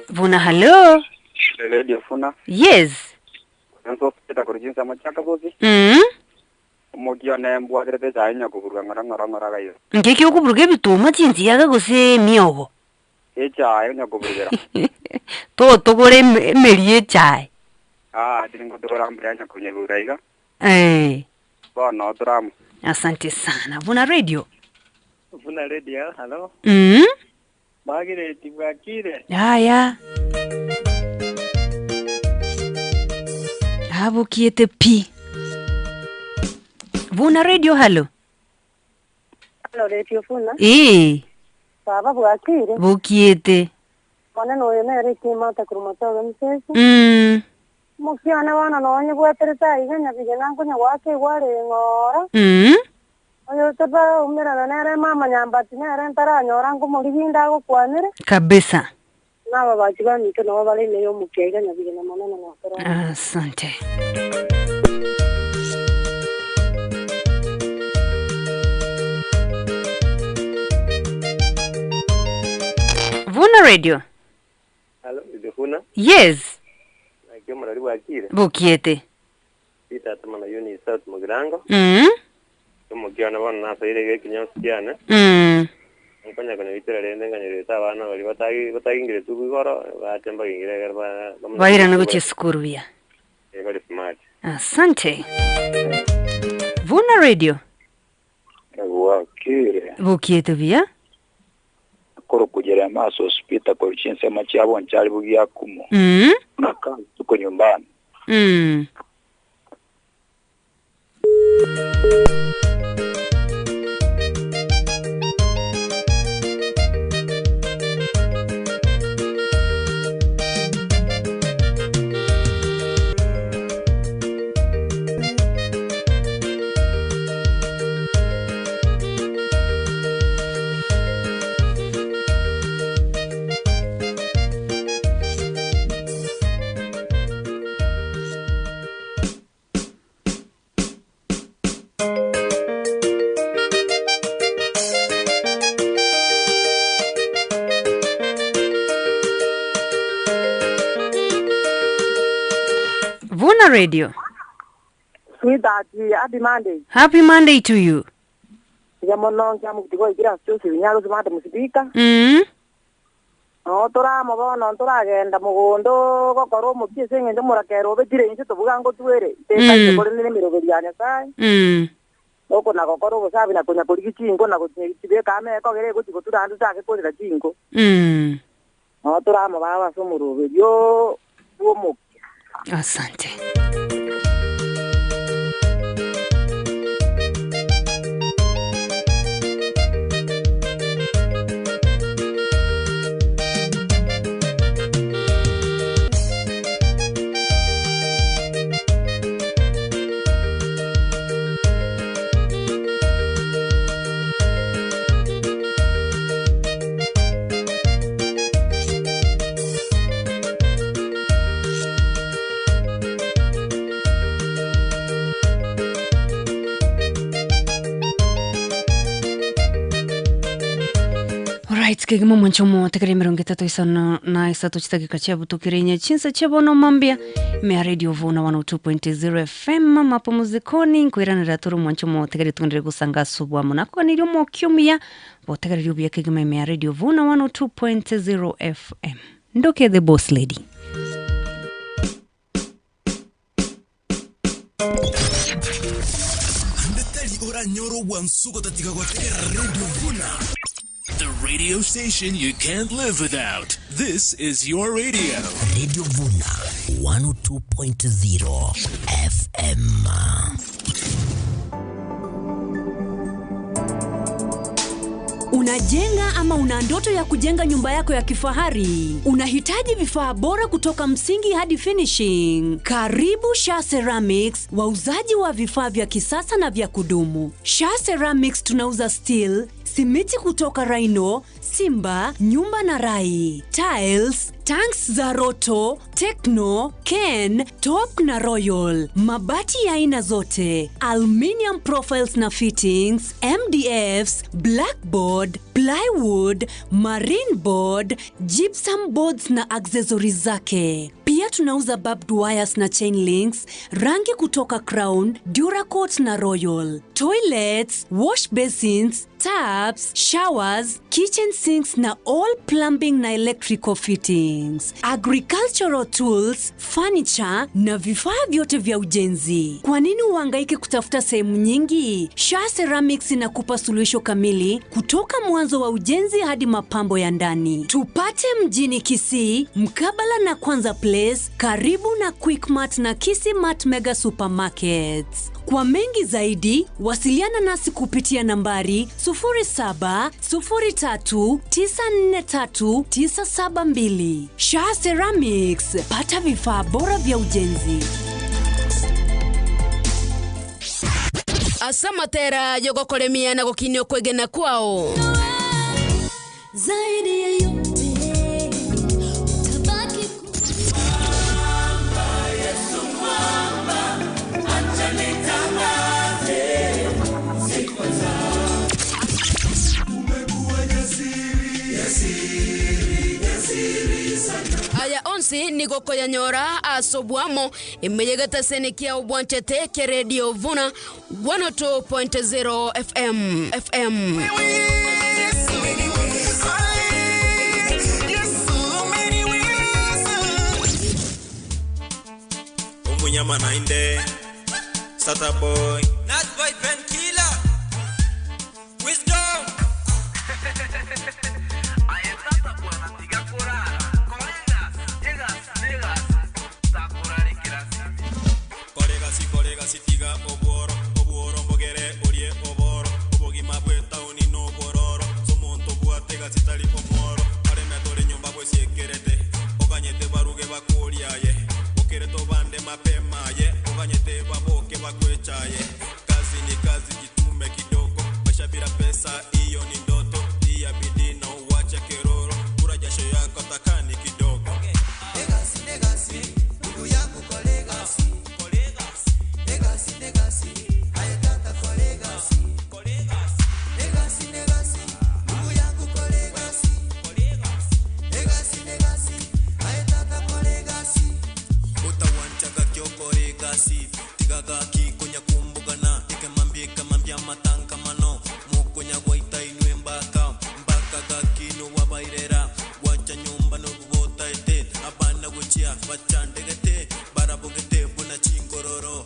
Vuna hello. Radio Funa. Yes. Enso kita kurujinsa machaka bosi. Omokio ne mbwaterete chae nyakoburuga ng'ora ng'ora ng'ora gaiyo. Nkeki okuburuga ebituma chinsiaga gose emiogo. Echae nyakoburugera. Totogore emeri echae. Ah, tiri ngotogora mbere nyakunyebura iga. Eh. Bono turamu. Asante sana. Vuna Radio. Vuna Radio, hello. Margaret Bwakire. Haya. Abukiete pi. Vuna Radio halo. Hello Radio Funa. Eh, Baba bwakire. bukiete. Mwana oyo nere kimata kurumatoga msesi. Mukiana wana nonye bweterete iga nyabige nankonya gwake gware ng'ora. Oyo toba umerana nere mama nyambati nere ntaranyora ngomoriginda agokwanire. Kabisa. Naba bachi bamito nabo bare neyo omukia iga nyabige na manene nokora. Asante. Vuna Radio. Halo, Radio Funa. Yes. Nakio murari bwakire. Bukiete. Peter Tamana Yuni South Mugirango. Omukiona bono nasoire gekinyosi kiane. Nkonya konya bitera rende nganyereta abana bari batagi batagingire tuku igoro bache mbagingire egere ba Bairana gochia sukuru buya. Eh, bari smart. Asante. Vuna Radio. Bwakire. Bukiete buya. Koro kugera amaso hospita kwa chinsema chiabo nchali bugiakumo. Nakaa tuko nyumbani. Vuna Radio. Sweetheart, happy Monday. Happy Monday to you. Ya mono ngia mukitigo igira Joseph nyaro simate musibika. No turamo bono turagenda mugundo gokora omokia ase eng'encho morakera obetire inche tobuga ngotwere. Tekaine kore nere emeroberi ya Nyasaye. Oko na gokora obosabi na konya korigi chinko na gochibeka ameko gere gochi gotura andu chake korera chinko. No turamo baba ase omoroberi o bwomokia. Asante. kegima omwancho omotegere emerongo etato isano na isato chidakika chiabutokire inye chinsa chia bono mambia ime ya radio vuna 102.0 fm mapumzikoni nkoiranera tore omwancho omotegere tondere gosanga ase obwamo nakoganirie omokia omuya botegereria obuya kegima ime ya radio vuna 102.0 fm ndoke the boss lady. Ande tari oranyore obwansu gotatiga gotegerera Radio Vuna. The radio station you can't live without. This is your radio. Radio Vuna 102.0 FM. Unajenga ama una ndoto ya kujenga nyumba yako ya kifahari? Unahitaji vifaa bora kutoka msingi hadi finishing? Karibu Sha Ceramics, wauzaji wa vifaa vya kisasa na vya kudumu. Sha Ceramics tunauza steel, simiti kutoka Rhino, Simba, Nyumba na Rai, tiles, tanks za Roto, Tekno, Ken, Top na Royal, mabati ya aina zote, aluminium profiles na fittings, MDFs, blackboard, plywood, marine board, gypsum boards na accessories zake. Pia tunauza barbed wires na chain links, rangi kutoka Crown, Duracoat na Royal, toilets, wash basins, taps, showers, kitchen sinks na all plumbing na electrical fittings, agricultural tools, furniture na vifaa vyote vya ujenzi. Kwa nini uhangaike kutafuta sehemu nyingi? Sha Ceramics inakupa suluhisho kamili kutoka mwanzo wa ujenzi hadi mapambo ya ndani. Tupate mjini Kisii, mkabala na Kwanza Place, karibu na Quickmart na Kisii Mart Mega Supermarkets. Kwa mengi zaidi, wasiliana nasi kupitia nambari 0703943972. Sha Ceramics, pata vifaa bora vya ujenzi. Asa matera yogokoremia na gokinio kwegena kwao. Zaidi ya yote utabaki Aya onsi nigokoyanyora asobwamo emeyegete senikia obwanchete ke Radio Vuna 102.0 FM FM. Umunyama nainde Sata boy Not boy pen killer. Wisdom. Koregasi koregasi tiga obworo obworo mbogere orie oboro obogima bwe tauni no bororo somonto bwate gasitari omworo areme tore nyumba bwesiekerete oganyete baruge bakuriaye bokere tobande mapema ye oganyete baboke bakwechaye kazi ni kazi jitume kidogo maisha bila pesa hiyo ni ndoto tia bidii na uwache keroro kura jasho yako takani kidogo utawanchaga kyokoregasi tigaga kikonya kumbugana ikemambia ikamambia matankamano mukonya gwaita inwe mbaka mbaka gakino wabairera gwacha nyumba nobubotaete abana gochia bachandegete barabogete buna chingororo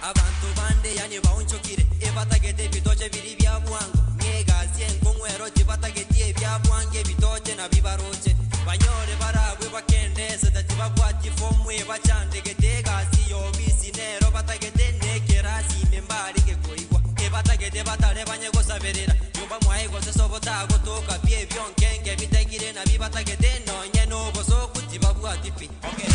Abantu bande yani baunchokire ebatagete ebitoche biri bya bwango ng'egasi enkong'wero tibatageti ebya bwango ebitoche na bibaroche banyore barabwe bakendese tatibabwati fomu ebachandegete egasi yobisi nero batagete nekerasi ime mbarige koigwa ebatagete batare banyegosaberera nyumba mwae gose sobo tagotoka bie ebyonkenge bitegire na bibatagete nonye nobosoku tibabwati pi okay.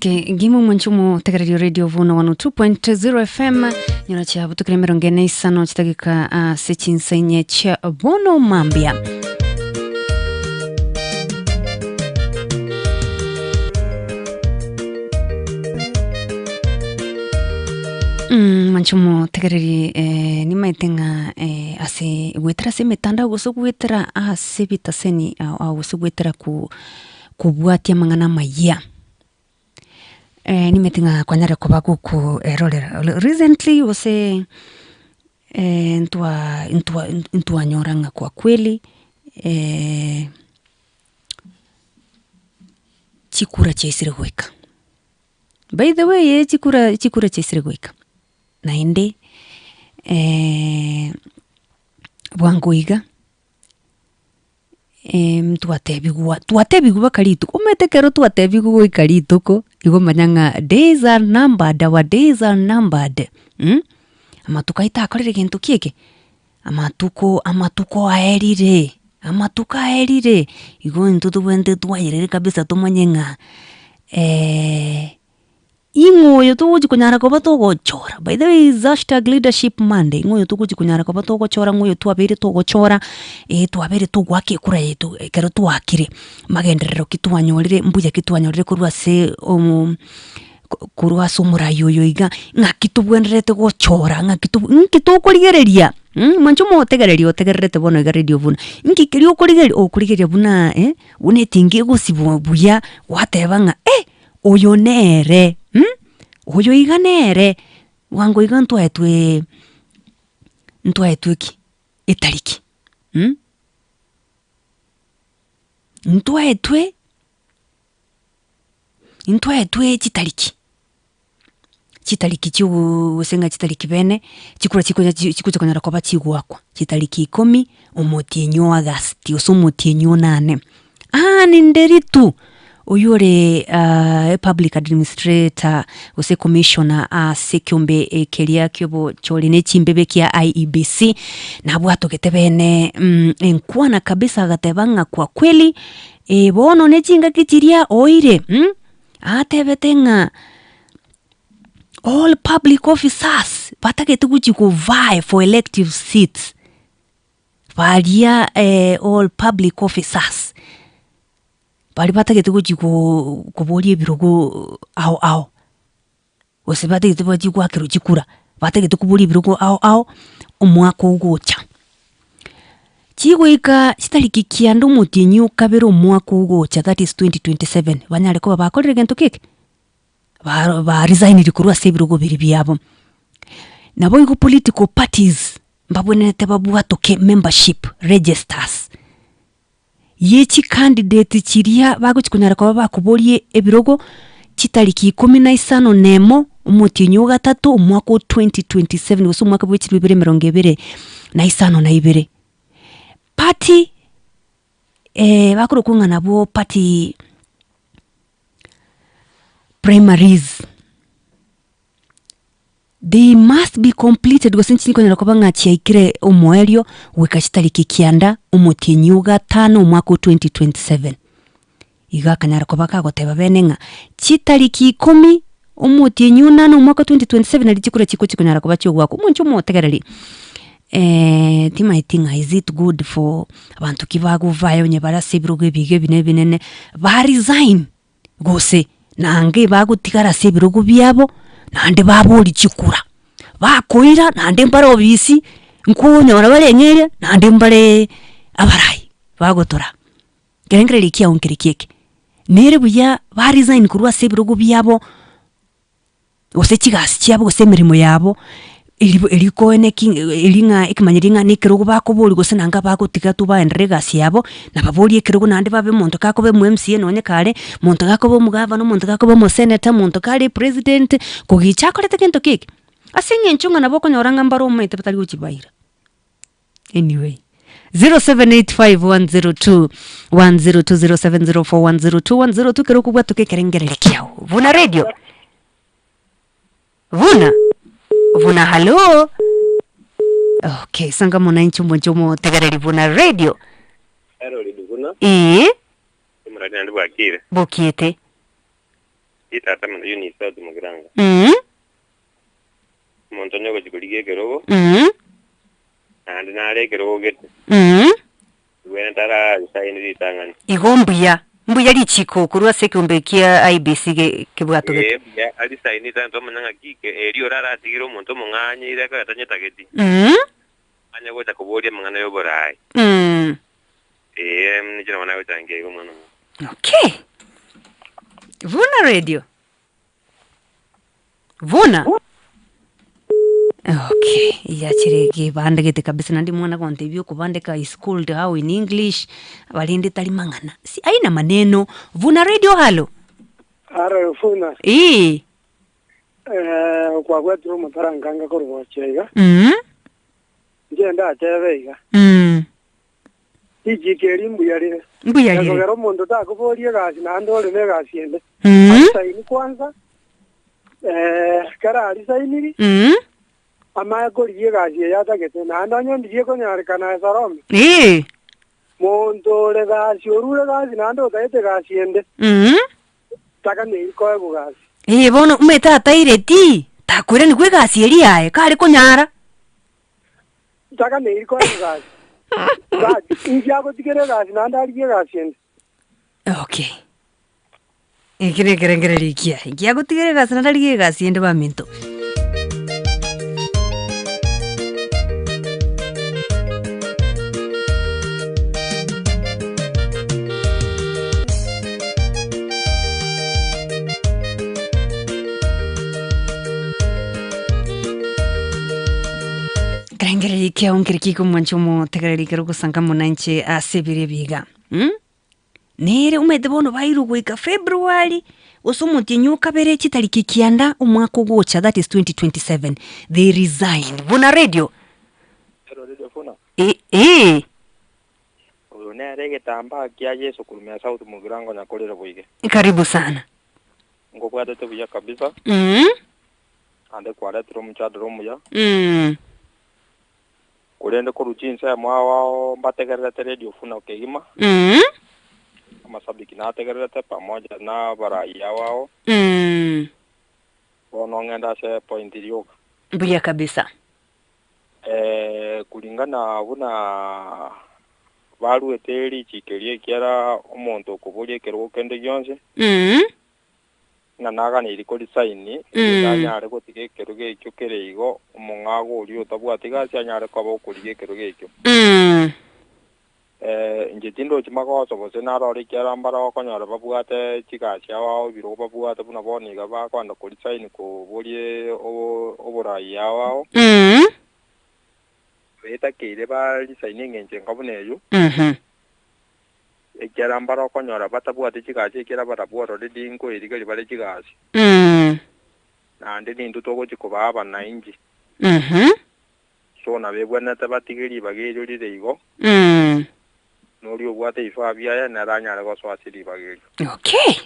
Buyanke ngima mwancho motegererio radio vuno 102.0 FM nyora chia butukire mirongo ene isano chitagika ase chinsa inye chia bono mambia. Mwancho motegereri eh, nimaete ng'a eh, ase goetera ase emetandao gose goetera ase ebitaseni ao ao gose goetera ku kobwatia amang'ana amayia. Nimanyete ng'a kwanyare koba gokoerorera recently gose ntwa ntwa ntwanyora ng'a kwa kweli chikura chiaisire goika. By the way eh chikura chikura chiaisire goika, naende bwango iga. Ntwatebigwa twatebigwa mpaka rituko, omanyete ekero twatebigwa goika rituko, igo manya ng'a days are numbered, our days are numbered amatuko aito akorire gento ki eke? Amatuko amatuko aerire, amatuko aerire, igo intwe tobwenerete twayerere kabisa tomanye ng'a Ing'o oyo togochi konyara koba togochora? By the way is hashtag leadership Monday, ing'o oyo togochi konyara koba togochora ng'o oyo twabeire togochora twabeire togoaka ekura yaito ekero twaakire, magenderero ki twanyorire, mbuya ki twanyorire korwa ase omo korwa ase omorai oyo iga, ng'aki tobwenerete gochora ng'aki tob nki tokorigereria mwanche omotegereri otegererete bono iga radio buna, nki keria okorigereria okorigereria buna buna etinga egosibwa buya gwateba ng'a eh. Oyo nere, oyo iga nere, bwango iga ntwaetwe ntwaetwe ki? Etariki, ntwaetwe ntwaetwe chitariki, chitariki chiogoo gose ng'a chitariki bene, chikura chikonya chikocha konyara koba chigoakwa, chitariki ikomi, omotienyi o August gose omotienyi o nane. Ann Nderitu, oyio ore public administrator gose commissioner ase ekeombe keria kiobochori ne chimbebe kia IEBC, nabwatogete bene enkwana kabisa agateba ng'a kwa kweli bono ne chingaki chiria oire atebete ng'a all public officers batagete gochia go vie for elective seats. Baria all public officers, baria batagete gochia koboria ebirogo ao ao, gose batagete bachie goakerwa chikura, batagete koboria ebirogo ao ao, omwaka ogocha. Chigoika chitariki kianda omotienyi o kabere omwaka ogocha that is 2027, banyare koba bakorire gento ki eke? Ba baresigniri korwa ase ebirogo biria biabo. Naboigo political parties. Mbabwenerete babwatoke membership registers ye chicandidate chiria bagochi konyara koba bakoboria ebirogo chitariki ikomi na isano na emo omotienyi o gatato omwaka o 2027 gose omwaka bwe chilifu ibere emerongo ebere na isano na ibere. Party bakorokwa ng'a nabwo party primaries. They must be completed gose nchikonyara koba ng'a chiaikire omoerio goika chitariki kianda omotienyi o gatano omwaka o 2027. Igo akanyara koba kagoteba bene ng'a chitariki ikomi omotienyi o nane omwaka o 2027 nari chikura chikochi konyara koba chiogoakwa. Omonche omotegereri timaeti ng'a is it good for abanto ki bagovae onye bare ase ebirogo ebiga ebinene ebinene ba resign. Gose naange bagotigara ase ebirogo biabo, naende baborie chikura, bakoira naende mbare obisi, nkonyora bareng'eria naende mbare abarai bagotora. Ekerengererio kiao nkereki eke? Nere buya ba resign korwa ase ebirogo biabo. Gose chigasi chiabo gose emeremo yabo, eri erikoene ki eri ng'a ekemanyereri ng'a na ekerogo bakoboria gose nanga bagotiga tu baenderere egasi yabo, nababorie ekerogo naende babe omonto gakoba omo MCA nonye kare, monto gakoba omogavana, omonto gakoba omoseneta, omonto kare epresident, kogicha akorete gento ki eke. Ase eng'encho ng'a nabo okonyora ng'a mbare omanyete batari gochibaira. Anyway. 0785 102 102 0704 102 102 kero okobwatoka ekerengererio kiao. Buna radio. Buna. Buna hallo. Okay, sanga mwananchi omonche omotegereri buna radio. Hello, Liduvuna. Ee, Omorani naende bwakire. bokiete. Tata mono Eunice Sauti Mugiranga. Omonto onye ogochia korigia ekerogo, naende nare ekerogo gete. Bwene tara resign ritang'ani. Igo mbuya, mbuya richiko korwa ase ekeombe kia IEBC ge kebwatogete. Ee mbuya aresign ritang'ani twamanya ng'aki ke erio oraratigere omonto omong'anyi ere ekero tanyetageti. Anye gocha koboria amang'ana y'oboraai. Ee ninche nabo nagochangia igo omwana omonto. Okay. Vuna radio. Vuna. Okay, yachire kebandegete kabisa naende mwana gontebia okobandeka is called how in English abarende tari mang'ana si aina maneno Vuna radio hallo. Aro Vuna. Ee. Eh, kwabwatire omotaranka korwa gochia iga. Inche ndatebe iga. Richiko eri mbuya rire. Mbuya rire. Ekogera omonto takoboria egasi naende ore negasi ende. Arisaini kwanza, eh, ekero arisainiri, amanye korigia egasi eye atagete. Naende onye ndiria ekonyarekana esarome. Monto ore gasi orure gasi naende otagete gasi ende, taganeri koegwa gasi. Ee bono omanyete ataireti, takoiranigwa egasi eria yaye, kare konyara. Ntaganeiri koegwa egasi. Gaki, inki agotigera egasi naende arigie egasi ende? Okay. Eki nekerengererio ekiaye. Inki agotigera egasi naende arigie egasi ende baminto. Nkarengereria ekiao nkere kiko omwancho omotegereri ekero ogosanga muna inche ase ebiro ebi iga mh, nere omanyete bono bairwe goika February, gose omotienyi o kabere chitariki kianda omwaka ogocha that is 2027, they resign. Buna radio. Ero Radio Funa. E- eh. Oyo nere egetambaa kia Yeso korwa Mea South Mugirango Nyakorere Boige. Karibu sana. Nkobwatete buya kabisa. Naende kwaretire omochadara omuya. Korende korwa chinsemo ao ao mbategererete Radio Funa kegima. Amasabiki nategererete pamoja na abarai ao ao. Bono ng'ende ase point rioka. Mbuya kabisa. Eh, kulingana buna baruete richiko erio ekiara omonto okoboria ekerogo kende gionsi. Ng'a naganeiri korisaini, erinde anyare gotiga ekerogo ekio kere igo, omong'ago oria otabwati gasi anyare koba okorigia ekerogo ekio. Inche tindochi magoso gose narore ekiagera mbare okonyora babwate chigasi ao ao ebirogo babwate buna bono iga bakoenda korisaini koboria oborai ao ao. Betakeire barisaini engencho enga buna eyio. Ekiagera mbare okonyora batabwati chigasi ekiagera barabwo already nkoerigeria bare chigasi. Naende nintwe togochia kobaa abanainchi. So nabebwenerete batige ribaga erio rire igo, na oria obwate ebifaa biaye nere anyare gosoa ase ribaga erio. Okay.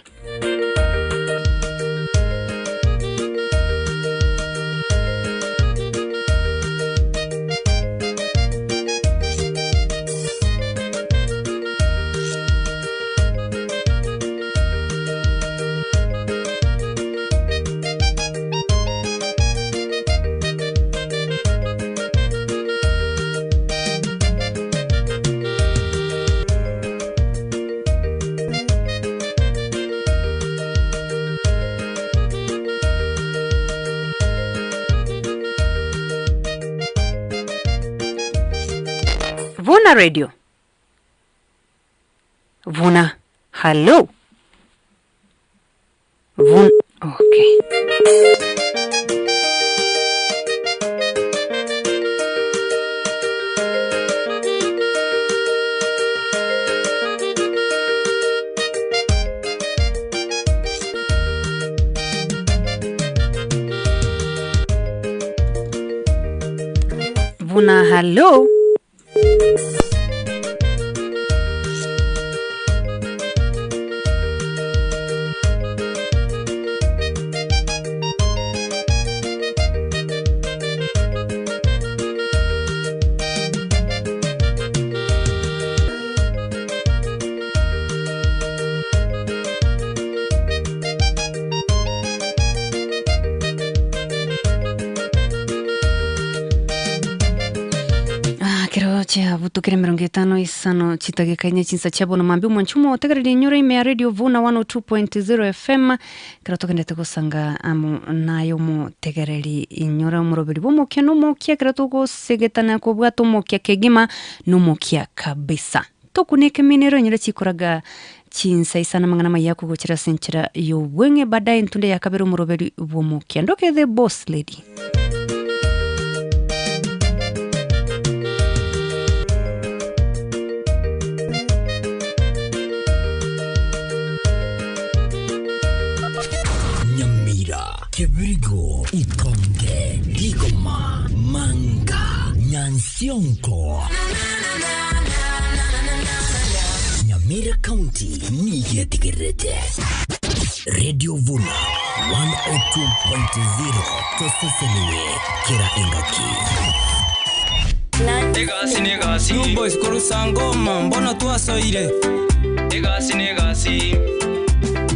Vuna Radio. Vuna. Hello. Vun okay. Vuna hello. Kero chiabutukire 55 chitageka inye chinsa chia bono mambia omwanchi omotegereri enyoro ime ya Radio Vuna 102.0 FM kero togendete gosanga amo naye omotegereri inyora omoroberi bw'omokia na omokia kero togosegetana kobwata omokia kegima na omokia kabisa. Tokuna ekeminero enyore chikoraga chinsa isano amang'ana amaya akogochera ase enchera y'obweng'e baadaye ntunde ya kabere omoroberi bw'omokia. Ndoke the boss lady. Nyamira, Kebirigo, Ikonge, Rigoma, Manga, Nyansiongo. Nyamira County nigo etigererete. Radio Vuna 102.0 toseseniwe kera engaki. Egasi n'egasi. New boys korusa ngoma mbona twasoire. Egasi n'egasi.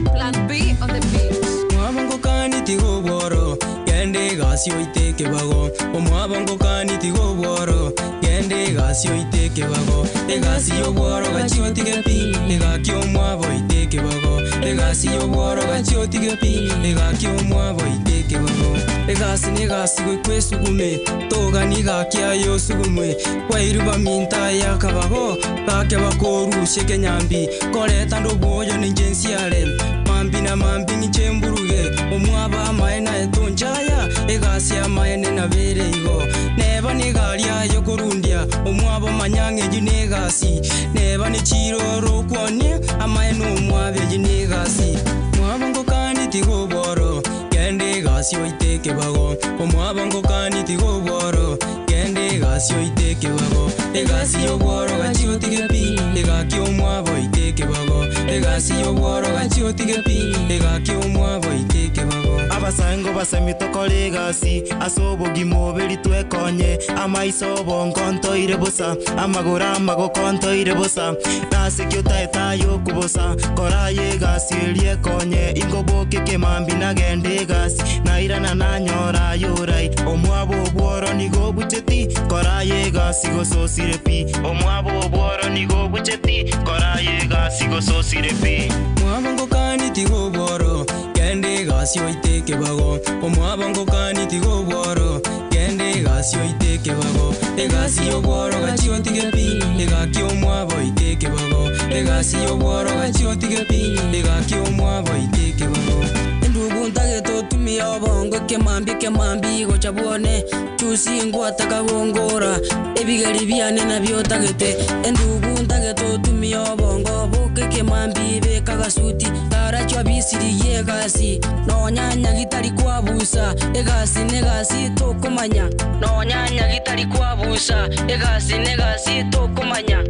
Plan B on the beat. Mwabongokani tiga obworo genda egasi oite ekebago omwabongokani tiga obworo genda egasi oite ekebago egasi y'obworo gachia otige pi egaki omwabo oite ekebago egasi y'obworo gachia otige pi egaki omwabo oite ekebago egasi na egasi goikwa esugume togani gaki aye osugumwe kwairuba minto aye akabago gake bakorusia ekenyambi koreta nde obwoyo ninche nsiare mambi na mambi ninche mburuge omwabo amaene naye tonchaya egasi amaene nabere igo neba na egari aye okorundia omwabo manya ng'a eywo na egasi neba na chiroro okwonie amaene omwabo eywo na egasi mwabo ngokani tiga obworo genda egasi oite ekebago omwabo ngokani tiga obworo genda egasi oite ekebago egasi y'obworo gachia otige pi egaki omwabo oite ekebago egasi y'obworo gachia otige pi egaki omwabo oite ekebago Abasae basemi tokore egasi ase obogima oberi twekonye amaiso obongo ntoire bosa amagoro amagoko ntoire bosa nase ki otaete aye okobosa kora aye egasi eria ekonye ingoboke kemambi nagende egasi nairana nanyora aye orai omwabo obworo nigo obucheti kora aye egasi gososire pi omwabo obworo nigo obucheti kora aye egasi gososire pi Mwabongokani tiga obworo genda egasi oite ekebago omwabongokani tiga obworo genda egasi oite ekebago egasi y'obworo gachia otige pi egaki omwabo oite ekebago egasi y'obworo gachia otige pi egaki omwabo oite ekebago Endugu ntagete otumie obongo kemambi kemambi gocha bwone chusi ngwataka gongora ebigeri biane nabio otagete endugu ntagete otumie obongo boke kemambi beka gasuti tarachwa bisirigie egasi nonya gitari kwabusa egasi na egasi tokomanya nonya gitari kwabusa egasi na egasi tokomanya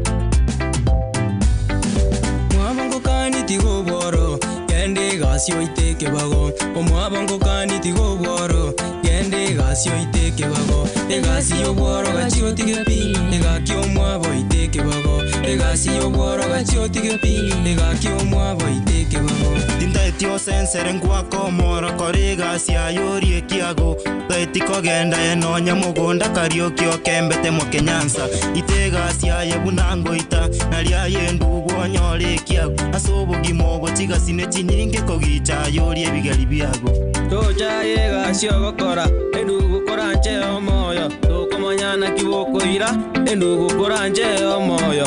Mwabongokani tiga obworo genda egasi oite ekebago omwabongokani tiga obworo genda egasi oite ekebago egasi y'obworo gachia otige pi egaki omwabo oite ekebago egasi y'obworo gachia otige pi egaki omwabo oite ekebago Tintaeti osensere ngwaka omoro kora egasi aye orie ekiago taeti kogenda aye nonya mogonda karaoke okembete mokenyansa ite egasi aye buna ngoita naria aye endugu onyore ekiago ase obogima obo chigasi ne chinyinge kogicha aye orie ebigeri biago Tocha egasi ogokora endugu koranche omoyo tokomanyana ki bokoira endugu koranche omoyo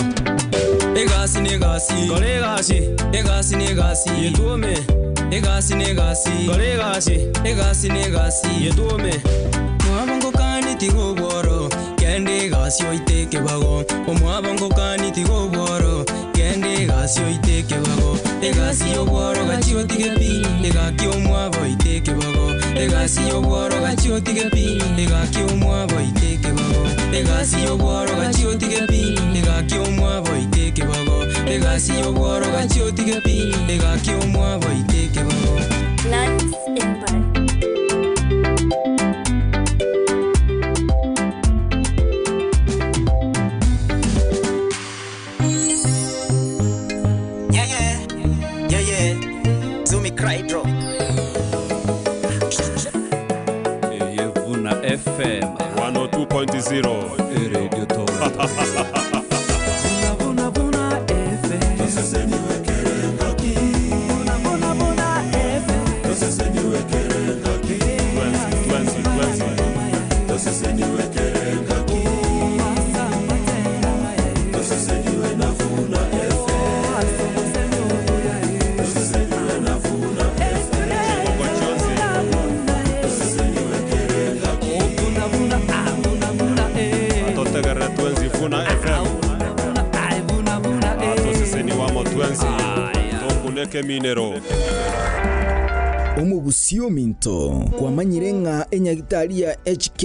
egasi na egasi kora egasi egasi na egasi yetuome egasi na egasi kora egasi egasi na egasi yetuome Mwabongokani tiga obworo genda egasi oite ekebago omwabongokani tiga obworo genda egasi oite ekebago egasi y'obworo gachia otige pi egaki omwabo oite ekebago egasi y'obworo gachia otige pi egaki omwabo oite ekebago egasi y'obworo gachia otige pi egaki omwabo oite ekebago egasi y'obworo gachia otige pi egaki omwabo oite ekebago Nuts Empire. Yeah, yeah, yeah, yeah. Zumi cry drop. Vuna FM 102.0 Radio Toronto. Amo twensi tokuneke eminero. Omogusii ominto, kwamanyire ng'a enyagitari ya HK.